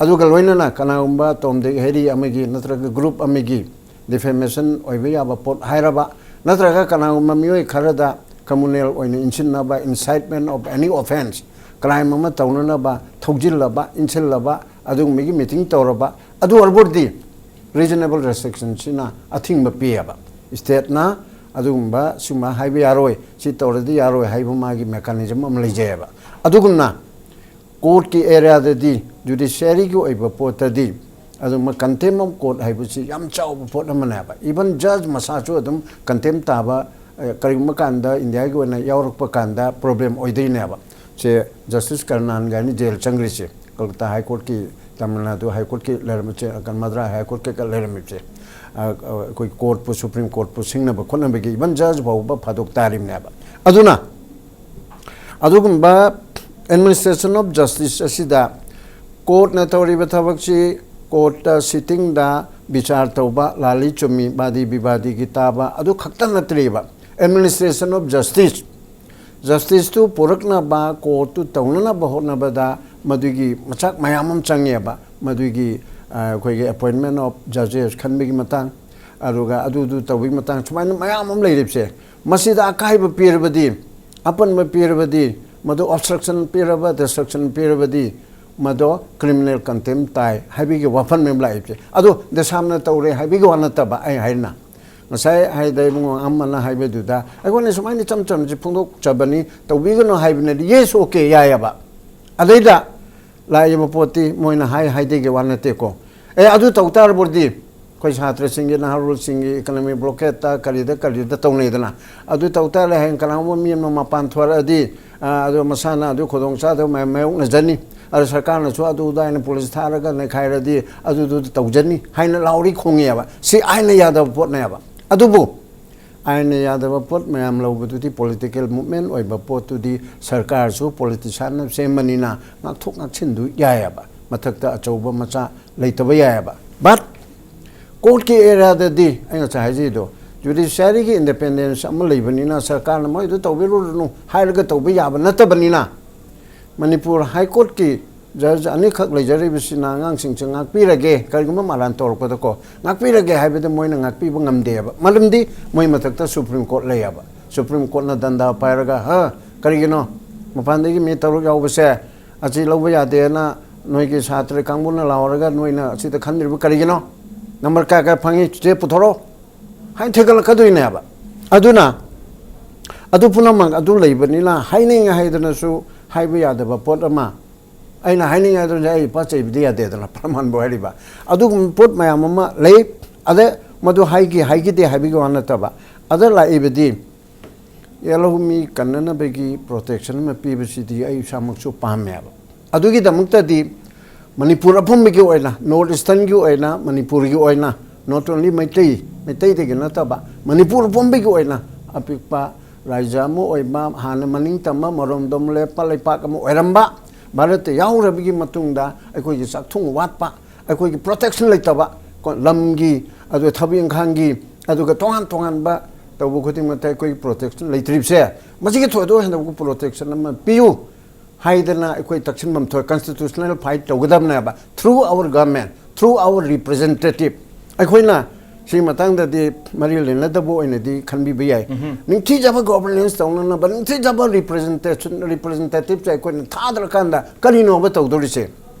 ꯑꯗꯨꯒ ꯂꯣꯏꯅꯅ ꯀꯅꯥꯒꯨꯝꯕ Tom Dick Harry ꯑꯃꯒꯤ ꯅꯠꯇ꯭ꯔꯒ group ꯑꯃꯒꯤ defamation ꯑꯣꯏꯕ ꯌꯥꯕ ꯄꯣꯠ ꯍꯥꯏꯔꯕ, ꯅꯠꯇ꯭ꯔꯒ ꯀꯅꯥꯒꯨꯝꯕ ꯃꯤꯑꯣꯏ ꯈꯔꯗ communal ꯑꯣꯏꯅ ꯏꯟꯁꯤꯟꯅꯕ, incitement of any offence, crime ꯑꯃ ꯇꯧꯅꯅꯕ ꯊꯧꯖꯤꯜꯂꯕ, ꯏꯟꯁꯤꯜꯂꯕ, ꯑꯗꯨꯒꯨꯝꯕꯒꯤ meeting ꯇꯧꯔꯕ, ꯑꯗꯨ ꯑꯣꯏꯔꯕꯗꯤ reasonable restrictionꯁꯤꯅ ꯑꯊꯤꯡꯕ ꯄꯤꯌꯦꯕ꯫ Stateꯅ ꯑꯗꯨꯒꯨꯝꯕ ꯁꯤꯒꯨꯝꯕ ꯍꯥꯏꯕ ꯌꯥꯔꯣꯏ, ꯁꯤ ꯇꯧꯔꯗꯤ ꯌꯥꯔꯣꯏ ꯍꯥꯏꯕ ꯃꯥꯒꯤ mechanism ꯑꯃ ꯂꯩꯖꯩꯑꯕ꯫ ꯑꯗꯨꯒꯨꯝꯅ courtꯀꯤ areaꯗꯗꯤ, judiciaryꯒꯤ ꯑꯣꯏꯕ ꯄꯣꯠꯇꯗꯤ ꯑꯗꯨꯝ contempt of court ꯍꯥꯏꯕꯁꯤ ꯌꯥꯝ ꯆꯥꯎꯕ ꯄꯣꯠ ꯑꯃꯅꯦꯕ꯫ Even judge ꯃꯁꯥꯁꯨ ꯑꯗꯨꯝ contempt ꯇꯥꯕ, ꯑ, ꯀꯔꯤꯒꯨꯝꯕ ꯀꯥꯟꯗ Indiaꯒꯤ ꯑꯣꯏꯅ ꯌꯥꯎꯔꯛꯄ ꯀꯥꯟꯗ problem ꯑꯣꯏꯗꯣꯏꯅꯦꯕ꯫ ꯁꯦ Justice Karnan ꯒꯥꯏꯅ jail ꯆꯪꯈ꯭ꯔꯤꯁꯦ, Kolkata High Courtꯀꯤ Tamil Nadu ꯍꯥꯏ ꯀꯣꯔꯠꯀꯤ ꯂꯩꯔꯝꯕꯁꯦ, ꯀꯩꯅꯣ, ꯃꯗ꯭ꯔꯥ ꯍꯥꯏ ꯀꯣꯔꯠ ꯀꯩꯀꯥ ꯂꯩꯔꯝꯃꯤꯕꯁꯦ, ꯑ, ꯑ, ꯑꯩꯈꯣꯏ ꯀꯣꯔꯠꯄꯨ, ꯁꯨꯄ꯭ꯔꯤꯝ ꯀꯣꯔꯠꯄꯨ ꯁꯤꯡꯅꯕ ꯈꯣꯠꯅꯕꯒꯤ ꯏꯚꯟ ꯖꯖ ꯐꯥꯎꯕ ꯐꯥꯗꯣꯛ ꯇꯥꯔꯤꯕꯅꯦꯕ꯫ ꯑꯗꯨꯅ ꯑꯗꯨꯒꯨꯝꯕ ꯑꯦꯗꯃꯤꯅꯤꯁꯇ꯭ꯔꯦꯁꯟ ꯑꯣꯐ ꯖꯁꯇꯤꯁ ꯑꯁꯤꯗ ꯀꯣꯔꯠꯅ ꯇꯧꯔꯤꯕ ꯊꯕꯛꯁꯤ, ꯀꯣꯔꯠꯇ ꯁꯤꯇꯤꯡꯗ ꯕꯤꯆꯥꯔ ꯇꯧꯕ, ꯂꯥꯜꯂꯤ ꯆꯨꯝꯃꯤ, ꯕꯥꯗꯤ ꯕꯤꯕꯥꯗꯤꯒꯤ ꯇꯥꯕ, ꯑꯗꯨ ꯈꯛꯇ ꯅꯠꯇ꯭ꯔꯤꯕ꯫ ꯑꯦꯗꯃꯤꯅꯤꯁꯇ꯭ꯔꯦꯁꯟ ꯑꯣꯐ ꯖꯁꯇꯤꯁ, ꯖꯁꯇꯤꯁꯇꯨ ꯄꯨꯔꯛꯅꯕ, ꯀꯣꯔꯠꯇꯨ ꯇꯧꯅꯅꯕ ꯍꯣꯠꯅꯕꯗ ꯃꯗꯨꯒꯤ ꯃꯆꯥꯛ ꯃꯌꯥꯝ ꯑꯃ ꯆꯪꯉꯦꯕ꯫ ꯃꯗꯨꯒꯤ, ꯑ, ꯑꯩꯈꯣꯏꯒꯤ ꯑꯦꯄꯣꯏꯟꯃꯦꯟ ꯑꯣꯐ ꯖꯖꯦꯁ ꯈꯟꯕꯒꯤ ꯃꯇꯥꯡ, ꯑꯗꯨꯒ ꯑꯗꯨꯗꯨ ꯇꯧꯕꯒꯤ ꯃꯇꯥꯡ, ꯁꯨꯃꯥꯏꯅ ꯃꯌꯥꯝ ꯑꯃ ꯂꯩꯔꯤꯕꯁꯦ, ꯃꯁꯤꯗ ꯑꯀꯥꯏꯕ ꯄꯤꯔꯕꯗꯤ, ꯑꯄꯟꯕ ꯄꯤꯔꯕꯗꯤ, ꯃꯗꯨ ꯑꯣꯕꯁꯇ꯭ꯔꯛꯁꯟ ꯄꯤꯔꯕ, ꯗꯤꯁꯇ꯭ꯔꯛꯁꯟ ꯄꯤꯔꯕꯗꯤ, ꯃꯗꯣ ꯀ꯭ꯔꯤꯃꯤꯅꯦꯜ ꯀꯟꯇꯦꯝ ꯇꯥꯏ ꯍꯥꯏꯕꯒꯤ ꯋꯥꯐꯝꯅꯦꯕ ꯂꯥꯛꯏꯕꯁꯦ꯫ ꯑꯗꯣ ꯗꯦꯁꯥꯝꯅ ꯇꯧꯔꯦ ꯍꯥꯏꯕꯒꯤ ꯋꯥ ꯅꯠꯇꯕ ꯑꯩ ꯍꯥꯏꯔꯤꯅ, ꯉꯁꯥꯏ ꯍꯥꯏꯗ ꯏꯕꯨꯡꯉꯣ ꯑꯃꯅ ꯍꯥꯏꯕꯗꯨꯗ, ꯑꯩꯈꯣꯏꯅ ꯁꯨꯃꯥꯏꯅ ꯏꯆꯝ ꯆꯝꯁꯦ ꯐꯣꯡꯗꯣꯛꯆꯕꯅꯤ, ꯇꯧꯕꯤꯒꯅꯨ ꯍꯥꯏꯕꯅꯗꯤ, ꯌꯦꯁ, ꯑꯣꯀꯦ, ꯌꯥꯏꯑꯕ꯫ ꯑꯗꯩꯗ ꯂꯥꯛꯏꯕ ꯄꯣꯠꯇꯤ ꯃꯣꯏꯅ ꯍꯥꯏ ꯍꯥꯏꯗꯦꯒꯤ ꯋꯥ ꯅꯠꯇꯦꯀꯣ꯫ ꯑꯦ, ꯑꯗꯨ ꯇꯧ ꯇꯥꯔꯕꯗꯤ ꯑꯩꯈꯣꯏ ꯁꯥꯇ꯭ꯔꯁꯤꯡꯒꯤ, ꯅꯍꯥꯔꯣꯜꯁꯤꯡꯒꯤ ꯏꯀꯅꯃꯤ ꯕ꯭ꯂꯣꯀꯦꯠꯇ ꯀꯔꯤꯗ ꯀꯔꯤꯗ ꯇꯧꯅꯩꯗꯅ, ꯑꯗꯨ ꯇꯧ ꯇꯥꯔꯦ, ꯍꯌꯦꯡ ꯀꯅꯥꯒꯨꯝꯕ ꯃꯤ ꯑꯃ ꯃꯄꯥꯟ ꯊꯣꯔꯛꯑꯗꯤ, ꯑ, ꯑꯗꯨ ꯃꯁꯥꯅ ꯑꯗꯨ ꯈꯨꯗꯣꯡꯆꯥꯗꯕ ꯃꯌꯥꯝ ꯃꯥꯌꯣꯛꯅꯖꯅꯤ, ꯑꯗꯨ ꯁꯔꯀꯥꯔꯅꯁꯨ ꯑꯗꯨꯗ ꯑꯩꯅ ꯄꯨꯂꯤꯁ ꯊꯥꯔꯒ ꯅꯩꯈꯥꯏꯔꯗꯤ ꯑꯗꯨꯗꯨ ꯇꯧꯖꯅꯤ ꯍꯥꯏꯅ ꯂꯥꯎꯔꯤ ꯈꯣꯡꯉꯦꯕ꯫ ꯁꯤ ꯑꯥꯏꯟꯅ ꯌꯥꯗꯕ ꯄꯣꯠꯅꯦꯕ꯫ ꯑꯗꯨꯕꯨ ꯑꯥꯏꯟꯅ ꯌꯥꯗꯕ ꯄꯣꯠ ꯃꯌꯥꯝ ꯂꯧꯕꯗꯨꯗꯤ, ꯄꯣꯂꯤꯇꯤꯀꯦꯜ ꯃꯨꯞꯃꯦꯟ ꯑꯣꯏꯕ ꯄꯣꯠꯇꯨꯗꯤ ꯁꯔꯀꯥꯔꯁꯨ ꯄꯣꯂꯤꯇꯤꯁꯤꯌꯥꯟꯅ ꯁꯦꯝꯕꯅꯤꯅ ꯉꯥꯛꯊꯣꯛ ꯉꯥꯛꯁꯤꯟꯗꯨ ꯌꯥꯏꯑꯕ꯫ ꯃꯊꯛꯇ ꯑꯆꯧꯕ ꯃꯆꯥ ꯂꯩꯇꯕ ꯌꯥꯏꯑꯕ꯫ ꯕꯠ ꯀꯣꯔꯠꯀꯤ ꯑꯦꯔꯤꯌꯥꯗꯗꯤ ꯑꯩ ꯉꯁꯥꯏ ꯍꯥꯏꯖꯩꯗꯣ, ꯖꯨꯗꯤꯁꯤꯌꯥꯔꯤꯒꯤ ꯏꯟꯗꯤꯄꯦꯟꯗꯦꯟꯁ ꯑꯃ ꯂꯩꯕꯅꯤꯅ ꯁꯔꯀꯥꯔꯅ ꯃꯣꯏꯗꯨ ꯇꯧꯕꯤꯔꯨꯔꯅꯨ ꯍꯥꯏꯔꯒ ꯇꯧꯕ ꯌꯥꯕ ꯅꯠꯇꯕꯅꯤꯅ, ꯃꯅꯤꯄꯨꯔ ꯍꯥꯏ ꯀꯣꯔꯠꯀꯤ ꯖꯖ ꯑꯅꯤꯈꯛ ꯂꯩꯖꯔꯤꯕꯁꯤꯅ ꯑꯉꯥꯡꯁꯤꯡꯁꯦ ꯉꯥꯛꯄꯤꯔꯒꯦ, ꯀꯔꯤꯒꯨꯝꯕ ꯃꯔꯥꯟ ꯇꯧꯔꯛꯄꯗꯀꯣ, ꯉꯥꯛꯄꯤꯔꯒꯦ ꯍꯥꯏꯕꯗ ꯃꯣꯏꯅ ꯉꯥꯛꯄꯤꯕ ꯉꯝꯗꯦꯕ꯫ ꯃꯔꯝꯗꯤ ꯃꯣꯏ ꯃꯊꯛꯇ ꯁꯨꯄ꯭ꯔꯤꯝ ꯀꯣꯔꯠ ꯂꯩꯌꯦꯕ꯫ ꯁꯨꯄ꯭ꯔꯤꯝ ꯀꯣꯔꯠꯅ ꯗꯟꯗꯥ ꯄꯥꯏꯔꯒ, "ꯍ, ꯀꯔꯤꯒꯤꯅꯣ ꯃꯄꯥꯟꯗꯒꯤ ꯃꯤ ꯇꯔꯨꯛ ꯌꯥꯎꯕꯁꯦ ꯑꯁꯤ ꯂꯧꯕ ꯌꯥꯗꯦꯅ ꯅꯣꯏꯒꯤ ꯁꯥꯇ꯭ꯔ ꯀꯥꯡꯕꯨꯅ ꯂꯥꯎꯔꯒ ꯅꯣꯏꯅ ꯑꯁꯤꯗ ꯈꯟꯗ꯭ꯔꯤꯕ ꯀꯔꯤꯒꯤꯅꯣ? ꯅꯝꯕꯔ ꯀꯌꯥ ꯀꯌꯥ ꯐꯪꯉꯤ? ꯆꯦ ꯄꯨꯊꯣꯔꯛꯑꯣ" ꯍꯥꯏꯅ ꯊꯦꯡꯒꯠꯂꯛꯀꯗꯣꯏꯅꯦꯕ꯫ ꯑꯗꯨꯅ ꯑꯗꯨ ꯄꯨꯝꯅꯃꯛ ꯑꯗꯨ ꯂꯩꯕꯅꯤꯅ, ꯍꯥꯏꯅꯤꯡꯉꯦ ꯍꯥꯏꯗꯅꯁꯨ ꯍꯥꯏꯕ ꯌꯥꯗꯕ ꯄꯣꯠ ꯑꯃ, ꯑꯩꯅ ꯍꯥꯏꯅꯤꯡꯉꯦ ꯍꯥꯏꯗꯅ ꯑꯩ ꯏꯄꯥ ꯆꯩꯕꯗꯤ ꯌꯥꯗꯦꯗꯅ, ꯄ꯭ꯔꯃꯥꯟꯕꯨ ꯍꯥꯏꯔꯤꯕ꯫ ꯑꯗꯨꯒꯨꯝꯕ ꯄꯣꯠ ꯃꯌꯥꯝ ꯑꯃ ꯂꯩ꯫ ꯑꯗ ꯃꯗꯨ ꯍꯥꯏꯒꯦ ꯍꯥꯏꯒꯤꯗꯦ ꯍꯥꯏꯕꯒꯤ ꯋꯥ ꯅꯠꯇꯕ, ꯑꯗ ꯂꯥꯛꯏꯕꯗꯤ ꯌꯦꯜꯍꯧꯃꯤ ꯀꯟꯅꯅꯕꯒꯤ ꯄ꯭ꯔꯣꯇꯦꯛꯁꯟ ꯑꯃ ꯄꯤꯕꯁꯤꯗꯤ ꯑꯩ ꯏꯁꯥꯃꯛꯁꯨ ꯄꯥꯝꯃꯦꯕ꯫ ꯑꯗꯨꯒꯤꯗꯃꯛꯇꯗꯤ ꯃꯅꯤꯄꯨꯔ ꯑꯄꯨꯝꯕꯒꯤ ꯑꯣꯏꯅ, ꯅꯣꯔꯠ ꯏꯁꯇꯔꯟꯒꯤ ꯑꯣꯏꯅ, ꯃꯅꯤꯄꯨꯔꯒꯤ ꯑꯣꯏꯅ, not only ꯃꯩꯇꯩ, ꯃꯩꯇꯩꯗꯒꯤ ꯅꯠꯇꯕ, ꯃꯅꯤꯄꯨꯔ ꯄꯨꯝꯕꯒꯤ ꯑꯣꯏꯅ ꯑꯄꯤꯛꯄ ꯔꯥꯏꯖ ꯑꯃ ꯑꯣꯏꯕ, ꯍꯥꯟꯅ ꯃꯅꯤꯡ ꯇꯝꯕ, ꯃꯔꯣꯝꯗꯣꯝ ꯂꯦꯞꯄ ꯂꯩꯄꯥꯛ ꯑꯃ ꯑꯣꯏꯔꯝꯕ, ꯚꯥꯔꯠꯇ ꯌꯥꯎꯔꯕꯒꯤ ꯃꯇꯨꯡꯗ ꯑꯩꯈꯣꯏꯒꯤ ꯆꯥꯛꯊꯨꯡ ꯋꯥꯠꯄ, ꯑꯩꯈꯣꯏꯒꯤ ꯄ꯭ꯔꯣꯇꯦꯛꯁꯟ ꯂꯩꯇꯕ, ꯀꯣ, ꯂꯝꯒꯤ, ꯑꯗꯨ ꯊꯕꯛ ꯏꯪꯈꯥꯡꯒꯤ, ꯑꯗꯨꯒ ꯇꯣꯉꯥꯟ ꯇꯣꯉꯥꯟꯕ ꯇꯧꯕ ꯈꯨꯗꯤꯡꯃꯛꯇ ꯑꯩꯈꯣꯏꯒꯤ ꯄ꯭ꯔꯣꯇꯦꯛꯁꯟ ꯂꯩꯇ꯭ꯔꯤꯕꯁꯦ, ꯃꯁꯤꯒꯤ ꯊꯣꯏꯗꯣꯛ ꯍꯦꯟꯗꯣꯛꯄ ꯄ꯭ꯔꯣꯇꯦꯛꯁꯟ ꯑꯃ ꯄꯤꯌꯨ ꯍꯥꯏꯗꯅ ꯑꯩꯈꯣꯏ ꯇꯛꯁꯤꯟꯐꯝ ꯊꯣꯛꯑꯦ, ꯀꯟꯁꯇꯤꯇ꯭ꯌꯨꯁꯅꯦꯜ ꯐꯥꯏꯠ ꯇꯧꯒꯗꯕꯅꯦꯕ, through our government, through our representative꯫ ꯑꯩꯈꯣꯏꯅ ꯁꯤ ꯃꯇꯥꯡꯗꯗꯤ ꯃꯔꯤ ꯂꯩꯅꯗꯕ ꯑꯣꯏꯅꯗꯤ ꯈꯟꯕꯤꯕ ꯌꯥꯏ꯫ ꯅꯤꯡꯊꯤꯖꯕ ꯒꯣꯕꯔꯅꯦꯟꯁ ꯇꯧꯅꯅꯕ, ꯅꯤꯡꯊꯤꯖꯕ ꯔꯤꯄ꯭ꯔꯖꯦꯟꯇꯦꯁꯟ, ꯔꯤꯄ꯭ꯔꯖꯦꯟꯇꯦꯇꯤꯞꯁꯦ ꯑꯩꯈꯣꯏꯅ ꯊꯥꯗ꯭ꯔꯀꯥꯟꯗ ꯀꯔꯤꯅꯣꯕ ꯇꯧꯗꯧꯔꯤꯁꯦ?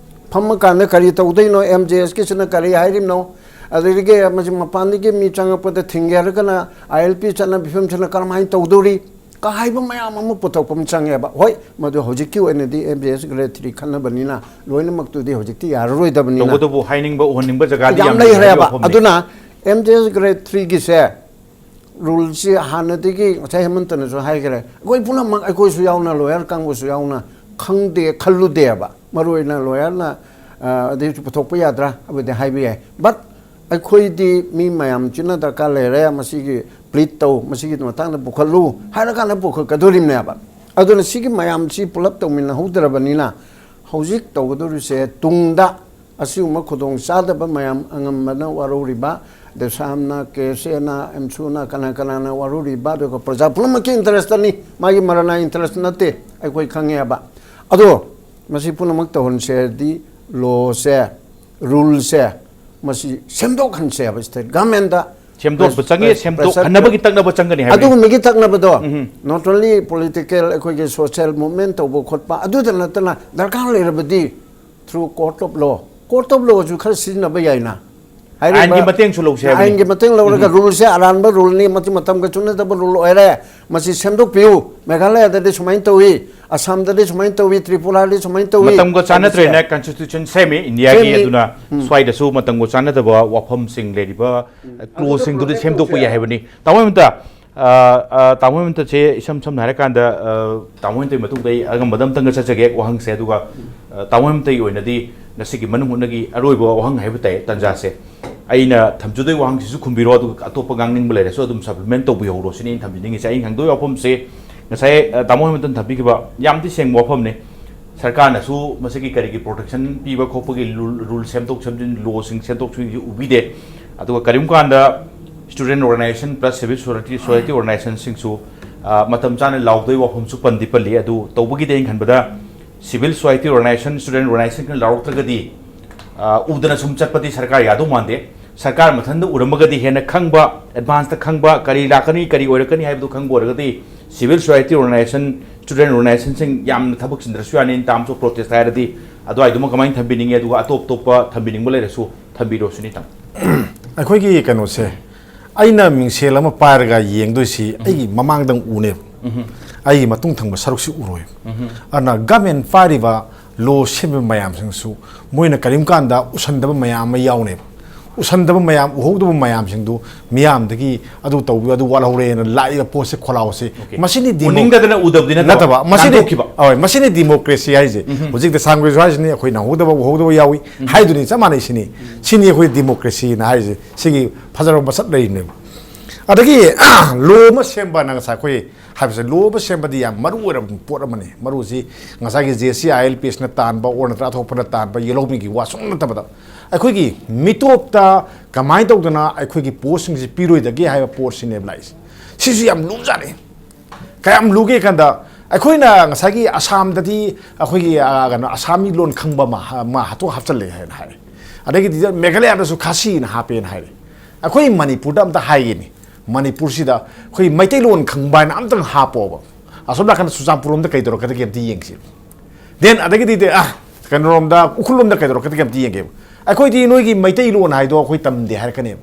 ꯐꯝꯃꯀꯥꯟꯗ ꯀꯔꯤ ꯇꯧꯗꯣꯏꯅꯣ? ꯑꯦꯝ ꯖꯦ ꯑꯦꯁꯀꯤꯁꯤꯅ ꯀꯔꯤ ꯍꯥꯏꯔꯤꯕꯅꯣ? ꯑꯗꯨꯗꯒꯤ ꯃꯁꯤ ꯃꯄꯥꯟꯗꯒꯤ ꯃꯤ ꯆꯪꯉꯛꯄꯗ ꯊꯤꯡꯒꯦ ꯍꯥꯏꯔꯒꯅ ꯑꯥꯏ ꯑꯦꯜ ꯄꯤ ꯆꯠꯅ ꯐꯤꯕꯝꯁꯤꯅ ꯀꯔꯝꯍꯥꯏꯅ ꯇꯧꯗꯧꯔꯤ? ꯀ ꯍꯥꯏꯕ ꯃꯌꯥꯝ ꯑꯃ ꯄꯨꯊꯣꯛꯄ ꯑꯃ ꯆꯪꯉꯦꯕ꯫ ꯍꯣꯏ, ꯃꯗꯨ ꯍꯧꯖꯤꯛꯀꯤ ꯑꯣꯏꯅꯗꯤ M J S grade three ꯈꯟꯅꯕꯅꯤꯅ ꯂꯣꯏꯅꯃꯛꯇꯨꯗꯤ ꯍꯧꯖꯤꯛꯇꯤ ꯌꯥꯔꯔꯣꯏꯗꯕꯅꯤꯅ꯫ ꯇꯧꯕꯗꯕꯨ ꯍꯥꯏꯅꯤꯡꯕ ꯎꯍꯟꯅꯤꯡꯕ ꯖꯒꯥꯗꯤ ꯌꯥꯝ ꯌꯥꯝ ꯂꯩꯈ꯭ꯔꯦ ꯂꯩꯈ꯭ꯔꯦꯕ ꯍꯥꯏꯕ ꯋꯥꯐꯝꯅꯤ꯫ ꯑꯗꯨꯅ ꯑꯦꯝ ꯖꯦ ꯑꯦꯁ ꯒ꯭ꯔꯦꯗ ꯊ꯭ꯔꯤꯒꯤꯁꯦ ꯔꯨꯜꯁꯤ ꯍꯥꯟꯅꯗꯒꯤ ꯉꯁꯥꯏ ꯍꯦꯃꯟꯇꯅꯁꯨ ꯍꯥꯏꯈ꯭ꯔꯦ, ꯑꯩꯈꯣꯏ ꯄꯨꯝꯅꯃꯛ, ꯑꯩꯈꯣꯏꯁꯨ ꯌꯥꯎꯅ, ꯂꯣꯌꯔ ꯀꯥꯡꯕꯨꯁꯨ ꯌꯥꯎꯅ ꯈꯪꯗꯦ ꯈꯜꯂꯨꯗꯦꯕ꯫ ꯃꯔꯨꯑꯣꯏꯅ ꯂꯣꯌꯔꯅ, ꯑ, ꯑꯗꯨꯁꯨ ꯄꯨꯊꯣꯛꯄ ꯌꯥꯗ꯭ꯔꯥ ꯍꯥꯏꯕꯗꯤ ꯍꯥꯏꯕ ꯌꯥꯏ꯫ But ꯑꯩꯈꯣꯏꯗꯤ ꯃꯤ ꯃꯌꯥꯝꯁꯤꯅ ꯗꯔꯀꯥꯔ ꯂꯩꯔꯦ, ꯃꯁꯤꯒꯤ ꯄ꯭ꯂꯤꯠ ꯇꯧ, ꯃꯁꯤꯒꯤ ꯃꯇꯥꯡꯗ ꯄꯨꯈꯠꯂꯨ ꯍꯥꯏꯔꯀꯥꯟꯗ ꯄꯨꯈꯠꯀꯗꯣꯔꯤꯕꯅꯦꯕ꯫ ꯑꯗꯨꯅ ꯁꯤꯒꯤ ꯃꯌꯥꯝꯁꯤ ꯄꯨꯂꯞ ꯇꯧꯃꯤꯟꯅꯍꯧꯗ꯭ꯔꯕꯅꯤꯅ ꯍꯧꯖꯤꯛ ꯇꯧꯒꯗꯧꯔꯤꯁꯦ ꯇꯨꯡꯗ ꯑꯁꯤꯒꯨꯝꯕ ꯈꯨꯗꯣꯡ ꯆꯥꯗꯕ ꯃꯌꯥꯝ ꯑꯉꯝꯕꯅ ꯋꯥꯔꯧꯔꯤꯕ, ꯗꯦꯁꯥꯝꯅ, ꯀꯦ ꯑꯦꯁ ꯑꯦꯅ, ꯑꯦꯝꯁꯨꯅ, ꯀꯅꯥ ꯀꯅꯥꯅ ꯋꯥꯔꯧꯔꯤꯕ, ꯑꯗꯨꯒ ꯄ꯭ꯔꯖꯥ ꯄꯨꯝꯅꯃꯛꯀꯤ ꯏꯟꯇꯔꯦꯁꯇꯅꯤ, ꯃꯥꯒꯤ ꯃꯔꯅꯥ ꯏꯟꯇꯔꯦꯁ ꯅꯠꯇꯦ, ꯑꯩꯈꯣꯏ ꯈꯪꯉꯦꯕ꯫ ꯑꯗꯣ ꯃꯁꯤ ꯄꯨꯝꯅꯃꯛ ꯇꯧꯍꯟꯁꯦ ꯍꯥꯏꯔꯗꯤ ꯂꯣꯁꯦ, ꯔꯨꯜꯁꯦ, ꯃꯁꯤ ꯁꯦꯝꯗꯣꯛꯍꯟꯁꯦꯕ ꯁ꯭ꯇꯦꯠ ꯒꯚꯔꯟꯃꯦꯟꯗ꯫ ꯁꯦꯝꯗꯣꯛꯄ ꯆꯪꯉꯤ, ꯄ꯭ꯔꯦꯁ-, ꯄ꯭ꯔꯦꯁ-, ꯁꯦꯝꯗꯣꯛꯍꯟꯅꯕꯒꯤ ꯇꯛꯅꯕ ꯆꯪꯒꯅꯤ ꯍꯥꯏꯕꯅꯤ꯫ ꯑꯗꯨꯒꯨꯝꯕꯒꯤ ꯇꯛꯅꯕꯗꯣ, ꯎꯝ꯫ Not only political, ꯑꯩꯈꯣꯏꯒꯤ social movement ꯇꯧꯕ ꯈꯣꯠꯄ, ꯑꯗꯨꯗ ꯅꯠꯇꯅ ꯗꯔꯀꯥꯔ ꯂꯩꯔꯕꯗꯤ through court of law, court of lawꯁꯨ ꯈꯔ ꯁꯤꯖꯤꯟꯅꯕ ꯌꯥꯏꯅ꯫ ꯍꯥꯏꯔꯤꯕ ꯑꯥꯏꯟꯒꯤ ꯃꯇꯦꯡꯁꯨ ꯂꯧꯁꯦ ꯍꯥꯏꯕꯅꯤ꯫ ꯑꯥꯏꯟꯒꯤ ꯃꯇꯦꯡ ꯂꯧꯔꯒ, ꯎꯝ꯫ ꯔꯨꯜꯁꯦ ꯑꯔꯥꯟꯕ ꯔꯨꯜꯅꯤ, ꯃꯇꯝ, ꯃꯇꯝꯒ ꯆꯨꯅꯗꯕ ꯔꯨꯜ ꯑꯣꯏꯔꯦ, ꯃꯁꯤ ꯁꯦꯝꯗꯣꯛꯄꯤꯌꯨ, ꯃꯦꯘꯥꯂꯌꯗꯗꯤ ꯁꯨꯃꯥꯏꯅ ꯇꯧꯏ, ꯑꯁꯥꯝꯗꯗꯤ ꯁꯨꯃꯥꯏꯅ ꯇꯧꯏ, ꯇ꯭ꯔꯤꯄꯨꯔꯥꯗꯤ ꯁꯨꯃꯥꯏꯅ ꯇꯧꯏ꯫ ꯃꯇꯝꯒ ꯆꯥꯟꯅꯗ꯭ꯔꯦꯅ ꯃꯁꯤꯁꯦ ꯀꯟꯁꯇꯤꯇ꯭ꯌꯨꯁꯟ ꯁꯦꯝꯃꯤ ꯏꯟꯗꯤꯌꯥꯒꯤ, ꯁꯦꯝꯃꯤ꯫ ꯑꯗꯨꯅ ꯎꯝ꯫ ꯁ꯭ꯋꯥꯏꯗꯁꯨ ꯃꯇꯝꯒ ꯆꯥꯟꯅꯗꯕ ꯋꯥꯐꯝꯁꯤꯡ ꯂꯩꯔꯤꯕ, ꯎꯝ꯫ ꯀ꯭ꯂꯣꯖꯁꯤꯡꯗꯨꯗꯤ ꯁꯦꯝꯗꯣꯛꯄ ꯌꯥꯏ ꯍꯥꯏꯕꯅꯤ꯫ ꯇꯥꯃꯣ ꯍꯦꯃꯟꯇ, ꯑ, ꯑ, ꯇꯥꯃꯣ ꯍꯦꯃꯟꯇꯁꯦ ꯏꯁꯝ ꯁꯝꯅ ꯍꯥꯏꯔꯀꯥꯟꯗ, ꯑ, ꯇꯥꯃꯣ ꯍꯦꯃꯟꯇꯒꯤ ꯃꯇꯨꯡꯗ ꯑꯩ ꯑꯉꯝꯕꯗ ꯑꯝꯇꯪꯒ ꯆꯠꯆꯒꯦ ꯋꯥꯍꯪꯁꯦ, ꯑꯗꯨꯒ, ꯑ, ꯇꯥꯃꯣ ꯍꯦꯃꯟꯇꯒꯤ ꯑꯣꯏꯅꯗꯤ ꯉꯁꯤꯒꯤ ꯃꯅꯨꯡ ꯍꯨꯠꯅꯒꯤ ꯑꯔꯣꯏꯕ ꯋꯥꯍꯪ ꯍꯥꯏꯕ ꯇꯥꯏ, ꯇꯥꯟꯖꯥꯁꯦ꯫ ꯑꯩꯅ ꯊꯝꯖꯗꯣꯏ ꯋꯥꯍꯪꯁꯤꯁꯨ ꯈꯨꯝꯕꯤꯔꯣ, ꯑꯗꯨꯒ ꯑꯇꯣꯞꯄ ꯉꯥꯡꯅꯤꯡꯕ ꯂꯩꯔꯁꯨ ꯑꯗꯨꯝ supplement ꯇꯧꯕꯤꯍꯧꯔꯣ ꯁꯤꯅꯤ ꯑꯩꯅ ꯊꯝꯖꯅꯤꯡꯉꯤꯁꯦ꯫ ꯑꯩꯅ ꯍꯪꯗꯣꯏ ꯋꯥꯐꯝꯁꯦ ꯉꯁꯥꯏ, ꯑ, ꯇꯥꯃꯣ ꯍꯦꯃꯟꯇꯅ ꯊꯝꯕꯤꯈꯤꯕ ꯌꯥꯝꯗꯤ ꯁꯦꯡꯕ ꯋꯥꯐꯝꯅꯤ꯫ ꯁꯔꯀꯥꯔꯅꯁꯨ ꯃꯁꯤꯒꯤ ꯀꯔꯤꯒꯤ protection ꯄꯤꯕ ꯈꯣꯠꯄꯒꯤ rule, rule ꯁꯦꯝꯗꯣꯛ ꯁꯦꯝꯖꯤꯟ, law ꯁꯤꯡ ꯁꯦꯝꯗꯣꯛ ꯁꯦꯝꯖꯤꯟꯁꯤ ꯎꯕꯤꯗꯦ꯫ ꯑꯗꯨꯒ ꯀꯔꯤꯒꯨꯝꯕ ꯀꯥꯟꯗ student organization plus civil society, society organization ꯁꯤꯡꯁꯨ, ꯑ, ꯃꯇꯝ ꯆꯥꯅ ꯂꯥꯎꯗꯣꯏ ꯋꯥꯐꯝꯁꯨ ꯄꯟꯗꯤ ꯄꯜꯂꯤ꯫ ꯑꯗꯨ ꯇꯧꯕꯒꯤꯗꯤ ꯑꯩꯅ ꯈꯟꯕꯗ civil society organization, student organization ꯅ ꯂꯥꯎꯔꯛꯇ꯭ꯔꯒꯗꯤ, ꯑ, ꯎꯗꯅ ꯁꯨꯝ ꯆꯠꯄꯗꯤ ꯁꯔꯀꯥꯔ ꯌꯥꯗꯧ ꯃꯥꯟꯗꯦ꯫ ꯁꯔꯀꯥꯔ ꯃꯊꯟꯇ ꯎꯔꯝꯃꯒꯗꯤ, ꯍꯦꯟꯅ ꯈꯪꯕ, advance ꯇ ꯈꯪꯕ, ꯀꯔꯤ ꯂꯥꯛꯀꯅꯤ, ꯀꯔꯤ ꯑꯣꯏꯔꯛꯀꯅꯤ ꯍꯥꯏꯕꯗꯨ ꯈꯪꯕ ꯑꯣꯏꯔꯒꯗꯤ, civil society organization, student organization ꯁꯤꯡ ꯌꯥꯝꯅ ꯊꯕꯛ ꯆꯤꯟꯗ꯭ꯔꯁꯨ ꯌꯥꯅꯤ, in terms of protest ꯍꯥꯏꯔꯗꯤ꯫ ꯑꯗꯨꯋꯥꯏꯗꯨꯃ ꯀꯃꯥꯏꯅ ꯊꯝꯕꯤꯅꯤꯡꯉꯤ, ꯑꯗꯨꯒ ꯑꯇꯣꯞ ꯑꯇꯣꯞꯄ ꯊꯝꯕꯤꯅꯤꯡꯕ ꯂꯩꯔꯁꯨ ꯊꯝꯕꯤꯔꯣ ꯁꯤꯅꯤ, ꯇꯥꯃꯣ꯫ ꯑꯩꯈꯣꯏꯒꯤ ꯀꯩꯅꯣꯁꯦ, ꯑꯩꯅ ꯃꯤꯡꯁꯦꯜ ꯑꯃ ꯄꯥꯏꯔꯒ ꯌꯦꯡꯗꯣꯏꯁꯤ ꯑꯩꯒꯤ ꯃꯃꯥꯡꯗꯪ ꯎꯅꯦꯕ꯫ ꯑꯩꯒꯤ ꯃꯇꯨꯡ ꯊꯪꯕ ꯁꯔꯨꯛꯁꯤ ꯎꯔꯣꯏꯕ꯫ ꯑꯗꯨꯅ government ꯄꯥꯏꯔꯤꯕ, law ꯁꯦꯝꯃꯤꯕ ꯃꯌꯥꯝꯁꯤꯡꯁꯨ ꯃꯣꯏꯅ ꯀꯔꯤꯒꯨꯝꯕ ꯀꯥꯟꯗ ꯎꯁꯟꯗꯕ ꯃꯌꯥꯝ ꯑꯃ ꯌꯥꯎꯅꯦꯕ꯫ ꯎꯁꯟꯗꯕ ꯃꯌꯥꯝ, ꯎꯍꯧꯗꯕ ꯃꯌꯥꯝꯁꯤꯡꯗꯨ ꯃꯤꯌꯥꯝꯗꯒꯤ ꯑꯗꯨ ꯇꯧꯕꯤꯌꯨ, ꯑꯗꯨ ꯋꯥꯠꯍꯧꯔꯦꯅ ꯂꯥꯛꯏꯕ ꯄꯣꯠꯁꯦ, ꯈꯣꯜꯂꯥꯎꯁꯦ, OK꯫ ꯃꯁꯤꯅꯤ demo-, ꯎꯅꯤꯡꯗꯗꯅ ꯎꯗꯕꯗꯤ ꯅꯠꯇꯕ, ꯅꯠꯇꯕ, ꯃꯁꯤꯅꯤ, ꯉꯥꯡꯊꯣꯛꯈꯤꯕ꯫ ꯍꯣꯏ, ꯃꯁꯤꯅꯤ democracy ꯍꯥꯏꯁꯦ꯫ ꯍꯧꯖꯤꯛꯇ ꯁꯥꯡꯕꯁꯨ ꯍꯥꯏꯁꯤꯅꯤ, ꯑꯩꯈꯣꯏ ꯅꯪꯍꯧꯗꯕ, ꯎꯍꯧꯗꯕ ꯌꯥꯎꯏ ꯍꯥꯏꯗꯨꯅꯤ, ꯆꯞ ꯃꯥꯟꯅꯩ ꯁꯤꯅꯤ꯫ ꯁꯤꯅꯤ ꯑꯩꯈꯣꯏ democracy ꯅ ꯍꯥꯏꯁꯦ꯫ ꯁꯤꯒꯤ ꯐꯖꯔꯕ ꯃꯁꯛ ꯂꯩꯔꯤꯅꯦꯕ꯫ ꯑꯗꯒꯤ, law ꯑꯃ ꯁꯦꯝꯕꯅ ꯉꯁꯥꯏ ꯑꯩꯈꯣꯏ ꯍꯥꯏꯕꯁꯦ, law ꯑꯃ ꯁꯦꯝꯕꯗꯤ ꯌꯥꯝ ꯃꯔꯨ ꯑꯣꯏꯔꯕ ꯄꯣꯠ ꯑꯃꯅꯤ꯫ ꯃꯔꯨꯁꯤ ꯉꯁꯥꯏꯒꯤ JCILPS ꯅ ꯇꯥꯟꯕ ꯑꯣꯔ ꯅꯠꯇ꯭ꯔ ꯑꯇꯣꯞꯄꯅ ꯇꯥꯟꯕ ꯌꯦꯜꯍꯧꯃꯤꯒꯤ ꯋꯥ ꯁꯨꯝ ꯅꯠꯇꯕꯗ, ꯑꯩꯈꯣꯏꯒꯤ ꯃꯤꯇꯣꯞꯇ ꯀꯃꯥꯏꯅ ꯇꯧꯗꯅ ꯑꯩꯈꯣꯏꯒꯤ post ꯁꯤꯡꯁꯤ ꯄꯤꯔꯣꯏꯗꯒꯦ ꯍꯥꯏꯕ ꯄꯣꯠꯁꯤꯅꯦꯕ ꯂꯥꯛꯏꯁꯦ꯫ ꯁꯤꯁꯨ ꯌꯥꯝ ꯂꯨꯖꯥꯠꯅꯤ꯫ ꯀꯌꯥꯝ ꯂꯨꯒꯦ ꯀꯥꯟꯗ, ꯑꯩꯈꯣꯏꯅ ꯉꯁꯥꯏꯒꯤ ꯑꯁꯥꯝꯗꯗꯤ ꯑꯩꯈꯣꯏꯒꯤ, ꯑ, ꯀꯩꯅꯣ, ꯑꯁꯥꯃꯤ ꯂꯣꯟ ꯈꯪꯕ ꯑꯃ, ꯑꯃ ꯍꯥꯠꯇꯣꯛ ꯍꯥꯞꯆꯜꯂꯦ ꯍꯥꯏꯅ ꯍꯥꯏꯔꯦ꯫ ꯑꯗꯒꯤꯗꯤ ꯃꯦꯘꯥꯂꯌꯥꯗꯁꯨ ꯈꯥꯁꯤꯅ ꯍꯥꯞꯄꯦꯅ ꯍꯥꯏꯔꯦ꯫ ꯑꯩꯈꯣꯏ ꯃꯅꯤꯄꯨꯔꯗ ꯑꯝꯇ ꯍꯥꯏꯒꯦꯅꯤ, ꯃꯅꯤꯄꯨꯔꯁꯤꯗ ꯑꯩꯈꯣꯏ ꯃꯩꯇꯩꯂꯣꯟ ꯈꯪꯕ ꯍꯥꯏꯅ ꯑꯝꯇꯪ ꯍꯥꯞꯄꯣꯕ꯫ ꯑꯁꯣꯝ ꯅꯥꯀꯟꯗ ꯆꯨꯔꯆꯥꯟꯄꯨꯔ ꯂꯣꯝꯗ ꯀꯩ ꯇꯧꯔꯛꯀꯗꯒꯦ ꯑꯝꯇ ꯌꯦꯡꯁꯤ꯫ Then ꯑꯗꯒꯤꯗꯤ, ꯑ, ꯀꯩꯅꯣꯔꯣꯝꯗ, ꯎꯈ꯭ꯔꯨꯜ ꯂꯣꯝꯗ ꯀꯩ ꯇꯧꯔꯛꯀꯗꯒꯦ ꯑꯝꯇ ꯌꯦꯡꯒꯦꯕ꯫ ꯑꯩꯈꯣꯏꯗꯤ ꯅꯣꯏꯒꯤ ꯃꯩꯇꯩꯂꯣꯟ ꯍꯥꯏꯗꯣ ꯑꯩꯈꯣꯏ ꯇꯝꯗꯦ ꯍꯥꯏꯔꯛꯀꯅꯦꯕ꯫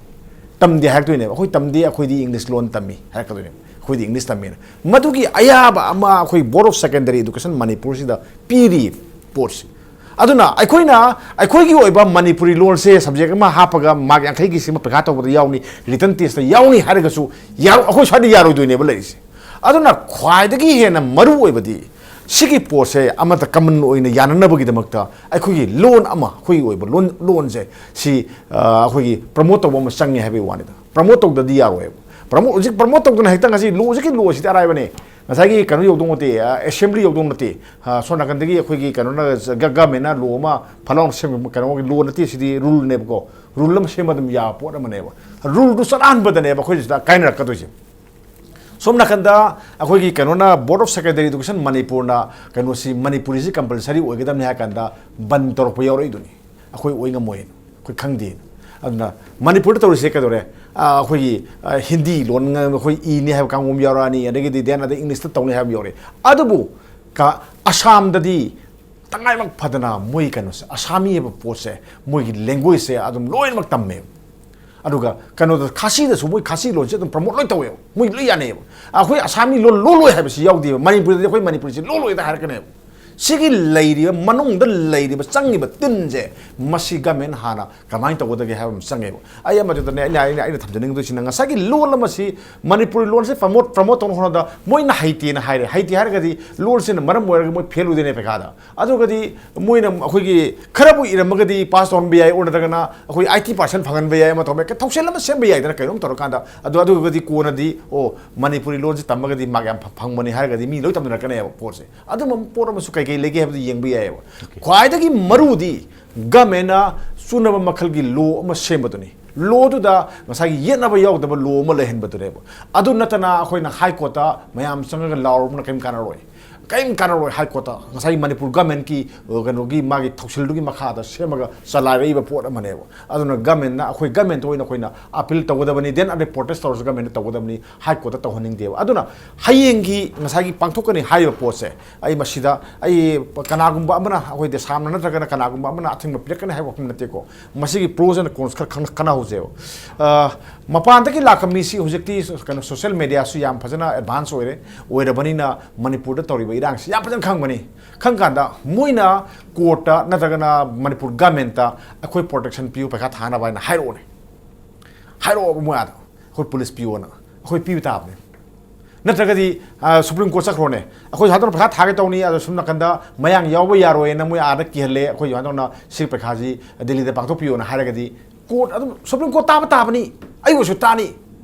ꯇꯝꯗꯦ ꯍꯥꯏꯔꯛꯇꯣꯏꯅꯦꯕ꯫ "ꯑꯩꯈꯣꯏ ꯇꯝꯗꯦ, ꯑꯩꯈꯣꯏꯗꯤ English ꯂꯣꯟ ꯇꯝꯃꯤ" ꯍꯥꯏꯔꯛꯀꯗꯣꯏꯅꯦꯕ꯫ "ꯑꯩꯈꯣꯏꯗꯤ English ꯇꯝꯃꯦꯅ"꯫ ꯃꯗꯨꯒꯤ ꯑꯌꯥꯕ ꯑꯃ ꯑꯩꯈꯣꯏ Board of Secondary Education ꯃꯅꯤꯄꯨꯔꯁꯤꯗ ꯄꯤꯔꯤ ꯄꯣꯠꯁꯤ꯫ ꯑꯗꯨꯅ ꯑꯩꯈꯣꯏꯅ ꯑꯩꯈꯣꯏꯒꯤ ꯑꯣꯏꯕ ꯃꯅꯤꯄꯨꯔꯤ ꯂꯣꯟꯁꯦ subject ꯑꯃ ꯍꯥꯞꯄꯒ mark ꯌꯥꯡꯈꯩꯒꯤ ꯁꯤꯃ ꯄꯩꯈꯥ ꯇꯧꯕꯗ ꯌꯥꯎꯅꯤ, written test ꯇ ꯌꯥꯎꯅꯤ ꯍꯥꯏꯔꯒꯁꯨ ꯌꯥꯔꯣ-, ꯑꯩꯈꯣꯏ ꯁ꯭ꯋꯥꯏꯗ ꯌꯥꯔꯣꯏꯗꯣꯏꯅꯦꯕ ꯂꯩꯔꯤꯁꯦ꯫ ꯑꯗꯨꯅ ꯈ꯭ꯋꯥꯏꯗꯒꯤ ꯍꯦꯟꯅ ꯃꯔꯨ ꯑꯣꯏꯕꯗꯤ ꯁꯤꯒꯤ ꯄꯣꯠꯁꯦ ꯑꯃꯠꯇ ꯀꯃꯟ ꯑꯣꯏꯅ ꯌꯥꯅꯅꯕꯒꯤꯗꯃꯛꯇ ꯑꯩꯈꯣꯏꯒꯤ ꯂꯣꯟ ꯑꯃ, ꯑꯩꯈꯣꯏꯒꯤ ꯑꯣꯏꯕ ꯂꯣꯟ, ꯂꯣꯟꯁꯦ ꯁꯤ, ꯑ, ꯑꯩꯈꯣꯏꯒꯤ ꯄ꯭ꯔꯃꯣꯠ ꯇꯧꯕ ꯑꯃ ꯆꯪꯉꯦ ꯍꯥꯏꯕꯒꯤ ꯋꯥꯅꯤꯗ꯫ ꯄ꯭ꯔꯃꯣꯠ ꯇꯧꯗꯗꯤ ꯌꯥꯔꯣꯏꯕ꯫ ꯄ꯭ꯔꯃꯣꯠ, ꯍꯧꯖꯤꯛ ꯄ꯭ꯔꯃꯣꯠ ꯇꯧꯗꯅ ꯍꯦꯛꯇ ꯉꯁꯤ ꯂꯣ, ꯍꯧꯖꯤꯛꯀꯤ ꯂꯣ ꯑꯁꯤꯗꯤ ꯑꯔꯥꯏꯕꯅꯦ꯫ ꯉꯁꯥꯏꯒꯤ ꯀꯩꯅꯣ ꯌꯧꯗꯧ ꯅꯠꯇꯦ, ꯑ, ꯑꯦꯁꯦꯝꯕ꯭ꯂꯤ ꯌꯧꯗꯧ ꯅꯠꯇꯦ꯫ ꯑ, ꯁꯣꯝ ꯅꯥꯀꯟꯗꯒꯤ ꯑꯩꯈꯣꯏꯒꯤ ꯀꯩꯅꯣꯅ, ꯒ-, ꯒꯃꯦꯟꯅ ꯂꯣ ꯑꯃ ꯐꯠ ꯂꯥꯎꯅ ꯁꯦꯝꯕ ꯀꯩꯅꯣꯒꯤ ꯂꯣ ꯅꯠꯇꯦ, ꯁꯤꯗꯤ ꯔꯨꯜꯅꯦꯕꯀꯣ꯫ ꯔꯨꯜ ꯑꯃ ꯁꯦꯝꯕ ꯑꯗꯨꯝ ꯌꯥꯕ ꯄꯣꯠ ꯑꯃꯅꯦꯕ꯫ ꯔꯨꯜꯗꯨ ꯆꯠꯅꯍꯟꯕꯗꯅꯦꯕ ꯑꯩꯈꯣꯏ ꯁꯤꯗ ꯀꯥꯏꯅꯔꯛꯀꯗꯣꯏꯁꯦ꯫ ꯁꯣꯝ ꯅꯥꯀꯟꯗ ꯑꯩꯈꯣꯏꯒꯤ ꯀꯩꯅꯣꯅ, Board of Secondary Education ꯃꯅꯤꯄꯨꯔꯅ ꯀꯩꯅꯣꯁꯤ, ꯃꯅꯤꯄꯨꯔꯤꯁꯤ ꯀꯝꯄꯜꯁꯔꯤ ꯑꯣꯏꯒꯗꯕꯅꯤ ꯍꯥꯏ ꯀꯥꯟꯗ ꯕꯟ ꯇꯧꯔꯛꯄ ꯌꯥꯎꯔꯛꯏꯗꯨꯅꯤ꯫ ꯑꯩꯈꯣꯏ ꯑꯣꯏ ꯉꯝꯃꯣꯏꯅ, ꯑꯩꯈꯣꯏ ꯈꯪꯗꯦꯅ꯫ ꯑꯗꯨꯅ ꯃꯅꯤꯄꯨꯔꯗ ꯇꯧꯔꯤꯁꯦ ꯀꯩꯗꯧꯔꯦ? ꯑ, ꯑꯩꯈꯣꯏꯒꯤ, ꯑ, ꯍꯤꯟꯗꯤ ꯂꯣꯟ ꯉ-, ꯑꯩꯈꯣꯏ ꯏꯅꯤ ꯍꯥꯏꯕ ꯀꯥꯡꯕꯨ ꯑꯃ ꯌꯥꯎꯔꯛꯑꯅꯤ, ꯑꯗꯒꯤꯗꯤ then ꯑꯗꯩ ꯏꯪꯂꯤꯁꯇ ꯇꯧꯅꯤ ꯍꯥꯏꯕ ꯌꯥꯎꯔꯛꯑꯦ꯫ ꯑꯗꯨꯕꯨ ꯀ-, ꯑꯁꯥꯝꯗꯗꯤ ꯇꯉꯥꯏꯃꯛ ꯐꯗꯅ ꯃꯣꯏ ꯀꯩꯅꯣꯁꯦ, ꯑꯁꯥꯃꯤ ꯍꯥꯏꯕ ꯄꯣꯠꯁꯦ, ꯃꯣꯏꯒꯤ ꯂꯦꯡꯒ꯭ꯋꯦꯖꯁꯦ ꯑꯗꯨꯝ ꯂꯣꯏꯅꯃꯛ ꯇꯝꯃꯦꯕ꯫ ꯑꯗꯨꯒ ꯀꯩꯅꯣꯗ, ꯈꯥꯁꯤꯗꯁꯨ ꯃꯣꯏ ꯈꯥꯁꯤ ꯂꯣꯟꯁꯦ ꯑꯗꯨꯝ ꯄ꯭ꯔꯃꯣꯠ ꯂꯣꯏ ꯇꯧꯋꯦꯕ, ꯃꯣꯏ ꯂꯣꯏ ꯌꯥꯅꯩꯌꯦꯕ꯫ ꯑꯩꯈꯣꯏ ꯑꯁꯥꯃꯤ ꯂꯣꯟ ꯂꯣꯜꯂꯣꯏ ꯍꯥꯏꯕꯁꯤ ꯌꯥꯎꯗꯦꯕ꯫ ꯃꯅꯤꯄꯨꯔꯗꯗꯤ ꯑꯩꯈꯣꯏ ꯃꯅꯤꯄꯨꯔꯤꯁꯤ ꯂꯣꯜꯂꯣꯏꯗ ꯍꯥꯏꯔꯛꯀꯅꯦꯕ꯫ ꯁꯤꯒꯤ ꯂꯩꯔꯤꯕ, ꯃꯅꯨꯡꯗ ꯂꯩꯔꯤꯕ, ꯆꯪꯉꯤꯕ ꯇꯤꯟꯁꯦ, ꯃꯁꯤ ꯒꯃꯦꯟ ꯍꯥꯟꯅ ꯀꯃꯥꯏꯅ ꯇꯧꯒꯗꯒꯦ ꯍꯥꯏꯕ ꯑꯃ ꯆꯪꯉꯦꯕ꯫ ꯑꯩ ꯑꯃꯗꯨꯗꯅꯦ, ꯑꯩꯅ, ꯑꯩꯅ, ꯑꯩꯅ ꯊꯝꯖꯅꯤꯡꯗꯣꯏꯁꯤꯅ, ꯉꯁꯥꯏꯒꯤ ꯂꯣꯜ ꯑꯃꯁꯤ, ꯃꯅꯤꯄꯨꯔꯤ ꯂꯣꯟꯁꯦ ꯄ꯭ꯔꯃꯣꯠ, ꯄ꯭ꯔꯃꯣꯠ ꯇꯧꯅꯕ ꯍꯣꯠꯅꯕꯗ ꯃꯣꯏꯅ ꯍꯩꯇꯦꯅ ꯍꯥꯏꯔꯦ꯫ ꯍꯩꯇꯦ ꯍꯥꯏꯔꯒꯗꯤ ꯂꯣꯜꯁꯤꯅ ꯃꯔꯝ ꯑꯣꯏꯔꯒ ꯃꯣꯏ ꯐꯦꯜ ꯑꯣꯏꯗꯣꯏꯅꯦ ꯄꯩꯈꯥꯗ꯫ ꯑꯗꯨꯒꯗꯤ ꯃꯣꯏꯅ ꯑꯩꯈꯣꯏꯒꯤ ꯈꯔꯕꯨ ꯏꯔꯝꯃꯒꯗꯤ ꯄꯥꯁ ꯇꯧꯍꯟꯕ ꯌꯥꯏ, ꯑꯣꯔ ꯅꯠꯇ꯭ꯔꯒꯅ ꯑꯩꯈꯣꯏ ꯑꯥꯏꯠꯇꯤ ꯄꯥꯔꯁꯦꯟ ꯐꯪꯍꯟꯕ ꯌꯥꯏ, ꯑꯃ ꯇꯧꯕ ꯌꯥꯏ, ꯊꯧꯁꯤꯜ ꯑꯃ ꯁꯦꯝꯕ ꯌꯥꯏꯗꯅ, ꯀꯩꯅꯣꯝ ꯇꯧꯔꯀꯥꯟꯗ꯫ ꯑꯗꯨ, ꯑꯗꯨꯒꯗꯤ ꯀꯣꯟꯅꯗꯤ, ꯑꯣ, ꯃꯅꯤꯄꯨꯔꯤ ꯂꯣꯟꯁꯤ ꯇꯝꯃꯒꯗꯤ ꯃꯥꯔꯛ ꯌꯥꯝ ꯐ-, ꯐꯪꯕꯅꯤ ꯍꯥꯏꯔꯒꯗꯤ ꯃꯤ ꯂꯣꯏ ꯇꯝꯅꯔꯛꯀꯅꯦꯕ ꯄꯣꯠꯁꯦ꯫ ꯑꯗꯨꯝꯕ ꯄꯣꯠ ꯑꯃꯁꯨ ꯀꯩꯀꯩ ꯂꯩꯒꯦ ꯍꯥꯏꯕꯗꯨ ꯌꯦꯡꯕ ꯌꯥꯏꯑꯕ꯫ ꯈ꯭ꯋꯥꯏꯗꯒꯤ ꯃꯔꯨꯗꯤ ꯒꯃꯦꯟꯅ ꯆꯨꯅꯕ ꯃꯈꯜꯒꯤ ꯂꯣ ꯑꯃ ꯁꯦꯝꯕꯗꯨꯅꯤ꯫ ꯂꯣꯗꯨꯗ ꯉꯁꯥꯏꯒꯤ ꯌꯦꯠꯅꯕ ꯌꯥꯎꯗꯕ ꯂꯣ ꯑꯃ ꯂꯩꯍꯟꯕꯗꯨꯅꯦꯕ꯫ ꯑꯗꯨ ꯅꯠꯇꯅ ꯑꯩꯈꯣꯏꯅ ꯍꯥꯏ ꯀꯣꯔꯠꯇ ꯃꯌꯥꯝ ꯆꯪꯉꯒ ꯂꯥꯎꯔꯨꯕꯅ ꯀꯔꯤꯝ ꯀꯥꯟꯅꯔꯣꯏ꯫ ꯀꯔꯤꯝ ꯀꯥꯟꯅꯔꯣꯏ꯫ ꯍꯥꯏ ꯀꯣꯔꯠꯇ ꯉꯁꯥꯏꯒꯤ ꯃꯅꯤꯄꯨꯔ ꯒꯃꯦꯟꯀꯤ, ꯑ, ꯀꯩꯅꯣꯒꯤ ꯃꯥꯒꯤ ꯊꯧꯁꯤꯜꯗꯨꯒꯤ ꯃꯈꯥꯗ ꯁꯦꯝꯃꯒ ꯆꯂꯥꯏꯔꯛꯏꯕ ꯄꯣꯠ ꯑꯃꯅꯦꯕ꯫ ꯑꯗꯨꯅ ꯒꯃꯦꯟꯅ, ꯑꯩꯈꯣꯏ ꯒꯃꯦꯟꯇ ꯑꯣꯏꯅ ꯑꯩꯈꯣꯏꯅ ꯑꯄꯤꯜ ꯇꯧꯒꯗꯕꯅꯤ, then ꯑꯗꯩ ꯄ꯭ꯔꯣꯇꯦꯁ ꯇꯧꯔꯁꯨ ꯒꯃꯦꯟꯗ ꯇꯧꯒꯗꯕꯅꯤ, ꯍꯥꯏ ꯀꯣꯔꯠꯇ ꯇꯧꯍꯟꯅꯤꯡꯗꯦꯕ꯫ ꯑꯗꯨꯅ ꯍꯌꯦꯡꯒꯤ ꯉꯁꯥꯏꯒꯤ ꯄꯥꯡꯊꯣꯛꯀꯅꯤ ꯍꯥꯏꯔꯤꯕ ꯄꯣꯠꯁꯦ, ꯑꯩ ꯃꯁꯤꯗ ꯑꯩ ꯀꯅꯥꯒꯨꯝꯕ ꯑꯃꯅ, ꯑꯩꯈꯣꯏ ꯗꯦꯁꯥꯝꯅ ꯅꯠꯇ꯭ꯔꯒꯅ ꯀꯅꯥꯒꯨꯝꯕ ꯑꯃꯅ ꯑꯊꯤꯡꯕ ꯄꯤꯔꯛꯀꯅꯤ ꯍꯥꯏꯕ ꯋꯥꯐꯝ ꯅꯠꯇꯦꯀꯣ꯫ ꯃꯁꯤꯒꯤ pros and cons ꯈꯔ ꯈꯪ-, ꯈꯟꯅꯍꯧꯁꯦꯕ꯫ ꯑ, ꯃꯄꯥꯟꯗꯒꯤ ꯂꯥꯛꯄ ꯃꯤꯁꯤ ꯍꯧꯖꯤꯛꯇꯤ ꯀꯩꯅꯣ, social mediaꯁꯨ ꯌꯥꯝ ꯐꯖꯅ advance ꯑꯣꯏꯔꯦ, ꯑꯣꯏꯔꯕꯅꯤꯅ ꯃꯅꯤꯄꯨꯔꯗ ꯇꯧꯔꯤꯕ ꯏꯔꯥꯡꯁꯤ ꯌꯥꯝ ꯐꯖꯅ ꯈꯪꯕꯅꯤ꯫ ꯈꯪ ꯀꯥꯟꯗ ꯃꯣꯏꯅ ꯀꯣꯔꯠꯇ ꯅꯠꯇ꯭ꯔꯒꯅ ꯃꯅꯤꯄꯨꯔ ꯒꯃꯦꯟꯇ ꯑꯩꯈꯣꯏ ꯄ꯭ꯔꯣꯇꯦꯛꯁꯟ ꯄꯤꯌꯨ, ꯄꯩꯈꯥ ꯊꯥꯅꯕ ꯍꯥꯏꯅ ꯍꯥꯏꯔꯛꯑꯣꯅꯦ꯫ ꯍꯥꯏꯔꯛꯑꯣꯕ ꯃꯣꯏ ꯑꯥꯗ, ꯑꯩꯈꯣꯏ ꯄꯨꯂꯤꯁ ꯄꯤꯌꯣꯅ꯫ ꯑꯩꯈꯣꯏ ꯄꯤꯕ ꯇꯥꯕꯅꯦ꯫ ꯅꯠꯇ꯭ꯔꯒꯗꯤ ꯁꯨꯄ꯭ꯔꯤꯝ ꯀꯣꯔꯠ ꯆꯠꯈ꯭ꯔꯣꯅꯦ, ꯑꯩꯈꯣꯏ ꯁꯨꯃꯥꯏꯅ ꯇꯧꯅ ꯄꯩꯈꯥ ꯊꯥꯒꯦ ꯇꯧꯅꯤ, ꯑꯗꯣ ꯁꯨꯝ ꯅꯥꯀꯟꯗ ꯃꯌꯥꯡ ꯌꯥꯎꯕ ꯌꯥꯔꯣꯏꯅ ꯃꯣꯏ ꯑꯥꯗ ꯀꯤꯍꯜꯂꯦ, ꯑꯩꯈꯣꯏ ꯁꯨꯃꯥꯏꯅ ꯇꯧꯅ ꯁꯤ ꯄꯩꯈꯥꯁꯤ ꯗꯤꯜꯂꯤꯗ ꯄꯥꯡꯊꯣꯛꯄꯤꯌꯣꯅ ꯍꯥꯏꯔꯒꯗꯤ ꯀꯣꯔꯠ ꯑꯗꯨꯝ, ꯁꯨꯄ꯭ꯔꯤꯝ ꯀꯣꯔꯠ ꯇꯥꯕ ꯇꯥꯕꯅꯤ, ꯑꯩ ꯑꯣꯏꯁꯨ ꯇꯥꯅꯤ,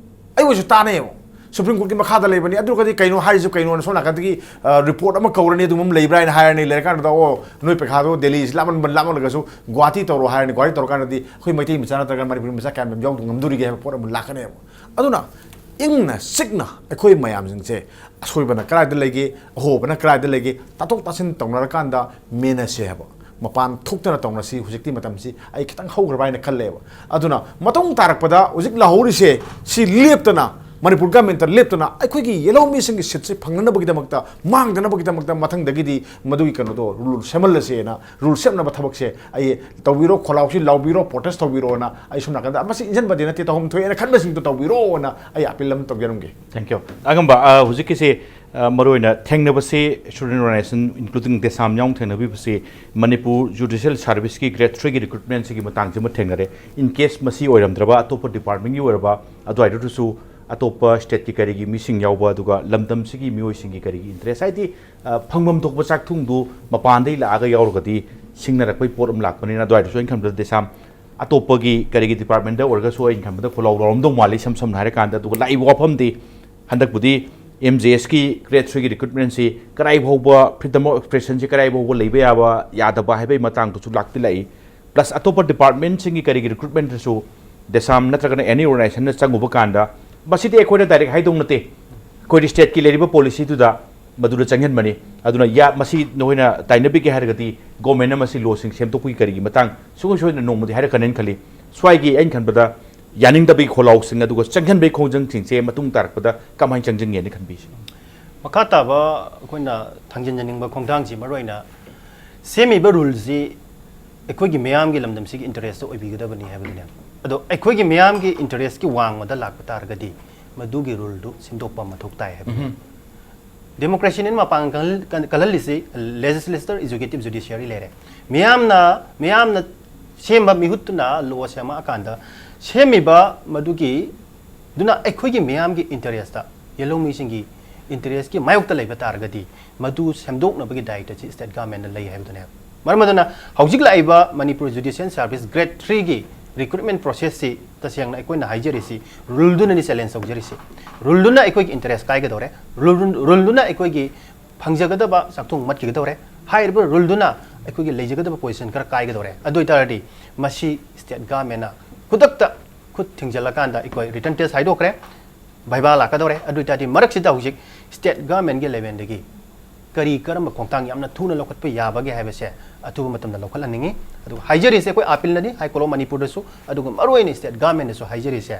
ꯑꯩ ꯑꯣꯏꯁꯨ ꯇꯥꯅꯦꯕ꯫ ꯁꯨꯄ꯭ꯔꯤꯝ ꯀꯣꯔꯠꯀꯤ ꯃꯈꯥꯗ ꯂꯩꯕꯅꯤ꯫ ꯑꯗꯨ ꯑꯣꯏꯔꯒꯗꯤ ꯀꯩꯅꯣ ꯍꯥꯏꯔꯤꯁꯨ ꯀꯩꯅꯣꯅ ꯁꯣꯝ ꯅꯥꯀꯟꯗꯒꯤ ꯔꯤꯄꯣꯔꯠ ꯑꯃ ꯀꯧꯔꯅꯤ, ꯑꯗꯨꯝ ꯑꯃ ꯂꯩꯕ꯭ꯔꯥ ꯍꯥꯏꯅ ꯍꯥꯏꯔꯅꯤ꯫ ꯂꯩꯔꯀꯥꯟꯗꯨꯗ, "ꯑꯣ, ꯅꯣꯏ ꯄꯩꯈꯥꯗꯣ ꯗꯦꯜꯂꯤꯁꯤ ꯂꯥꯞꯃꯟꯕ, ꯂꯥꯞꯃꯜꯂꯒꯁꯨ ꯒꯨꯋꯥꯍꯥꯇꯤ ꯇꯧꯔꯣ" ꯍꯥꯏꯔꯅꯤ꯫ ꯒꯨꯋꯥꯍꯥꯇꯤ ꯇꯧꯔꯀꯥꯟꯗꯗꯤ ꯑꯩꯈꯣꯏ ꯃꯩꯇꯩ ꯃꯆꯥ ꯅꯠꯇ꯭ꯔꯒ ꯃꯅꯤꯄꯨꯔꯤ ꯃꯆꯥ ꯀꯌꯥꯝ ꯌꯥꯝ ꯌꯥꯎꯕ ꯉꯝꯗꯣꯔꯤꯒꯦ ꯍꯥꯏꯕ ꯄꯣꯠ ꯑꯃ ꯂꯥꯛꯀꯅꯦꯕ꯫ ꯑꯗꯨꯅ ꯏꯪꯅ ꯆꯤꯛꯅ ꯑꯩꯈꯣꯏ ꯃꯌꯥꯝꯁꯤꯡꯁꯦ ꯑꯁꯣꯏꯕꯅ ꯀꯗꯥꯏꯗ ꯂꯩꯒꯦ, ꯑꯍꯣꯕꯅ ꯀꯗꯥꯏꯗ ꯂꯩꯒꯦ, ꯇꯥꯊꯣꯛ ꯇꯥꯁꯤꯟ ꯇꯧꯅꯔꯀꯥꯟꯗ ꯃꯦꯟꯅꯁꯦ ꯍꯥꯏꯕ꯫ ꯃꯄꯥꯟ ꯊꯣꯛꯇꯅ ꯇꯧꯅꯁꯤ꯫ ꯍꯧꯖꯤꯛꯇꯤ ꯃꯇꯝꯁꯤ ꯑꯩ ꯈꯤꯇꯪ ꯍꯧꯈ꯭ꯔꯕ ꯍꯥꯏꯅ ꯈꯜꯂꯦꯕ꯫ ꯑꯗꯨꯅ ꯃꯇꯨꯡ ꯇꯥꯔꯛꯄꯗ ꯍꯧꯖꯤꯛ ꯂꯥꯛꯍꯧꯔꯤꯁꯦ ꯁꯤ ꯂꯦꯞꯇꯅ, ꯃꯅꯤꯄꯨꯔ ꯒꯃꯦꯟꯇ ꯂꯦꯞꯇꯅ ꯑꯩꯈꯣꯏꯒꯤ ꯌꯦꯜꯍꯧ ꯃꯤꯁꯤꯡꯒꯤ ꯁꯤꯠꯁꯤ ꯐꯪꯅꯅꯕꯒꯤꯗꯃꯛꯇ, ꯃꯥꯡꯗꯅꯕꯒꯤꯗꯃꯛꯇ ꯃꯊꯪꯗꯒꯤꯗꯤ ꯃꯗꯨꯒꯤ ꯀꯩꯅꯣꯗꯣ, ꯔꯨꯜ ꯁꯦꯝꯍꯜꯂꯁꯦꯅ, ꯔꯨꯜ ꯁꯦꯝꯅꯕ ꯊꯕꯛꯁꯦ ꯑꯩ ꯇꯧꯕꯤꯔꯣ, ꯈꯣꯜꯂꯥꯎꯁꯤ ꯂꯥꯎꯕꯤꯔꯣ, ꯄ꯭ꯔꯣꯇꯦꯁ ꯇꯧꯕꯤꯔꯣꯅ ꯑꯩ ꯁꯣꯝ ꯅꯥꯀꯟꯗ, ꯃꯁꯤ ꯏꯟꯖꯟꯕꯗꯤ ꯅꯠꯇꯦ, ꯇꯧꯐꯝ ꯊꯣꯛꯑꯦꯅ ꯈꯟꯕꯁꯤꯡꯗꯣ ꯇꯧꯕꯤꯔꯣꯅ ꯑꯩ ꯑꯄꯤꯜ ꯑꯃ ꯇꯧꯖꯔꯝꯒꯦ꯫ Thank you꯫ ꯑꯉꯝꯕ, ꯑ, ꯍꯧꯖꯤꯛꯀꯤꯁꯦ, ꯑ, ꯃꯔꯨꯑꯣꯏꯅ ꯊꯦꯡꯅꯕꯁꯦ, student organization including ꯗꯦꯁꯥꯝ ꯌꯥꯎꯅ ꯊꯦꯡꯅꯕꯤꯕꯁꯤ ꯃꯅꯤꯄꯨꯔ ꯖꯨꯗꯤꯁꯤꯌꯦꯜ ꯁꯥꯔꯚꯤꯁꯀꯤ ꯒ꯭ꯔꯦꯗ ꯊ꯭ꯔꯤꯒꯤ ꯔꯤꯀ꯭ꯔꯨꯠꯃꯦꯟꯁꯤꯒꯤ ꯃꯇꯥꯡꯁꯤꯃ ꯊꯦꯡꯅꯔꯦ꯫ In case ꯃꯁꯤ ꯑꯣꯏꯔꯝꯗ꯭ꯔꯕ, ꯑꯇꯣꯞꯄ ꯗꯤꯄꯥꯔꯠꯃꯦꯟꯒꯤ ꯑꯣꯏꯔꯕ, ꯑꯗꯨꯋꯥꯏꯗꯨꯗꯁꯨ ꯑꯇꯣꯞꯄ ꯁ꯭ꯇꯦꯠꯀꯤ ꯀꯔꯤꯒꯤ ꯃꯤꯁꯤꯡ ꯌꯥꯎꯕ, ꯑꯗꯨꯒ ꯂꯝꯗꯝꯁꯤꯒꯤ ꯃꯤꯑꯣꯏꯁꯤꯡꯒꯤ ꯀꯔꯤꯒꯤ ꯏꯟꯇꯔꯦꯁ, ꯍꯥꯏꯗꯤ, ꯑ, ꯐꯪꯐꯝ ꯊꯣꯛꯄ ꯆꯥꯛꯊꯨꯡꯗꯨ ꯃꯄꯥꯟꯗꯩ ꯂꯥꯛꯑꯒ ꯌꯥꯎꯔꯒꯗꯤ ꯁꯤꯡꯅꯔꯛꯄꯩ ꯄꯣꯠ ꯑꯃ ꯂꯥꯛꯄꯅꯤꯅ, ꯑꯗꯨꯋꯥꯏꯗꯁꯨ ꯑꯩꯅ ꯈꯟꯕꯗ ꯗꯦꯁꯥꯝ ꯑꯇꯣꯞꯄꯒꯤ ꯀꯔꯤꯒꯤ ꯗꯤꯄꯥꯔꯠꯃꯦꯟꯗ ꯑꯣꯏꯔꯒꯁꯨ ꯑꯩꯅ ꯈꯟꯕꯗ ꯈꯣꯜꯂꯥꯎ ꯂꯥꯎꯔꯝꯗꯧ ꯃꯥꯜꯂꯤ, ꯏꯁꯝ ꯁꯝꯅ ꯍꯥꯏꯔꯀꯥꯟꯗ꯫ ꯑꯗꯨꯒ ꯂꯥꯛꯏꯕ ꯋꯥꯐꯝꯗꯤ ꯍꯟꯗꯛꯄꯨꯗꯤ ꯑꯦꯝ ꯖꯦ ꯑꯦꯁꯀꯤ ꯒ꯭ꯔꯦꯗ ꯊ꯭ꯔꯤꯒꯤ ꯔꯤꯀ꯭ꯔꯨꯠꯃꯦꯟꯁꯤ ꯀꯔꯥꯏ ꯐꯥꯎꯕ, freedom of expressionꯁꯤ ꯀꯔꯥꯏ ꯐꯥꯎꯕ ꯂꯩꯕ ꯌꯥꯕ ꯌꯥꯗꯕ ꯍꯥꯏꯕꯒꯤ ꯃꯇꯥꯡꯗꯁꯨ ꯂꯥꯛꯇꯤ ꯂꯥꯛꯏ꯫ Plus ꯑꯇꯣꯞꯄ ꯗꯤꯄꯥꯔꯠꯃꯦꯟꯁꯤꯡꯒꯤ ꯀꯔꯤꯒꯤ ꯔꯤꯀ꯭ꯔꯨꯠꯃꯦꯟꯗꯁꯨ ꯗꯦꯁꯥꯝ ꯅꯠꯇ꯭ꯔꯒꯅ ꯑꯦꯅꯤ ꯑꯣꯔꯒꯅꯥꯏꯖꯦꯁꯟꯅ ꯆꯪꯉꯨꯕ ꯀꯥꯟꯗ, ꯃꯁꯤꯗꯤ ꯑꯩꯈꯣꯏꯅ ꯗꯥꯏꯔꯦꯛ ꯍꯥꯏꯗꯧ ꯅꯠꯇꯦ, ꯑꯩꯈꯣꯏꯗꯤ ꯁ꯭ꯇꯦꯠꯀꯤ ꯂꯩꯔꯤꯕ ꯄꯣꯂꯤꯁꯤꯗꯨꯗ ꯃꯗꯨꯗ ꯆꯪꯍꯟꯕꯅꯤ꯫ ꯑꯗꯨꯅ ꯌꯥ-, ꯃꯁꯤ ꯅꯈꯣꯏꯅ ꯇꯥꯏꯅꯕꯤꯒꯦ ꯍꯥꯏꯔꯒꯗꯤ ꯒꯣꯔꯃꯦꯟꯅ ꯃꯁꯤ ꯂꯣꯁꯤꯡ ꯁꯦꯝꯗꯣꯛꯄꯒꯤ ꯀꯔꯤꯒꯤ ꯃꯇꯥꯡ ꯁꯨꯡꯁꯣꯏ ꯁꯣꯏꯗꯅ ꯅꯣꯡꯃꯗꯤ ꯍꯥꯏꯔꯛꯀꯅꯦꯅ ꯈꯜꯂꯤ꯫ ꯁ꯭ꯋꯥꯏꯒꯤ ꯑꯩꯅ ꯈꯟꯕꯗ ꯌꯥꯅꯤꯡꯗꯕꯒꯤ ꯈꯣꯜꯂꯥꯎꯁꯤꯡ ꯑꯗꯨꯒ ꯆꯪꯍꯟꯕꯒꯤ ꯈꯣꯡꯖꯪꯁꯤꯡꯁꯦ ꯃꯇꯨꯡ ꯇꯥꯔꯛꯄꯗ ꯀꯃꯥꯏꯅ ꯆꯪꯁꯤꯟꯒꯦꯅ ꯈꯟꯕꯤꯁꯦ? ꯃꯈꯥ ꯇꯥꯕ ꯑꯩꯈꯣꯏꯅ ꯊꯥꯡꯖꯤꯟꯖꯅꯤꯡꯕ ꯈꯣꯡꯊꯥꯡꯁꯤ ꯃꯔꯨꯑꯣꯏꯅ ꯁꯦꯝꯃꯤꯕ ꯔꯨꯜꯁꯤ ꯑꯩꯈꯣꯏꯒꯤ ꯃꯤꯌꯥꯝꯒꯤ ꯂꯝꯗꯝꯁꯤꯒꯤ ꯏꯟꯇꯔꯦꯁꯇ ꯑꯣꯏꯕꯤꯒꯗꯕꯅꯤ ꯍꯥꯏꯕꯗꯨꯅꯦ꯫ ꯑꯗꯣ ꯑꯩꯈꯣꯏꯒꯤ ꯃꯤꯌꯥꯝꯒꯤ ꯏꯟꯇꯔꯦꯁꯀꯤ ꯋꯥꯡꯃꯗ ꯂꯥꯛꯄ ꯇꯥꯔꯒꯗꯤ ꯃꯗꯨꯒꯤ ꯔꯨꯜꯗꯨ ꯁꯦꯝꯗꯣꯛꯄ ꯃꯊꯧ ꯇꯥꯏ ꯍꯥꯏꯕꯗꯨꯅꯤ꯫ ꯎꯝꯍꯨꯝ꯫ ꯗꯦꯃꯣꯀ꯭ꯔꯦꯁꯤꯅ ꯃꯄꯥꯡꯒꯜ ꯀꯜ-, ꯀꯜꯍꯜꯂꯤꯁꯤ ꯂꯦꯖꯤꯁꯂꯦꯆꯔ, ꯑꯦꯛꯖꯤꯀ꯭ꯌꯨꯇꯤꯚ, ꯖꯨꯗꯤꯁꯤꯌꯔꯤ ꯂꯩꯔꯦ꯫ ꯃꯤꯌꯥꯝꯅ, ꯃꯤꯌꯥꯝꯅ ꯁꯦꯝꯕ ꯃꯤꯍꯨꯠꯇꯨꯅ ꯂꯣ ꯁꯦꯝꯃꯛꯑꯀꯥꯟꯗ ꯁꯦꯝꯃꯤꯕ ꯃꯗꯨꯒꯤ, ꯑꯗꯨꯅ ꯑꯩꯈꯣꯏꯒꯤ ꯃꯤꯌꯥꯝꯒꯤ ꯏꯟꯇꯔꯦꯁꯇ ꯌꯦꯜꯍꯧꯃꯤꯁꯤꯡꯒꯤ ꯏꯟꯇꯔꯦꯁꯀꯤ ꯃꯥꯌꯣꯛꯇ ꯂꯩꯕ ꯇꯥꯔꯒꯗꯤ, ꯃꯗꯨ ꯁꯦꯝꯗꯣꯛꯅꯕꯒꯤ ꯗꯥꯌꯤꯠꯇ ꯑꯁꯤ ꯁ꯭ꯇꯦꯠ ꯒꯚꯔꯟꯃꯦꯟꯠꯅ ꯂꯩ ꯍꯥꯏꯕꯗꯨꯅꯦꯕ꯫ ꯃꯔꯝ ꯑꯗꯨꯅ ꯍꯧꯖꯤꯛ ꯂꯥꯛꯏꯕ ꯃꯅꯤꯄꯨꯔ ꯖꯨꯗꯤꯁꯤꯌꯦꯜ ꯁꯥꯔꯚꯤꯁ ꯒ꯭ꯔꯦꯗ ꯊ꯭ꯔꯤꯒꯤ ꯔꯤꯀ꯭ꯔꯨꯠꯃꯦꯟ ꯄ꯭ꯔꯣꯁꯦꯁꯁꯤ ꯇꯁꯦꯡꯅ ꯑꯩꯈꯣꯏꯅ ꯍꯥꯏꯖꯔꯤꯁꯤ ꯔꯨꯜꯗꯨꯅꯅꯤ ꯆꯦꯂꯦꯟꯖ ꯇꯧꯖꯔꯤꯁꯤ꯫ ꯔꯨꯜꯗꯨꯅ ꯑꯩꯈꯣꯏꯒꯤ ꯏꯟꯇꯔꯦꯁ ꯀꯥꯏꯒꯗꯧꯔꯦ, ꯔꯨꯜ-, ꯔꯨꯜꯗꯨꯅ ꯑꯩꯈꯣꯏꯒꯤ ꯐꯪꯖꯒꯗꯕ ꯆꯥꯛꯊꯨꯡ ꯃꯠꯈꯤꯒꯗꯧꯔꯦ꯫ ꯍꯥꯏꯔꯤꯕ ꯔꯨꯜꯗꯨꯅ ꯑꯩꯈꯣꯏꯒꯤ ꯂꯩꯖꯒꯗꯕ ꯄꯣꯖꯤꯁꯟ ꯈꯔ ꯀꯥꯏꯒꯗꯧꯔꯦ꯫ ꯑꯗꯨ ꯑꯣꯏꯇꯥꯔꯗꯤ ꯃꯁꯤ ꯁ꯭ꯇꯦꯠ ꯒꯚꯔꯟꯃꯦꯟꯠꯅ ꯈꯨꯗꯛꯇ ꯈꯨꯠ ꯊꯤꯡꯖꯤꯜꯂꯀꯥꯟꯗ ꯑꯩꯈꯣꯏ ꯔꯤꯇꯟ ꯇꯦꯁ ꯍꯥꯏꯗꯣꯛꯈ꯭ꯔꯦ, ꯚꯥꯏꯚꯥ ꯂꯥꯛꯀꯗꯧꯔꯦ꯫ ꯑꯗꯨ ꯑꯣꯏꯇꯥꯔꯗꯤ ꯃꯔꯛꯁꯤꯗ ꯍꯧꯖꯤꯛ ꯁ꯭ꯇꯦꯠ ꯒꯚꯔꯟꯃꯦꯟꯠꯀꯤ ꯂꯦꯚꯦꯜꯗꯒꯤ ꯀꯔꯤ ꯀꯔꯝꯕ ꯈꯣꯡꯊꯥꯡ ꯌꯥꯝꯅ ꯊꯨꯅ ꯂꯧꯈꯠꯄ ꯌꯥꯕꯒꯦ ꯍꯥꯏꯕꯁꯦ ꯑꯊꯨꯕ ꯃꯇꯝꯗ ꯂꯧꯈꯠꯍꯟꯅꯤꯡꯉꯤ꯫ ꯑꯗꯨꯒ ꯍꯥꯏꯖꯔꯤꯁꯦ ꯑꯩꯈꯣꯏ ꯑꯥꯄꯤꯜꯅꯅꯤ, ꯍꯥꯏ ꯀꯣꯔꯠ ꯑꯣꯐ ꯃꯅꯤꯄꯨꯔꯗꯁꯨ, ꯑꯗꯨꯒ ꯃꯔꯨꯑꯣꯏꯅ ꯁ꯭ꯇꯦꯠ ꯒꯚꯔꯟꯃꯦꯟꯠꯇꯁꯨ ꯍꯥꯏꯖꯔꯤꯁꯦ,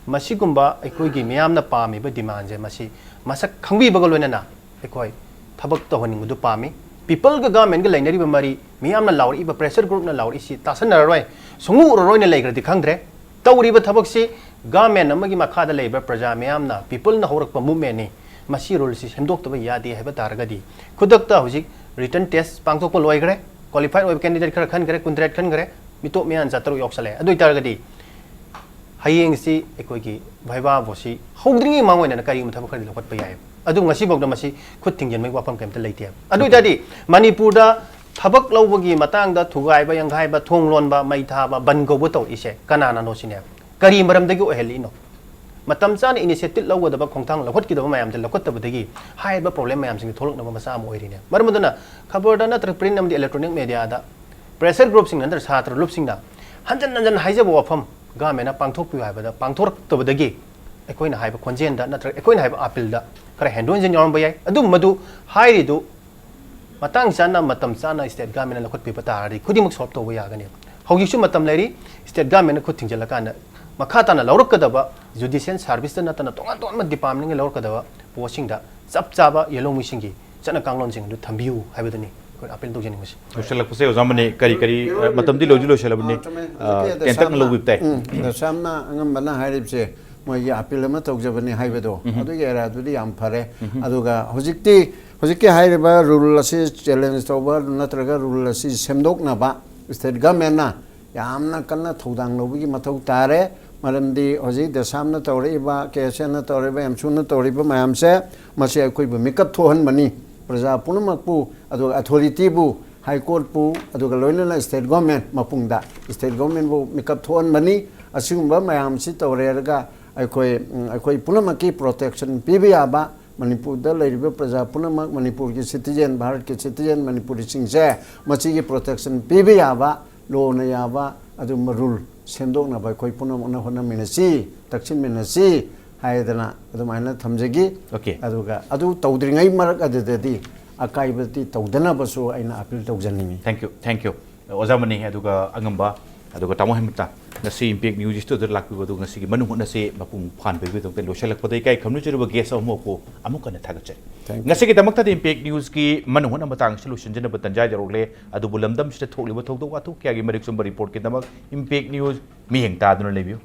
ꯃꯁꯤꯒꯨꯝꯕ ꯑꯩꯈꯣꯏꯒꯤ ꯃꯤꯌꯥꯝꯅ ꯄꯥꯝꯃꯤꯕ ꯗꯤꯃꯥꯟꯁꯦ ꯃꯁꯤ ꯃꯁꯛ ꯈꯪꯕꯤꯕꯒ ꯂꯣꯏꯅꯅ ꯑꯩꯈꯣꯏ ꯊꯕꯛ ꯇꯧꯍꯟꯅꯤꯡꯕꯗꯨ ꯄꯥꯝꯃꯤ꯫ ꯄꯤꯄꯜꯒ ꯒꯚꯔꯟꯃꯦꯟꯠꯀ ꯂꯩꯅꯔꯤꯕ ꯃꯔꯤ, ꯃꯤꯌꯥꯝꯅ ꯂꯥꯎꯔꯛꯏꯕ, ꯄ꯭ꯔꯦꯁꯔ ꯒ꯭ꯔꯨꯞꯅ ꯂꯥꯎꯔꯛꯏꯁꯤ ꯇꯥꯁꯟꯅꯔꯔꯣꯏ, ꯁꯨꯡꯎ ꯎꯔꯔꯣꯏꯅ ꯂꯩꯈ꯭ꯔꯗꯤ ꯈꯪꯗ꯭ꯔꯦ꯫ ꯇꯧꯔꯤꯕ ꯊꯕꯛꯁꯤ ꯒꯚꯔꯟꯃꯦꯟꯠ ꯑꯃꯒꯤ ꯃꯈꯥꯗ ꯂꯩꯕ ꯄ꯭ꯔꯖꯥ ꯃꯤꯌꯥꯝꯅ, ꯄꯤꯄꯜꯅ ꯍꯧꯔꯛꯄ ꯃꯨꯚꯃꯦꯟꯠꯅꯤ꯫ ꯃꯁꯤ ꯔꯨꯜꯁꯤ ꯁꯦꯝꯗꯣꯛꯇꯕ ꯌꯥꯗꯦ ꯍꯥꯏꯕ ꯇꯥꯔꯒꯗꯤ ꯈꯨꯗꯛꯇ ꯍꯧꯖꯤꯛ ꯔꯤꯇꯟ ꯇꯦꯁ ꯄꯥꯡꯊꯣꯛꯄ ꯂꯣꯏꯈ꯭ꯔꯦ, ꯀ꯭ꯋꯥꯂꯤꯐꯥꯏꯗ ꯑꯣꯏꯕ ꯀꯦꯟꯗꯤꯗꯦꯠ ꯈꯔ ꯈꯟꯈ꯭ꯔꯦ, ꯀꯨꯟꯇꯔꯦꯠ ꯈꯟꯈ꯭ꯔꯦ, ꯃꯤꯇꯣꯞ ꯃꯤꯌꯥꯟ ꯆꯥꯇꯔꯨꯛ ꯌꯧꯁꯜꯂꯛꯑꯦ꯫ ꯑꯗꯨ ꯑꯣꯏꯇꯥꯔꯒꯗꯤ ꯍꯌꯦꯡꯁꯤ ꯑꯩꯈꯣꯏꯒꯤ ꯚꯥꯏꯚꯥ ꯚꯣꯠꯁꯤ ꯍꯧꯗ꯭ꯔꯤꯉꯩ ꯃꯃꯥꯡ ꯑꯣꯏꯅ ꯀꯔꯤꯒꯨꯝꯕ ꯊꯕꯛ ꯈꯔꯗꯤ ꯂꯧꯈꯠꯄ ꯌꯥꯏ꯫ ꯑꯗꯨ ꯉꯁꯤꯐꯥꯎꯗ ꯃꯁꯤ ꯈꯨꯠ ꯊꯤꯡꯖꯤꯟꯕꯒꯤ ꯋꯥꯐꯝ ꯀꯩꯝꯇ ꯂꯩꯇꯦ꯫ ꯑꯗꯨ ꯑꯣꯏꯇꯥꯔꯗꯤ ꯃꯅꯤꯄꯨꯔꯗ ꯊꯕꯛ ꯂꯧꯕꯒꯤ ꯃꯇꯥꯡꯗ ꯊꯨꯒꯥꯏꯕ, ꯌꯥꯡꯈꯥꯏꯕ, ꯊꯣꯡ ꯂꯣꯟꯕ, ꯃꯩ ꯊꯥꯕ, ꯕꯟ ꯀꯧꯕ ꯇꯧꯔꯛꯏꯁꯦ ꯀꯅꯥꯅꯅꯣ ꯁꯤꯅꯦ꯫ ꯀꯔꯤ ꯃꯔꯝꯗꯒꯤ ꯑꯣꯏꯍꯜꯂꯤꯅꯣ? ꯃꯇꯝ ꯆꯥꯅ ꯏꯅꯤꯁꯤꯌꯦꯇꯤꯚ ꯂꯧꯒꯗꯕ, ꯈꯣꯡꯊꯥꯡ ꯂꯧꯈꯠꯀꯗꯕ ꯃꯌꯥꯝꯁꯦ ꯂꯧꯈꯠꯇꯕꯗꯒꯤ ꯍꯥꯏꯔꯤꯕ ꯄ꯭ꯔꯣꯕ꯭ꯂꯦꯝ ꯃꯌꯥꯝꯁꯤꯡꯁꯦ ꯊꯣꯛꯂꯛꯅꯕ ꯃꯆꯥꯛ ꯑꯃ ꯑꯣꯏꯔꯤꯅꯦ꯫ ꯃꯔꯝ ꯑꯗꯨꯅ ꯈꯕꯔꯗ ꯅꯠꯇ꯭ꯔꯒ ꯄ꯭ꯔꯤꯟ ꯑꯃꯗꯤ ꯏꯂꯦꯛꯇ꯭ꯔꯣꯅꯤꯛ ꯃꯦꯗꯤꯌꯥꯗ ꯄ꯭ꯔꯦꯁꯔ ꯒ꯭ꯔꯨꯞꯁꯤꯡ ꯅꯠꯇ꯭ꯔꯒ ꯁꯥꯇ꯭ꯔ ꯂꯨꯞꯁꯤꯡꯅ ꯍꯟꯖꯟ ꯍꯟꯖꯟ ꯍꯥꯏꯖꯕ ꯋꯥꯐꯝ ꯒꯚꯔꯟꯃꯦꯟꯠꯅ ꯄꯥꯡꯊꯣꯛꯄꯤꯌꯨ ꯍꯥꯏꯕꯗ ꯄꯥꯡꯊꯣꯔꯛꯇꯕꯗꯒꯤ ꯑꯩꯈꯣꯏꯅ ꯍꯥꯏꯕ ꯈꯣꯟꯖꯦꯜꯗ ꯅꯠꯇ꯭ꯔꯒ ꯑꯩꯈꯣꯏꯅ ꯍꯥꯏꯕ ꯑꯥꯄꯤꯜꯗ ꯈꯔ ꯍꯦꯟꯗꯣꯛ ꯍꯦꯟꯖꯤꯟ ꯌꯥꯎꯔꯝꯕ ꯌꯥꯏ꯫ ꯑꯗꯨꯝ ꯃꯗꯨ ꯍꯥꯏꯔꯤꯗꯨ ꯃꯇꯥꯡ ꯆꯥꯅ, ꯃꯇꯝ ꯆꯥꯅ ꯁ꯭ꯇꯦꯠ ꯒꯚꯔꯟꯃꯦꯟꯠꯅ ꯂꯧꯈꯠꯄꯤꯕ ꯇꯥꯔꯗꯤ ꯈꯨꯗꯤꯡꯃꯛ ꯁꯣꯜꯕ ꯇꯧꯕ ꯌꯥꯒꯅꯤ꯫ ꯍꯧꯖꯤꯛꯁꯨ ꯃꯇꯝ ꯂꯩꯔꯤ꯫ ꯁ꯭ꯇꯦꯠ ꯒꯚꯔꯟꯃꯦꯟꯠꯅ ꯈꯨꯠ ꯊꯤꯡꯖꯤꯜꯂꯀꯥꯟꯗ ꯃꯈꯥ ꯇꯥꯅ ꯂꯧꯔꯛꯀꯗꯕ ꯖꯨꯗꯤꯁꯤꯌꯦꯜ ꯁꯥꯔꯚꯤꯁꯇ ꯅꯠꯇꯅ ꯇꯣꯉꯥꯟ ꯇꯣꯉꯥꯟꯕ ꯗꯤꯄꯥꯔꯠꯃꯦꯟꯠꯀꯤ ꯂꯧꯔꯛꯀꯗꯕ ꯄꯣꯁꯁꯤꯡꯗ ꯆꯞ ꯆꯥꯕ ꯌꯦꯜꯍꯧꯃꯤꯁꯤꯡꯒꯤ ꯆꯠꯅ ꯀꯥꯡꯂꯣꯟꯁꯤꯡ ꯑꯗꯨ ꯊꯝꯕꯤꯌꯨ ꯍꯥꯏꯕꯗꯨꯅꯤ ꯑꯩꯈꯣꯏꯅ ꯑꯥꯄꯤꯜ ꯇꯧꯖꯅꯤꯡꯕꯁꯤ꯫ ꯂꯣꯏꯁꯤꯜꯂꯛꯄꯁꯦ ꯑꯣꯖꯥ ꯃꯅꯤ, ꯀꯔꯤ ꯀꯔꯤ, ꯑ, ꯃꯇꯝꯗꯤ ꯂꯣꯏꯗꯤ ꯂꯣꯏꯁꯤꯜꯂꯕꯅꯤ꯫ ꯑ, ꯆꯨꯝꯃꯦ꯫ ꯑ, ꯍꯧꯖꯤꯛꯀꯤ ꯑꯗ ꯇꯦꯟꯇꯛꯅ ꯁꯥꯝꯅ, ꯂꯧꯕꯤꯕ ꯇꯥꯏ꯫ ꯎꯝ, ꯑꯗ ꯁꯥꯝꯅ ꯑꯉꯝꯕꯅ ꯍꯥꯏꯔꯤꯕꯁꯦ ꯃꯣꯏꯒꯤ ꯑꯥꯄꯤꯜ ꯑꯃ ꯇꯧꯖꯕꯅꯤ ꯍꯥꯏꯕꯗꯣ, ꯎꯝ꯫ ꯑꯗꯨꯒꯤ ꯑꯦꯔꯥꯗꯨꯗꯤ ꯌꯥꯝ ꯐꯔꯦ꯫ ꯎꯝ꯫ ꯑꯗꯨꯒ ꯍꯧꯖꯤꯛꯇꯤ, ꯍꯧꯖꯤꯛꯀꯤ ꯍꯥꯏꯔꯤꯕ ꯔꯨꯜ ꯑꯁꯤ ꯆꯦꯂꯦꯟꯖ ꯇꯧꯕ ꯅꯠꯇ꯭ꯔꯒ ꯔꯨꯜ ꯑꯁꯤ ꯁꯦꯝꯗꯣꯛꯅꯕ ꯁ꯭ꯇꯦꯠ ꯒꯚꯔꯟꯃꯦꯟꯠꯅ ꯌꯥꯝꯅ ꯀꯟꯅ ꯊꯧꯗꯥꯡ ꯂꯧꯕꯒꯤ ꯃꯊꯧ ꯇꯥꯔꯦ꯫ ꯃꯔꯝꯗꯤ ꯍꯧꯖꯤꯛ ꯗꯦꯁꯥꯝꯅ ꯇꯧꯔꯛꯏꯕ, ꯀꯦ ꯑꯦꯁ ꯑꯦꯟꯅ ꯇꯧꯔꯛꯏꯕ, ꯑꯦꯝꯁꯨꯅ ꯇꯧꯔꯤꯕ ꯃꯌꯥꯝꯁꯦ, ꯃꯁꯤ ꯑꯩꯈꯣꯏꯕꯨ ꯃꯤꯀꯞ ꯊꯣꯛꯍꯟꯕꯅꯤ꯫ ꯄ꯭ꯔꯖꯥ ꯄꯨꯝꯅꯃꯛꯄꯨ, ꯑꯗꯨꯒ ꯑꯊꯣꯔꯤꯇꯤꯕꯨ, ꯍꯥꯏ ꯀꯣꯔꯠꯄꯨ, ꯑꯗꯨꯒ ꯂꯣꯏꯅꯅ ꯁ꯭ꯇꯦꯠ ꯒꯣꯔꯃꯦꯟ ꯃꯄꯨꯡꯗ, ꯁ꯭ꯇꯦꯠ ꯒꯣꯔꯃꯦꯟꯕꯨ ꯃꯤꯀꯞ ꯊꯣꯛꯍꯟꯕꯅꯤ꯫ ꯑꯁꯤꯒꯨꯝꯕ ꯃꯌꯥꯝꯁꯤ ꯇꯧꯔꯦꯔꯒ ꯑꯩꯈꯣꯏ, ꯎꯝ, ꯑꯩꯈꯣꯏ ꯄꯨꯝꯅꯃꯛꯀꯤ ꯄ꯭ꯔꯣꯇꯦꯛꯁꯟ ꯄꯤꯕ ꯌꯥꯕ, ꯃꯅꯤꯄꯨꯔꯗ ꯂꯩꯔꯤꯕ ꯄ꯭ꯔꯖꯥ ꯄꯨꯝꯅꯃꯛ, ꯃꯅꯤꯄꯨꯔꯒꯤ ꯁꯤꯇꯤꯖꯦꯟ, ꯚꯥꯔꯠꯀꯤ ꯁꯤꯇꯤꯖꯦꯟ, ꯃꯅꯤꯄꯨꯔꯤꯁꯤꯡꯁꯦ ꯃꯁꯤꯒꯤ ꯄ꯭ꯔꯣꯇꯦꯛꯁꯟ ꯄꯤꯕ ꯌꯥꯕ, ꯂꯣꯅ ꯌꯥꯕ ꯑꯗꯨꯒꯨꯝꯕ ꯔꯨꯜ ꯁꯦꯝꯗꯣꯛꯅꯕ ꯑꯩꯈꯣꯏ ꯄꯨꯝꯅꯃꯛꯅ ꯍꯣꯠꯅꯃꯤꯟꯅꯁꯤ, ꯇꯛꯁꯤꯟꯃꯤꯟꯅꯁꯤ ꯍꯥꯏꯗꯅ ꯑꯗꯨꯃꯥꯏꯅ ꯊꯝꯖꯒꯦ꯫ Okay. ꯑꯗꯨꯒ ꯑꯗꯨ ꯇꯧꯗ꯭ꯔꯤꯉꯩ ꯃꯔꯛ ꯑꯗꯨꯗꯗꯤ ꯑꯀꯥꯏꯕꯗꯤ ꯇꯧꯗꯅꯕꯁꯨ ꯑꯩꯅ ꯑꯄꯤꯜ ꯇꯧꯖꯅꯤꯡꯉꯤ꯫ Thank you, thank you. ꯑꯣꯖꯥ ꯃꯅꯤ, ꯑꯗꯨꯒ ꯑꯉꯝꯕ, ꯑꯗꯨꯒ ꯇꯥꯃꯣ ꯍꯦꯃꯟꯇ, ꯉꯁꯤ ꯏꯝꯄꯦꯛ ꯅ꯭ꯌꯨꯁ ꯁ꯭ꯇꯨꯗꯤꯑꯣꯗ ꯂꯥꯛꯄꯤꯕ, ꯑꯗꯨꯒ ꯉꯁꯤꯒꯤ ꯃꯅꯨꯡ ꯍꯨꯠꯅꯁꯦ ꯃꯄꯨꯡ ꯐꯥꯍꯟꯕꯤꯕꯒꯤꯗꯃꯛꯇ ꯂꯣꯏꯁꯤꯜꯂꯛꯄꯗ ꯏꯀꯥꯏ ꯈꯨꯝꯅꯖꯔꯤꯕ ꯒꯦꯁ ꯑꯍꯨꯝꯃꯛꯄꯨ ꯑꯃꯨꯛ ꯍꯟꯅ ꯊꯥꯒꯠꯆꯔꯤ꯫ Thank you. ꯉꯁꯤꯒꯤꯗꯃꯛꯇꯗꯤ ꯏꯝꯄꯦꯛ ꯅ꯭ꯌꯨꯁꯀꯤ ꯃꯅꯨꯡ ꯍꯨꯠꯅ ꯃꯇꯥꯡꯁꯤ ꯂꯣꯏꯁꯤꯟꯖꯅꯕ ꯇꯥꯟꯖꯥ ꯌꯧꯔꯛꯂꯦ꯫ ꯑꯗꯨꯕꯨ ꯂꯝꯗꯝꯁꯤꯗ ꯊꯣꯛꯂꯤꯕ ꯊꯧꯗꯣꯛ ꯋꯥꯊꯣꯛ ꯀꯌꯥꯒꯤ ꯃꯔꯤꯛ ꯆꯨꯝꯕ ꯔꯤꯄꯣꯔꯠꯀꯤꯗꯃꯛ ꯏꯝꯄꯦꯛ ꯅ꯭ꯌꯨꯁ ꯃꯤꯠꯌꯦꯡ ꯇꯥꯗꯨꯅ ꯂꯩꯕꯤꯌꯨ꯫